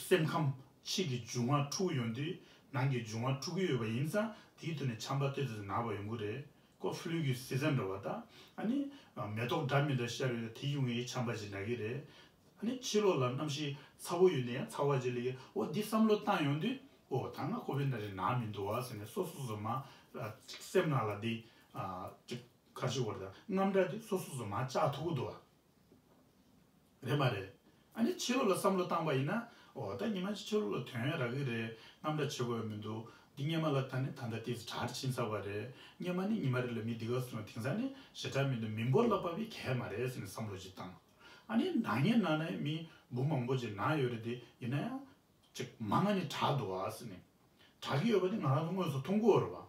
སེམས་ཁམས་ཕྱི་གི་འབྱུང་བ་འཁྲུག་ཡོང་དུས་ནང་གི་འབྱུང་བ་འཁྲུག་གི་ཡོད་པ་ཡིན་ཙང་དེའི་དོན་ནས་ཆམ་པ་ཏོག་ཙམ་ན་བ་ཡོང་གི་རེད། ཁོ་ཕུ་ལུ་གི་སི་ཛན་འདྲ་བ་ད། ཨ་ནི་མེ་ཏོག་འདྲ་མི་འདྲ་ཤར་ཡོད་དེ་ཡོང་ངེས་ཆམ་པ་ཞིག་ན་གི་རེད། ཨ་ནི་ཕྱི་ལོགས་ལ་གནམ་གཤིས་ཚ་བོ་ཡོད་ན་ཡང་ཚ་བ་ཅིག་སླེབས་ཀྱི། འོ་འདི་བསམ་བློ་བཏང་ཡོང་དུས་འོ་ད་ང་ཀོ་བིད་ནའིན་ཊིན་ན་མི་འདུག་བ་ཟེར་ནས་སོ་སོ་སོ་མ་སེམས་ནང་ལ་འདི་ཅིག་ཁ་ཤས་བར་དང་དངངས་སྐྲག་འདི་སོ་སོ་སོ་མ་བཅག་ཐུབ་ཀྱི་འདུག་བ། རེད་མ་རེད། ཨ་ནི་ཕྱི་ལོགས་ལ་བསམ་བློ་བཏང་པ་ཡིན་ན། འོ་ད་ཉི་མ་ཅིག་ཕྱི་ལོགས་ལ་ཐོན་ཡ་རག་གི་རེད། དངངས་སྐྲག་བྱེད་དགོས་ཡ་མི་འདུག་འདི་སྔོན་མ་ལ་ད་ནི་ད་ལྟ་ཏིས་དྲག་ཕྱིན་ཚར་བ་རེད། སྔོན་མ་ནི་ཉི་མ་རེ་ལ་མི་འདི་ག་སོང་དེང་སང་ནི་ཞེ་དྲག་མི་འདུག་མི་འབོར་ལ་དཔག་པའི་གལ་མ་རེད་ཟེར་ནས་བསམ་བློ་ཅིག་བཏང་། ཨ་ནི་ན་མཁན་ནང་ན་མི་འབུ་མང་པོ་ཅིག་ན་ཡོད་རེད་དེ་ཡིན་ན་ཡང་ཅིག་མང་ང་ནི་དྲག་འདུག་ཨ་ཟེར་ནས། དྲག་གི་ཡོད་པ་དེ་ང་རང་ཚོ་དངོས་སུ་མཐོང་གི་ཡོད་རེད་བ།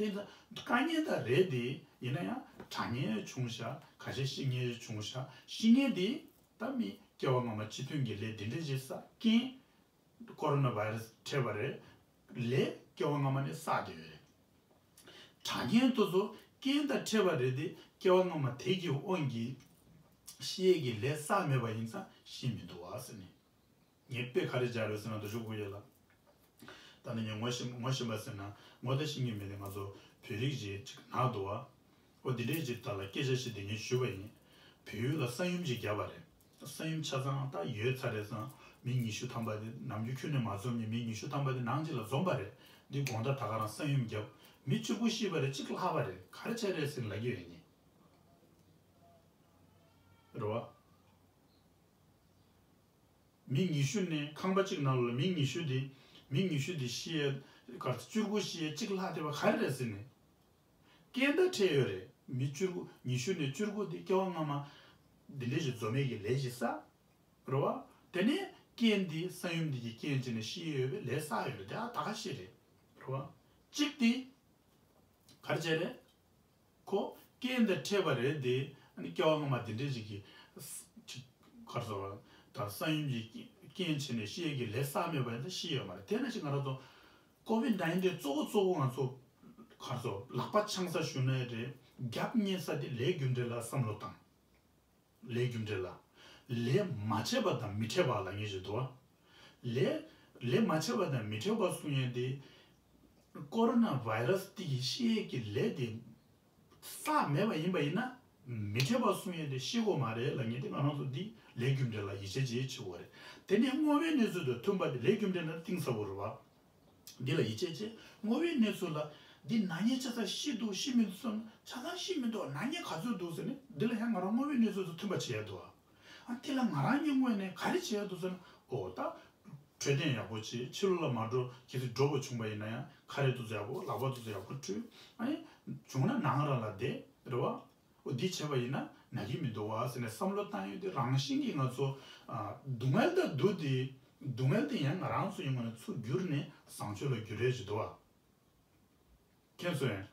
དེ་ད་དཀའ་ངལ་ད་རེད་དེ་ཡིན་ན་ཡང་དྲག་མཁན་བྱུང་ཤག་ཁ་ཤས་ཤི་མཁན་བྱུང་ཤག་ཤི་མཁན་དེ་ད་མི་སྐྱེ་བ་སྔ་མ་སྤྱི་མཐུན་གྱི་ལས་དེ་འདྲས་བྱེད་ས་རྐྱེན། ཀོ་རོ་ན་བྷའི་རས་འཕྲད་པ་རེད། ལས་སྐྱེ་བ་སྔ་མ་ནས་བསགས་བསྡད་ཡོད་རེད། དྲག་མཁན་དེ་ཚོ་རྐྱེན་དང་འཕྲད་པ་རེད་དེ་སྐྱེ་བ་སྔ་མ་དེ་གི་དབང་གིས་ཤི་ཡས་ཀྱི་ལས་བསགས་མེད་པ་ཡིན་ཙང་ཤི་མི་འདུག་བ་ཟེར་ནས། ངས་དཔེ་ག་རེ་སྦྱར་ཡོད་ཟེར་ན་འདུག་ཞུ་དགོས་ཡོད་ལ། ད་ནི་ངས་ངོ་ཤེས་ངོ་ཤེས་པ་ཟེར་ན་ངོ་ད་ཤེས་ཀྱི་མེད་དེ་ང་ཚོ་བོད་རིགས་ཅིག་ཅིག་ནག་འདུག་བ། ཨོ་དེ་འདྲས་ཅིག་ད་ལ་སྐད་ཆ་ཞིག་དེ་ངས་ཞུས་པ་ཡིན། བལ་ཡུལ་ལ་ས་ཡོམ་ཅིག་བརྒྱབ་པ་རེད། ས་ཡོམ་ཆ་ཚང་ད་ཡོལ་ཚར་རེད་ཙང་མི་ཉི་ཤུ་ཐམ་པ་དེ་ནམ་རྒྱུན་ཁྱོན་ནས་མ་འཛོམས་ནས་མི་ཉི་ཤུ་ཐམ་པ་དེ་ནང་ཅིག་ལ་འཛོམས་པ་རེད། འདི་དགོང་དག་ད་ག་རང་ས་ཡོམ་བརྒྱབ། མི་བཅུ་དགུ་ཤི་བ་རེད། གཅིག་ལྷག་པ་རེད། ག་རེ་བྱས་རེད་ཟེར་ལབ་ཀྱི་ཡོད་ངས། རེད་བ། མི་ཉི་ཤུ་ནས་ཁང་པ་གཅིག་ནང་ལ་མི་ཉི་ཤུ་དེ། མི་ཉི་ཤུ་དེ་ཤི་ཡས་གར་བཅུ་དགུ་ཤི་ཡས་གཅིག་ལྷག་བསྡད་པ་ག་རེ་རེད་ཟེར་ནས། རྐྱེན་དང་འཕྲད་ཡོད་རེད། མི་བཅུ་དགུ་ཉི་ཤུ་ནས་བཅུ་དགུ་དེ་སྐྱེ་བ་སྔ་མ་འདི་འདྲས་ཞིག་འཛོམས་མེད་ཀྱི་ལས་ཞིག་བསགས། རེད་བ། དེ་ནས་རྐྱེན་དེ་ས་ཡོམ་འདི་གི་རྐྱེན་བྱས་ནས་ཤི་ཡས་ཡོད་པའི་ལས་བསགས་ཡོད་རེད། དེ་ཨ་ད་ག་ཤི་རེད། རེད་བ། གཅིག་དེ། ག་རེ་བྱས་རེད། ཁོ་རྐྱེན་དང་འཕྲད་པ་རེད་དེ། ཨ་ནི་སྐྱེ་བ་སྔ་མ་དེ་འདྲས་ཅིག་གི་ཅིག་ག་རེ་ཟེར་བ་ད་ས་ཡོམ་གྱི་རྐྱེན་བྱས་ནས་ཤི་ཡས་ཀྱི་ལས་བསགས་མེད་པ་ཡིན་ན་ཤི་ཡོད་མ་རེད། དེ་ནང་བཞིན་ང་རང་ཚོ་ཀོ་བིད་ནའིན་ཊིན་གཙོ་བོ་གཙོ་བོ་ང་ཚོ་ག་རེ་ཟེར་ལག་པ་འཆང་ས་ཞུ་ན་ཡང་རེད། རྒྱབ་བསྙེས་ས་དེ་ལས་རྒྱུ་འབྲས་ལ་བསམ་བློ་བཏང་། ལས་རྒྱུ་འབྲས་ལ། ལས་མ་བྱས་པ་དང་མི་འཕྲད་པ་ལབ་མཁན་ཞིག་འདུག་བ། ལས། ལས་མ་བྱས་པ་དང་མི་འཕྲད་པ་གསུང་ཡས་དེ། ཀོ་རོ་ན་བྷའི་རས་དེ་གི་ཤི་ཡས་ཀྱི་ལས་དེ་བསགས་མེད་པ་ཡིན་པ་ཡིན་ན། མི་འཕྲད་པ་གསུང་ཡས་དེ་ཤི་དགོས་མ་རེད་ལབ་མཁན་དེ་ང་རང་ཚོ་འདི་ལས་རྒྱུ་འབྲས་ལ་ཡིད་ཆེས་བྱེད་ཆེ་བོ་རེད། དེ་ནས་དངོས་པོའི་གནས་ཚུལ་དང་མཐུན་པ་དེ་ལས་རྒྱུ་འབྲས་ལ་གཏིང་ཟབ་པོ་རེད་བ། འདི་ལ་ཡིད་ཆེས་བྱེད། དངོས་པོའི་གནས་ཚུལ་ལ་འདི་ན་མཁན་ཆ་ཚང་ཤི་འདུག་ཤི་མི་འདུག་ཟེར་ན་ཆ་ཚང་ཤི་མི་འདུག་ན་མཁན་ག་ཚོད་འདུག་ཟེར་ནས་འདི་ལ་ཡང་ང་རང་དངོས་པོའི་གནས་ཚུལ་དང་མཐུན་པ་བྱེད་ཡ་འདུག་བ། ཨ་དེ་ལ་ང་རང་གི་ངོས་ནས་ག་རེ་བྱེད་ཡ་འདུག་ཟེར་ན། འོ་ད། འཕྲོད་བསྟེན་ཡག་པོ་བྱེད། ཕྱི་ལོགས་ལ་མ་འགྲོ། གལ་སྲིད་འགྲོ་དགོས་བྱུང་པ་ཡིན་ན་ཡང་ཁ་རས་དེ་ཚོ་ཡག་པོ་ལག་པ་དེ་ཚོ་ཡག་པོ་འཁྲུད། ཨ་ནི། བྱུང་ན་ནང་ར་ལ་བསྡད་རེད་བ། འོ་འདི་བྱས་པ་ཡིན་ན་ ན་གི་མི་འདུག་བ་ཟེར་ནས་བསམ་བློ་བཏང་ཡོད་དེ་རང་བཞིན་གྱིས་ང་ཚོ་ཨ་སྡུག་བསྔལ་དང་སྡུག་དེ་སྡུག་བསྔལ་དེ་ཡང་ང་རང་ཚོ་ཡིན་ངོ་ནས་ཚུར་བསྒྱུར་ནས་བཟང་སྤྱོད་ལ་བསྒྱུར་ཡས་ཅིག་འདུག་བ། མཁྱེན་སོང་ངས།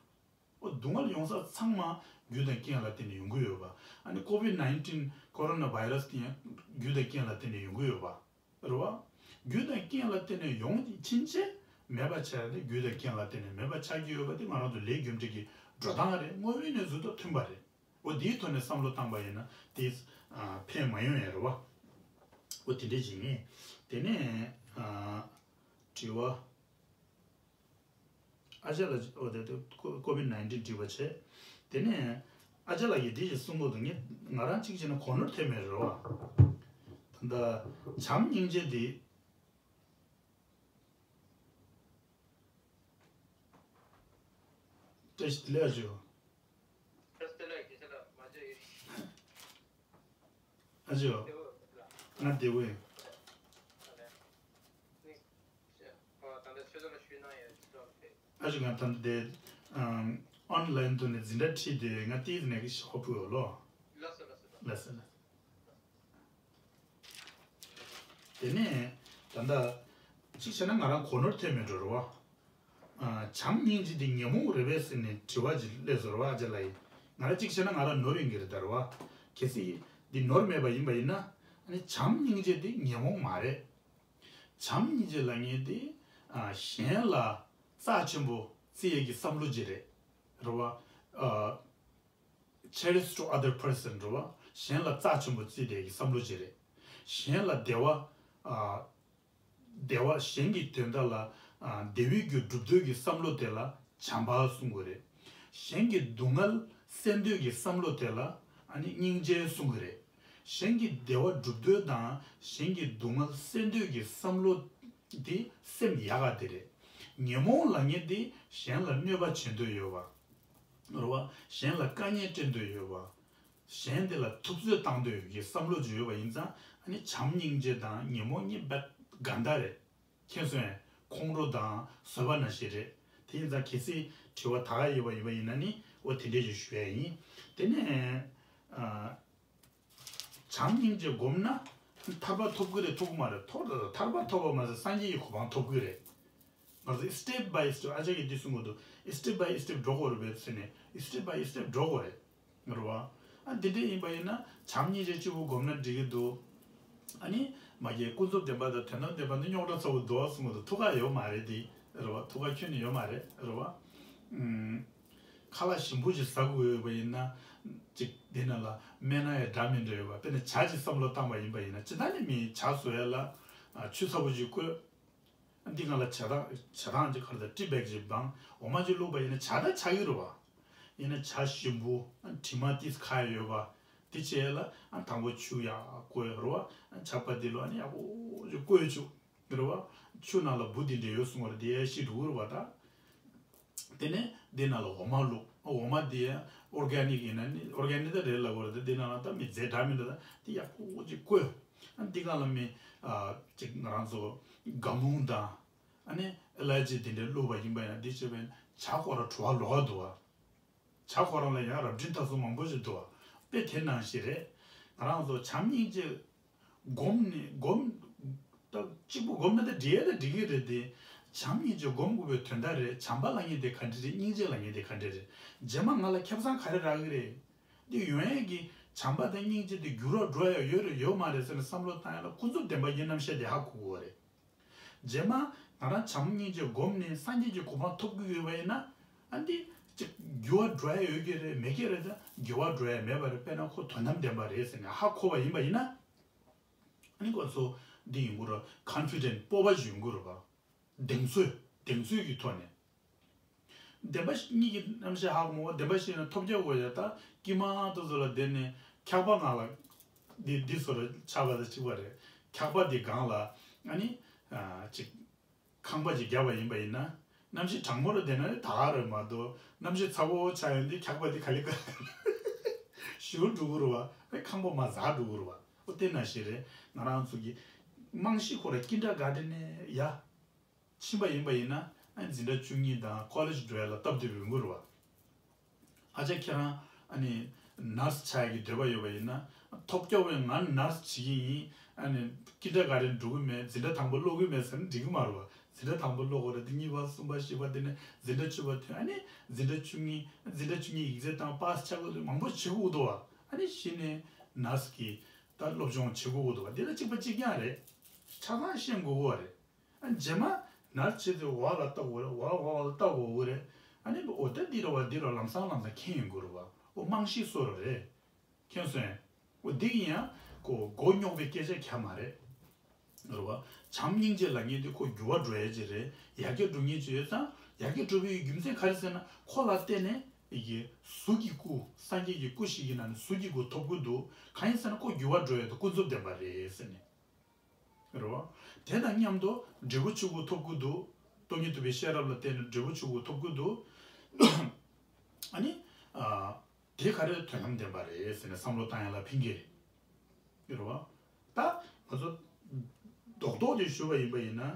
ཨོ་སྡུག་བསྔལ་ཡོང་ས་ཚང་མ་རྒྱུ་དང་རྐྱེན་ལ་བརྟེན་ནས་ཡོང་གི་ཡོད་པ། ཨ་ནི་ཀོ་ཝིད་ནའིན་ཊིན་ཀོ་རོ་ན་བྷའི་ར་སི་དེ་ཡང་རྒྱུ་དང་རྐྱེན་ལ་བརྟེན་ནས་ཡོང་གི་ཡོད་པ། རེད་བ། རྒྱུ་དང་རྐྱེན་ལ་བརྟེན་ནས་ཡོང་ཕྱིན་ཆད་མེད་པ་ཆགས་ཏེ་རྒྱུ་དང་རྐྱེན་ལ་བརྟེན་ནས་མེད་པ་ཆགས་ཀྱི་ཡོད་པ་དེ་ང་རང་ཚོ་ལས་རྒྱུ་འབྲས་ཀྱི་འགྲོ་སྟངས་རེད། དངོས་ཡོད་གནས་ཚུལ་དང་མཐུན་པ་རེད། འོ་དེའི་ཐོག་ནས་བསམ་བློ་བཏང་པ་ཡིན་ན་དེ་ཨ་ཕན་མ་ཡོང་ཡ་རེད་བ། འོ་དེ་འདྲས་ཅིག་ཡིན། དེ་ནས་ཨ་དྲི་བ། ཨ་ཅག་ལགས་ཀྱིས་འོ་དེ་དེ་ཀོ་ཀོ་ཝིད་ནའིན་ཊིན་འདྲི་བ་བྱས། དེ་ནས་ཨ་ཅག་ལགས་ཀྱིས་འདི་ཞིག་གསུང་གི་འདུག་ངས་ང་རང་གཅིག་བྱས་ན་གོ་ནོར་ཐེབས་མེད་རེད་བ། ད་ལྟ་བྱམས་སྙིང་རྗེ་འདི། བཀྲ་ཤིས་བདེ་ལེགས་ཨ་ཅོ། ཨ་ཅོ། ང་བདེ་པོ་ཡིན། ཨ་ཅོ་ང་ད་ལྟ་དེ་ཨོན་ལའིན་ཐོག་ནས་འཛིན་གྲྭ་ཁྲིད་དེ་ང་ཏིས་ནས་ཤོག་བུ་ཡོད་ལོ། ལགས་སོ་ལགས་སོ། ལགས་སོ་ལགས་སོ། དེ་ནས་ད་ལྟ་གཅིག་བྱས་ན་ང་རང་གོ་ནོར་ཐེབས་མེད་འགྲོ་རེད་བ། ཨ་བྱམས་སྙིང་རྗེ་འདི་ཉོན་མོངས་རེད་པས་ཟེར་ནས་དྲི་བ་ཅིག་སླེབས་སོང་རེད་བ་ཨ་ཅག་ལགས་ཡིས། ང་རང་གཅིག་བྱས་ན་ང་རང་ནོར་ཡིན་གྱི་རེད་ད་རེད་བ། གལ་སྲིད་འདི་ནོར་མེད་པ་ཡིན་པ་ཡིན་ན་ཨ་ནི་བྱམས་སྙིང་རྗེ་འདི་ཉོན་མོངས་མ་རེད། བྱམས་སྙིང་རྗེ་ལབ་མཁན་འདི་ཨ་གཞན་ལ་རྩ་ཆེན་པོ་བརྩི་ཡས་ཀྱི་བསམ་བློ་ཅིག་རེད། རེད་བ། ཨ། Cherish to other person རེད་བ། གཞན་ལ་རྩ་ཆེན་པོ་བརྩི་བསྡད་ཀྱི་བསམ་བློ་ཅིག་རེད། གཞན་ལ་བདེ་བ། ཨ། བདེ་བ་གཞན་གྱི་དོན་དག་ལ། ཨ། བདེ་བའི་རྒྱུ་སྒྲུབ་འདོད་ཀྱི་བསམ་བློ་དེ་ལ་བྱམས་པ་གསུང་དགོས་རེད། གཞན་གྱི་སྡུག་བསྔལ་སེལ་འདོད་ཀྱི་བསམ་བློ་དེ་ལ་ཨ་ནི་སྙིང་རྗེ་གསུང་གི་རེད། གཞན་གྱི་བདེ་བ་སྒྲུབ་འདོད་དང་གཞན་གྱི་སྡུག་བསྔལ་སེལ་འདོད་ཀྱི་བསམ་བློ་དེ་སེམས་ཡག་ག་དེ་རེད། ཉོན་མོངས་ལབ་མཁན་དེ་གཞན་ལ་གནོད་པ་བྱེད་འདོད་ཡོད་པ། རེད་བ། གཞན་ལ་དཀའ་ངལ་སྤྲད་འདོད་ཡོད་པ། གཞན་དེ་ལ་ཐུབ་ཚོད་བཏང་འདོད་ཀྱི་བསམ་བློ་ཅིག་ཡོད་པ་ཡིན་ཙང་ཨ་ནི་བྱམས་སྙིང་རྗེ་དང་ཉོན་མོངས་གཉིས་དཔེ་འགལ་ཟླ་རེད། མཁྱེན་སོང་ངས། ཁོང་ཁྲོ་དང་བཟོད་པ་ནང་བཞིན་རེད། དེ་ཡིན་ཙང་གལ་སྲིད་དྲི་བ་ད་ག་ཡོད་པ་ཡིན་པ་ཡིན་ན་ནི་འོ་དེ་འདྲས་ཅིག་ཞུ་ཡ་ཡིན། དེ་ནས་ཨ། བྱམས་སྙིང་རྗེ་སྒོམ་ན་ཐར་པ་ཐོབ་ཀྱི་རེད་ཐོབ་ཀྱི་མ་རེད་ཐོབ་ཐར་པ་ཐོབ་པ་མ་ཟད་སངས་རྒྱས་ཀྱི་གོ་འཕང་ཐོབ་ཀྱི་རེད། ང་ཚོ་step by step ཨ་ཅག་གིས་འདི་གསུང་གི་འདུག step by step འགྲོ་དགོས་རེད་པས་ཟེར་ནས་step by step འགྲོ་དགོས་རེད། རེད་བ། ཨ་འདི་འདྲས་ཡིན་པ་ཡིན་ན་བྱམས་སྙིང་རྗེ་གཅིག་པུ་སྒོམ་ན་འགྲིག་གི་འདུག་ཨ་ནི་མ་གིའི་ཀུན་རྫོབ་བདེན་པ་དང་དོན་དམ་བདེན་པ་འདི་རྙོག་དྲ་ཚ་པོ་འདུག་གསུང་གི་འདུག་ཐུགས་ཁག་ཡོད་མ་རེད་འདི། རེད་བ། ཐུགས་ཁག་ཁྱོན་ནས་ཡོད་མ་རེད། རེད་བ། ཨུམ། ཁ་ལག་ཞིམ་པོ་ཞིག་ཟ་དགོས་ཡོད་པ་ཡིན་ན། ཅིག་དེ་ནང་ལ་སྨན་སྣ་ཡང་འདྲ་མི་འདྲ་ཡོད་པ་དཔེར་ན་ཇ་ཅིག་བསམ་བློ་བཏང་པ་ཡིན་པ་ཡིན་ན་ཇི་ལྟར་ནས་མི་ཇ་བཟོ་ཡ་ལ་ཨ་ཆུ་ཚ་པོ་ཅིག་བསྐོལ། འདི་སྒང་ལ་ཇ་ཐང་ཇ་ཐང་ཅིག་ག་རེ་ཟེར་ཏི་བེག་ཅིག་སྦང་འོ་མ་ཅིག་བླུགས་པ་ཡིན་ན་ཇ་ད་ཆགས་ཀྱི་རེད་བ། ཡིན་ན་ཇ་ཞིམ་པོ་ཨ་དྲི་མ་ཏིས་ཁ་ཡ་ཡོད་པ་དེ་བྱས་ལ་ཨ་དང་པོ་ཆུ་ཡག་བསྐོལ་རེད་བ། ཇ་པ་འདི་ལོ་ཨ་ནི་ཡག་པོ་ཅིག་བསྐོལ་བཅུག་རེད་བ། ཆུ་ནང་ལ་འབུ་འདི་འདྲ་ཡོད་གསུང་བ་རེད་དེ་ཤི་འགྲོ་གི་རེད་བ་ད། དེ་ནས་འདི་ནང་ལ་འོ་མ་བླུགས། འོ་མ་འདི་ཡང་ཨོར་གེ་ནིག་ཡིན་ན་ནི་ཨོར་གེ་ནིག་ད་རེད་ལབ་དགོས་རེད་དེ་འདི་ནང་ལ་ད་མི་རྫས་འདྲ་མི་འདྲ་ད་འདི་ཡག་པོ་ཅིག་བསྐོལ། ཨ་འདི་སྒང་ལ་མི་ཨ་ཅིག་ང་རང་ཚོ་སྒ་མུང་དང་ཨ་ནི་ཨེ་ལ་ཅི་འདི་འདྲ་བླུགས་པ་ཡིན་པ་ཡིན་ན་འདི་བྱས་པ་ཡིན་ན་ཇ་ཁོ་ར་བྲོ་བ་ལོག་ག་འདུག་བ། ཇ་ཁོ་རང་ལ་ཡང་རབ་འབྲིང་ཐ་ཚུལ་མང་པོ་ཞིག་འདུག་བ། དཔེ་དེ་ནང་བཞིན་རེད། ང་རང་ཚོ་བྱམས་སྙིང་རྗེ་སྒོམ་ནས་སྒོམ། ད་གཅིག་པུ་སྒོམ་ན་ད་འགྲིག་ཡ་ད་འགྲིག་གི་རེད་དེ། བྱམས་སྙིང་རྗེ་སྒོམ་དགོས་པའི་དོན་དག་རེད། བྱམས་པ་ལབ་མཁན་དེ་ག་འདྲ་རེད། སྙིང་རྗེ་ལབ་མཁན་དེ་ག་འདྲ་རེད། རྗེས་མ་ང་ལ་ཁེ་བཟང་ག་རེ་རག་གི་རེད། འདི་ཡོང་ཡས་ཀྱི་བྱམས་པ་དང་སྙིང་རྗེ་དེ་འགྱུར་བ་འགྲོ་ཡ་ཡོད་རེད་ཡོད་མ་རེད་ཟེར་ནས་བསམ་བློ་བཏང་ཡ་ལ་ཀུན་རྫོབ་བདེན་པ་ཡིན་རྣམ་ཤེས་དེ་ཧ་གོ་དགོས་པ་རེད། རྗེས་མ་ང་རང་བྱམས་སྙིང་རྗེ་སྒོམ་ནས་སངས་རྒྱས་ཀྱི་གོ་འཕང་ཐོབ་དགོས་ཡོད་པ་ཡིན་ན། ཨ་འདི་ཅིག་འགྱུར་བ་འགྲོ་ཡ་ཡོད་ཀྱི་རེད་མེད་ཀྱི་རེད་ད་འགྱུར་བ་འགྲོ་ཡ་མེད་པ་རེད། དཔེར་ན་ཁོ་དོན་དམ་བདེན་པ་རེད་ཟེར་ནས་ཧ་གོ་བ་ཡིན་པ་ཡིན་ན། ཨ་ནི་ཁོ་ཚོ་འདི་ཡིན་དགོས་རེད། ཀོན་ཕི་ཌེན་ཊི་སྤོབས་པ་ཞིག་ཡོང་གི་རེད་པ། གདེང་ཚོད་གདེང་ཚོད་ཀྱི་ཐོག་ནས། བདེན་པ་གཉིས་ཀྱི་རྣམ་གཞག་ཧ་གོ་མོ་བདེན་པ་ཤེས་ན་ཐོབ་རྒྱག་དགོས་ཡ་ད་དཀྱིལ་མ་ཏོ་ཚོ་ལ་བསྡད་ནས་འཁྱག་པ་ངང་ལ་འདི་འདི་ཚོ་ལ་ཆགས་པ་དང་གཅིག་པ་རེད། འཁྱག་པ་འདི་སྒང་ལ་ཨ་ནི་ཨ་ཅིག་ཁང་པ་ཅིག་བརྒྱབ་པ་ཡིན་པ་ཡིན་ན་གནམ་གཤིས་གྲང་མོ་རུ་བསྡད་ན་རེད་ད་ག་རེད་མ་གཏོགས་གནམ་གཤིས་ཚ་པོ་ཆགས་ཡོང་དུས་འཁྱག་པ་འདི་ག་ལེ་ག་ཞུ་འགྲོ་གི་རེད་བ། ཨེ་ཁང་པ་མ་ཟག་འགྲོ་གི་རེད་བ། ཨོ་དེ་ནང་བཞིན་རེད། ང་རང་ཚོ་གི་རྨང་གཞི་ཁོ་ར་ཀིན་ཌར་གྷར་ཌེན་ནས་ཡ། ཕྱིན་པ་ཡིན་པ་ཡིན་ན་ཨ་འཛིན་གྲྭ་བཅུ་གཉིས་དང་ཀོ་ལེཇ་འགྲོ་ཡ་ལ་སྟབས་བདེ་པོ་ཡོང་གི་རེད་བ། ཨ་ཅག་ཁྱེད་རང་ཨ་ནི་ ནར་སི་ཆགས་ཀྱི་འདོད་པ་ཡོད་པ་ཡིན་ན། ཐོབ་རྒྱག་པའི་ང་ནར་སི་བྱེད་ཀྱི་ཡིན། ཨ་ནི་ཀིན་ཌར་གྷ་ཌན་འགྲོ་གི་མེད། འཛིན་གྲྭ་དང་པོ་སློབ་གི་མེད་ཟེར་ན་འགྲིག་གི་མ་རེད་བ། འཛིན་གྲྭ་དང་པོ་སློབ་དགོས་རེད། དེ་གཉིས་པ་གསུམ་པ་བཞི་པ་དེ་ནས་འཛིན་གྲྭ་བཅུ་པ་ཐོན། ཨ་ནི་འཛིན་གྲྭ་བཅུ་གཉིས། འཛིན་གྲྭ་བཅུ་གཉིས་ཡིག་ཚད་བཏང་པཱ་སི་ཆགས་དགོས་དུས་མང་པོ་བྱེད་དགོས་འདུག་བ། ཨ་ནི་གཞི་ནས་ནར་སི་གི་ད་སློབ་སྦྱོང་བྱེད་དགོས་འདུག་བ། འདི་ལ་གཅིག་པ་གཅིག་རྐྱང་རེད། ཆ་ཚང་ཤེས་དགོས་ཀྱི་རེད། ཨ། རྗེས་མ་ནར་བྱེད་དུས་འོག་ལ་ལྟ་དགོས་རེད། འོག་འོག་ལ་ལྟ་དགོས་རེད། ཨ་ནི་འོ་ད་འདི་རེད་བ། འདི་རེད། ལམ་སང་ལམ་སང་མཁྱེན་ཡོང་གི་རེད་བ། འོ་རྨང་གཞི་བཟོ་རོགས་རེད། མཁྱེན་སོང་ངས། འོ་འདི་ཡིན་ཡང་ཁོ་མགོ་རྙོག་པའི་སྐད་ཆ་ཁྱད་མ་རེད། རེད་བ། བྱམས་སྙིང་རྗེ་ལབ་མཁན་དེ་ཁོ་འགྱུར་བ་འགྲོ་ཡ་ཅིག་རེད། ཡར་རྒྱས་འགྲོ་མཁན་ཅིག་ཡོད་ཙང་། ཡར་རྒྱས་འགྲོ་བའི་རྒྱུ་མཚན་ག་རེ་ཟེར་ན། ཁོ་ལ་བརྟེན་ནས་ཡི་གེ་གཟུགས་ཀྱི་སྐུ། སངས་རྒྱས་ཀྱི་སྐུ་ཞིག་གི་ནང་ནས་གཟུགས་ཀྱི་སྐུ་ཐོབ་ཀྱི་འདུག་གང་ཡིན་ཟེར་ན་ཁོ་འགྱུར་བ་འགྲོ་ཡ་དེ་ཀུན་རྫོབ་བདེན་པ་རེད་ཟེར་ནས། རེད་བ། དེ་དང་མཉམ་དུ་འབྲས་བུ་ཆོས་སྐུ་ཐོབ་ཀྱི་འདུག་སྟོང་ཉིད་རྟོགས་པའི་ཤེས་རབ་ལ་བརྟེན་ནས་འབྲས་བུ་ཆོས་སྐུ་ཐོབ་ཀྱི་འདུག་ཨ་ནི། ཨ། དེ་ག་རེ་དོན་དམ་བདེན་པ་རེད་ཟེར་ནས་བསམ་བློ་བཏང་ཡ་ལ་ཕན་གྱི་རེད། རེད་བ། ད་ང་ཚོ་རྡོག་རྡོག་དེ་ཞུ་བ་ཡིན་པ་ཡིན་ན།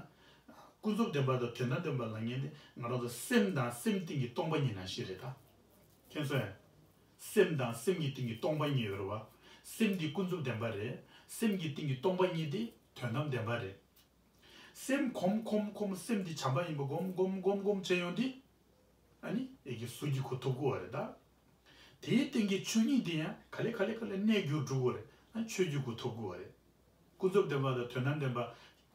ཀུན་རྫོབ་བདེན་པ་དང་དོན་དམ་བདེན་པ་ལབ་མཁན་དེ་ང་རང་ཚོ་སེམས་དང་སེམས་སྟེང་གི་སྟོང་པ་ཉིད་ནང་བཞིན་རེད་ད། མཁྱེན་སོང་ངས། སེམས་དང་སེམས་ཀྱི་སྟེང་གི་སྟོང་པ་ཉིད་ཡོད་རེད་བ། སེམས་འདི་ཀུན་རྫོབ་བདེན་པ་རེད། སེམས་ཀྱི་སྟེང་གི་སྟོང་པ་ཉིད་དེ་དོན་དམ་བདེན་པ་རེད། སེམས་གོམས་གོམས་གོམས། སེམས་འདི་བྱམས་པ་ཡིན་པ་གོམས་གོམས་གོམས་གོམས་བྱས་ཡོང་དུས། ཨ་ནི་ཡི་གེ་གཟུགས་ཀྱི་སྐུ་ཐོབ་ཀྱི་ཡོད་རེད་ད། དེའི་སྟེང་གི་ཆོས་ཉིད་འདི་ཡང་ག་ལེ་ག་ལེ་ག་ལེ་གནས་འགྱུར་འགྲོ་གི་ཡོད་རེད། ཨ། ཆོས་ཀྱི་སྐུ་ཐོབ་ཀྱི་ཡོད་རེད། ཀུན་རྫོབ་བདེན་པ་དང་དོན་དམ་བདེན་པ་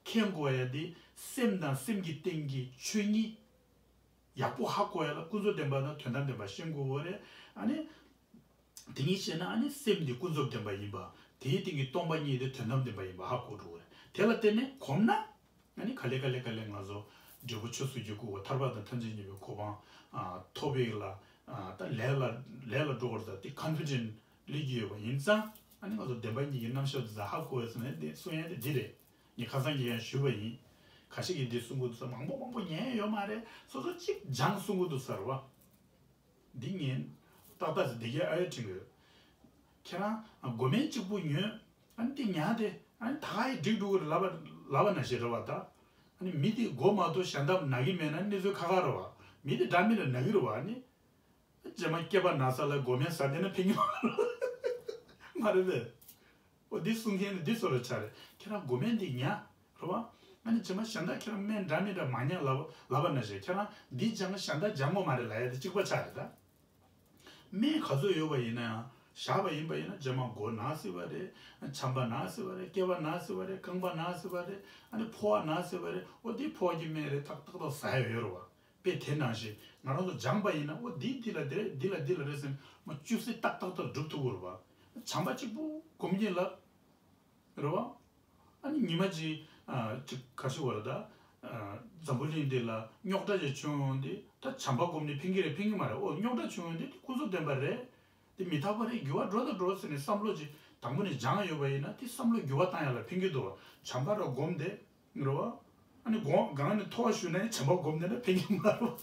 མཁྱེན་དགོས་ཡ་དེ། སེམས་དང་སེམས་ཀྱི་སྟེང་གི་ཆོས་ཉིད་ཡག་པོ་ཧ་གོ་ཡ་ལ་ཀུན་རྫོབ་བདེན་པ་དང་དོན་དམ་བདེན་པ་ཤེས་དགོས་ཀྱི་ཡོད་རེད། ཨ་ནི། དེ་ཉིད་ཤེས་ན་ཨ་ནི་སེམས་འདི་ཀུན་རྫོབ་བདེན་པ་ཡིན་པ། དེའི་སྟེང་གི་སྟོང་པ་ཉིད་དེ་དོན་དམ་བདེན་པ་ཡིན་པ་ཧ་གོ་འགྲོ་གི་རེད། དེ་ལ་བརྟེན་ནས་གོམས་ན། ཨ་ནི་ག་ལེ་ག་ལེ་ག་ལེ་ང་ཚོ་འབྲས་བུ་ཆོས་སུ་འགྱུར་གྱི་ཡོད། ཐར་པ་དང་ཐམས་ཅད་མཁྱེན་པའི་གོ་འཕང་། ཨ། ཐོབ་པའི་ལ། ཨ། ད་ལས་ལ་ལས་ལ་འགྲོ་བར་ད་དེ་ཀོན་ཕི་ཌེན་ཊི་སླེབས་ཀྱི་ཡོད་པ་ཡིན་ཙང་། ཨ་ནི་ང་ཚོ་བདེན་པ་གཉིས་ཀྱི་རྣམ་གཞག་དེ་ཚོ་ཧ་གོ་བས་ཟེར་ནས་འདི་གསུང་ཡ་དེ་འདི་རེད། ངས་ཁ་སང་གི་ཡང་ཞུས་པ་ཡིན། ཁ་ཤས་ཀྱིས་འདི་གསུང་གི་འདུག་ས། མང་པོ་མང་པོ་ཉན་ཡོད་མ་རེད། སོ་སོ་གཅིག་སྦྱངས་གསུང་གི་འདུག་ས་རེད་བ། འདི་ངས་ཏག་ཏག་ཟེར་འདི་གའི་ཨ་ཡེ་དྲན་གི་ཡོད། ཁྱེད་རང་སྒོ་སྨན་གཅིག་པུ་ཉོས། ཨ་ནི་འདི་ཉར་ཏེ། ཨ་ནི་ད་ག་ཡི་འགྲིག་འགྲོ་གི་རེད་ལབ་པ་ལབ་པ་ནང་བཞིན་རེད་བ་ད། ཨ་ནི་མི་དེ་མགོ་མ་གཏོགས་གཞན་དག་ན་གི་མེད་ན་གནས་ཚུལ་ཁག་ཁག་རེད་བ། མི་དེ་འདྲ་མི་འདྲ་ན་གི་རེད་བ། ཨ་ནི། རྗེས་མ་སྐེད་པ་ན་ས་ལ་སྒོ་སྨན་ཟ་བསྡད་ན་ཕན་གྱི་མ་རེད། མ་རེད་པས། འོ་འདི་གསུང་མཁན་ནི་འདི་བཟོ་འདྲ་ཆགས་རེད། ཁྱེད་རང་སྒོ་སྨན་འདི་ཉར། རེད་བ། ཨ་ནི་རྗེས་མ་གཞན་དག་ཁྱེད་རང་སྨན་འདྲ་མི་འདྲ་མ་ཉར་ལབ་ལབ་པ་ནང་བཞིན། ཁྱེད་རང་འདི་སྦྱང་གཞན་དག་སྦྱང་དགོས་མ་རེད་ལབ་ཡ་དེ་གཅིག་པ་ཆགས་རེད་ད། སྨན་ག་ཚོད་ཡོད་པ་ཡིན་ན་ཡང་བཞག་པ་ཡིན་པ་ཡིན་ན། རྗེས་མ་མགོ་ན་སྲིད་པ་རེད། བྱམས་པ་ན་སྲིད་པ་རེད། སྐེད་པ་ན་སྲིད་པ་རེད། རྐང་པ་ན་སྲིད་པ་རེད། ཨ་ནི་ཕོ་བ་ན་སྲིད་པ་རེད། འོ་འདི་ཕོ་བ་གི་སྨན་རེད། ཏག་ཏག་ཏག་ཟ་ཡ་ཡོད་རེད་བ། དཔེ་དེ་ནང་བཞིན་ང་རང་ཚོ་སྦྱངས་པ་ཡིན་ན། འོ་འདི་འདི་ལ་འདི་རེད། འདི་ལ་འདི་ལ་རེད་ཟེར་ནས་མ་བཅུ་གསུམ་ཏག་ཏག་ཏག་སྒྲུབ་ཐུབ་ཀྱི་རེད་བ། བྱམས་པ་གཅིག་པུ་སྒོམ་གྱིན་ལ། རེད་བ། ཨ་ནི་ཉི་མ་གཅིག་ཨ། གཅིག་ག་ཞིག་བར་ད། ཨ། འཛམ་བུ་གླིང་འདི་ལ་རྙོག་དྲ་ཅིག་བྱུང་ཡོང་དུས། ད་བྱམས་པ་སྒོམ་ནས་ཕན་གྱི་རེད་ཕན་གྱི་མ་རེད། འོ་རྙོག་དྲ་བྱུང་ཡོང་དུས་དེ་ཀུན་རྫོབ་བདེན་པ་རེད། དེ་མི་རྟག་པ་རེད། འགྱུར་བ་འགྲོ་དང་འགྲོ་ཟེར་ནས་བསམ་བློ་ཅིག་དང་པོ་ནས་སྦྱངས་ཡོད་པ་ཡིན་ན། དེ་བསམ་བློ་འགྱུར་བ་བཏང་ཡ་ལ་ཕན་གྱི་འདུག་བ། བྱམས་པ་ར་སྒོམ་དེ། རེད་བ། ཨ་ནི་སྒོ་སྒང་ནས་མཐོ་བ་ཞུ་ན་ཡང་བྱམས་པ་སྒོམ་བསྡད་ན་ཕན་གྱི་མ་རེད་བ།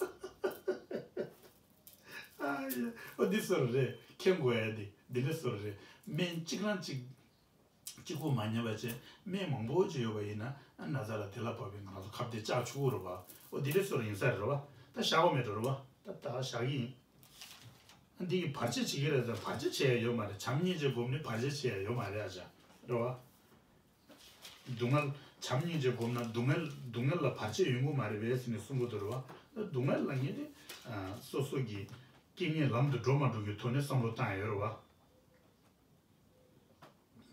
ཨ་ཡ། འོ་འདི་བཟོ་འདྲ་རེད། མཁྱེན་དགོས་ཡ་དེ་འདི་འདྲ་བཟོ་འདྲ་རེད། སྨན་གཅིག་རང་གཅིག་གཅིག་པུ་མ་ཉར་བ་བྱས། སྨན་མང་པོ་ཅིག་ཡོད་པ་ཡིན་ན། ཨ། ན་ཚ་ལ་དེ་ལ་བབས་པའི་ང་རང་ཚོ་ཁ་གཏད་བཅག་ཆོག་གི་རེད་བ། འོ་འདི་འདྲ་བཟོ་འདྲ་ཡིན་ས་རེད་བ། ད་བཞག་དགོས་མེད་འགྲོ་རེད་བ། ད་ད་བཞག་གི་ཡིན། ཨ། འདི་གི་བར་ཆད་བྱེད་ཀྱི་རེད་ཟེར། བར་ཆད་བྱེད་ཡ་ཡོད་མ་རེད། བྱམས་སྙིང་རྗེ་སྒོམ་ནས་བར་ཆད་བྱེད་ཡ་ཡོད་མ་རེད། ཨ་ཅག་རེད་བ། སྡུག་བསྔལ། བྱམས་སྙིང་རྗེ་སྒོམ་ན་སྡུག་བསྔལ། སྡུག་བསྔལ་ལ་བར་ཆད་ཡོང་གི་མ་རེད་པས་ཟེར་ནས་གསུང་གི་འདུག་རེད་བ། སྡུག་བསྔལ་ལབ་མཁན་དེ། ཨ། སོ་སོ་གི་རྐྱེན་ངན་ལམ་དུ་འགྲོ་མ་འགྲོ་གི་ཐོག་ནས་བསམ་བློ་བཏང་ཡ་ཡོད་རེད་བ།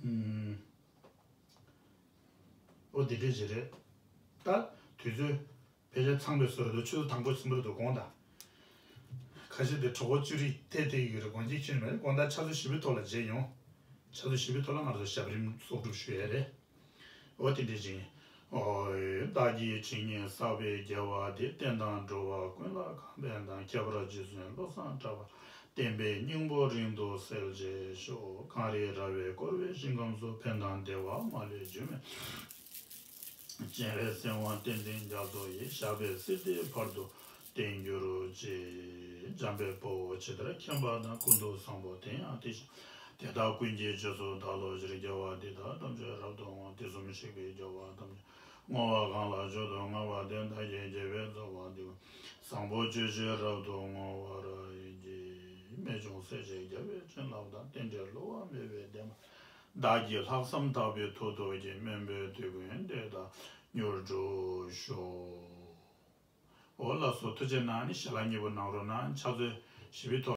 ཨུམ། འོ་དེ་འདྲ་ཞིག་རེད། ད་དུས་ཚོད། ཕལ་ཆེར་ཚང་བའི་བཟོ་འདྲ་འདུག་ཆུ་ཚོད་དང་པོ་ཟིན་པ་རེད་འདུག་དགོངས་དག་ཁ་ཤས་དེ་གྲོད་ཁོག་ཅུ་རིས་ཐལ་ཐལ་གྱི་རེད། དགོངས་ཀྱི་ཁྱོན་མེད། དགོངས་དག་ཆུ་ཚོད་བཞི་པའི་ཐོག་ལ་མཇལ་ཡོང་། ཆུ་ཚོད་བཞི་པའི་ཐོག་ལ་ང་ཚོ་ཞབས་རིམ་གསོག་སྒྲུབ་ཞུ་ཡ་རེད། འོ་དེ་འདྲ་ཞིག་ཡིན། ཨོ་ཡེ། བདག་གིས་ཇི་སྙེད་བསགས་པའི་དགེ་བ་འདི། བསྟན་དང་འགྲོ་བ་ཀུན་ལ་གང་ཕན་དང་། ཁྱད་པར་རྗེ་བཙུན་བློ་བཟང་གྲགས་པ། བསྟན་པའི་སྙིང་པོ་རིང་དུ་གསལ་བྱེད་ཤོག་གངས་རིའི་ར་བས་བསྐོར་བའི་ཞིང་ཁམས་སུ། ཕན་དང་བདེ་བ་མ་ལུས་རྒྱུན་མེད། སྤྱན་རས་གཟིགས་དབང་བསྟན་འཛིན་རྒྱ་མཚོ་ཡི། ཞབས་པད་སྲིད་མཐའི་བར་དུ་བརྟན་གྱུར་ཅིག་འཇམ་དཔལ་དཔའ་བོས་ཇི་ལྟར་མཁྱེན་པ་དང་། ཀུན་ཏུ་བཟང་པོ་དེ་ཡང་དེ་བཞིན་ཏེ། དེ་དག་ཀུན་གྱི་རྗེས་སུ་བདག་སློབ་ཕྱིར། དགེ་བ་འདི་དག་ཐམས་ཅད་རབ་ཏུ་བསྔོ། དུས་གསུམ་གཤེགས་པའི་རྒྱལ་བ་ཐམས་ཅད་བསྔོ་བ་གང་ལ་མཆོག་ཏུ་བསྔགས་པ་དེས། བདག་གི་དགེ་བའི་རྩ་བ་འདི། བཟང་པོ་སྤྱོད་ཕྱིར་རབ་ཏུ་བསྔོ་བར་བགྱི། རྨད་བྱུང་སྲས་བཅས་རྒྱལ་བའི་བྱིན་རླབས་དང་། རྟེན་འབྲེལ་བསླུ་བ་མེད་པའི་བདེན་པ། བདག་གི་ལྷག་བསམ་དག་པའི་མཐུ་སྟོབས་ཀྱིས། སྨན་པའི་དུས་ཀུན་བདེ་ཐང་མྱུར་འགྲུབ་ཤོག་འོ་ལགས་སོ། ཐུགས་རྗེ་གནང་། ནི་ཞལ་ལག་མཉེས་པོ་གནང་རོགས་གནང་། ཕྱག་ཚོད་བཞི་པའི་ཐོག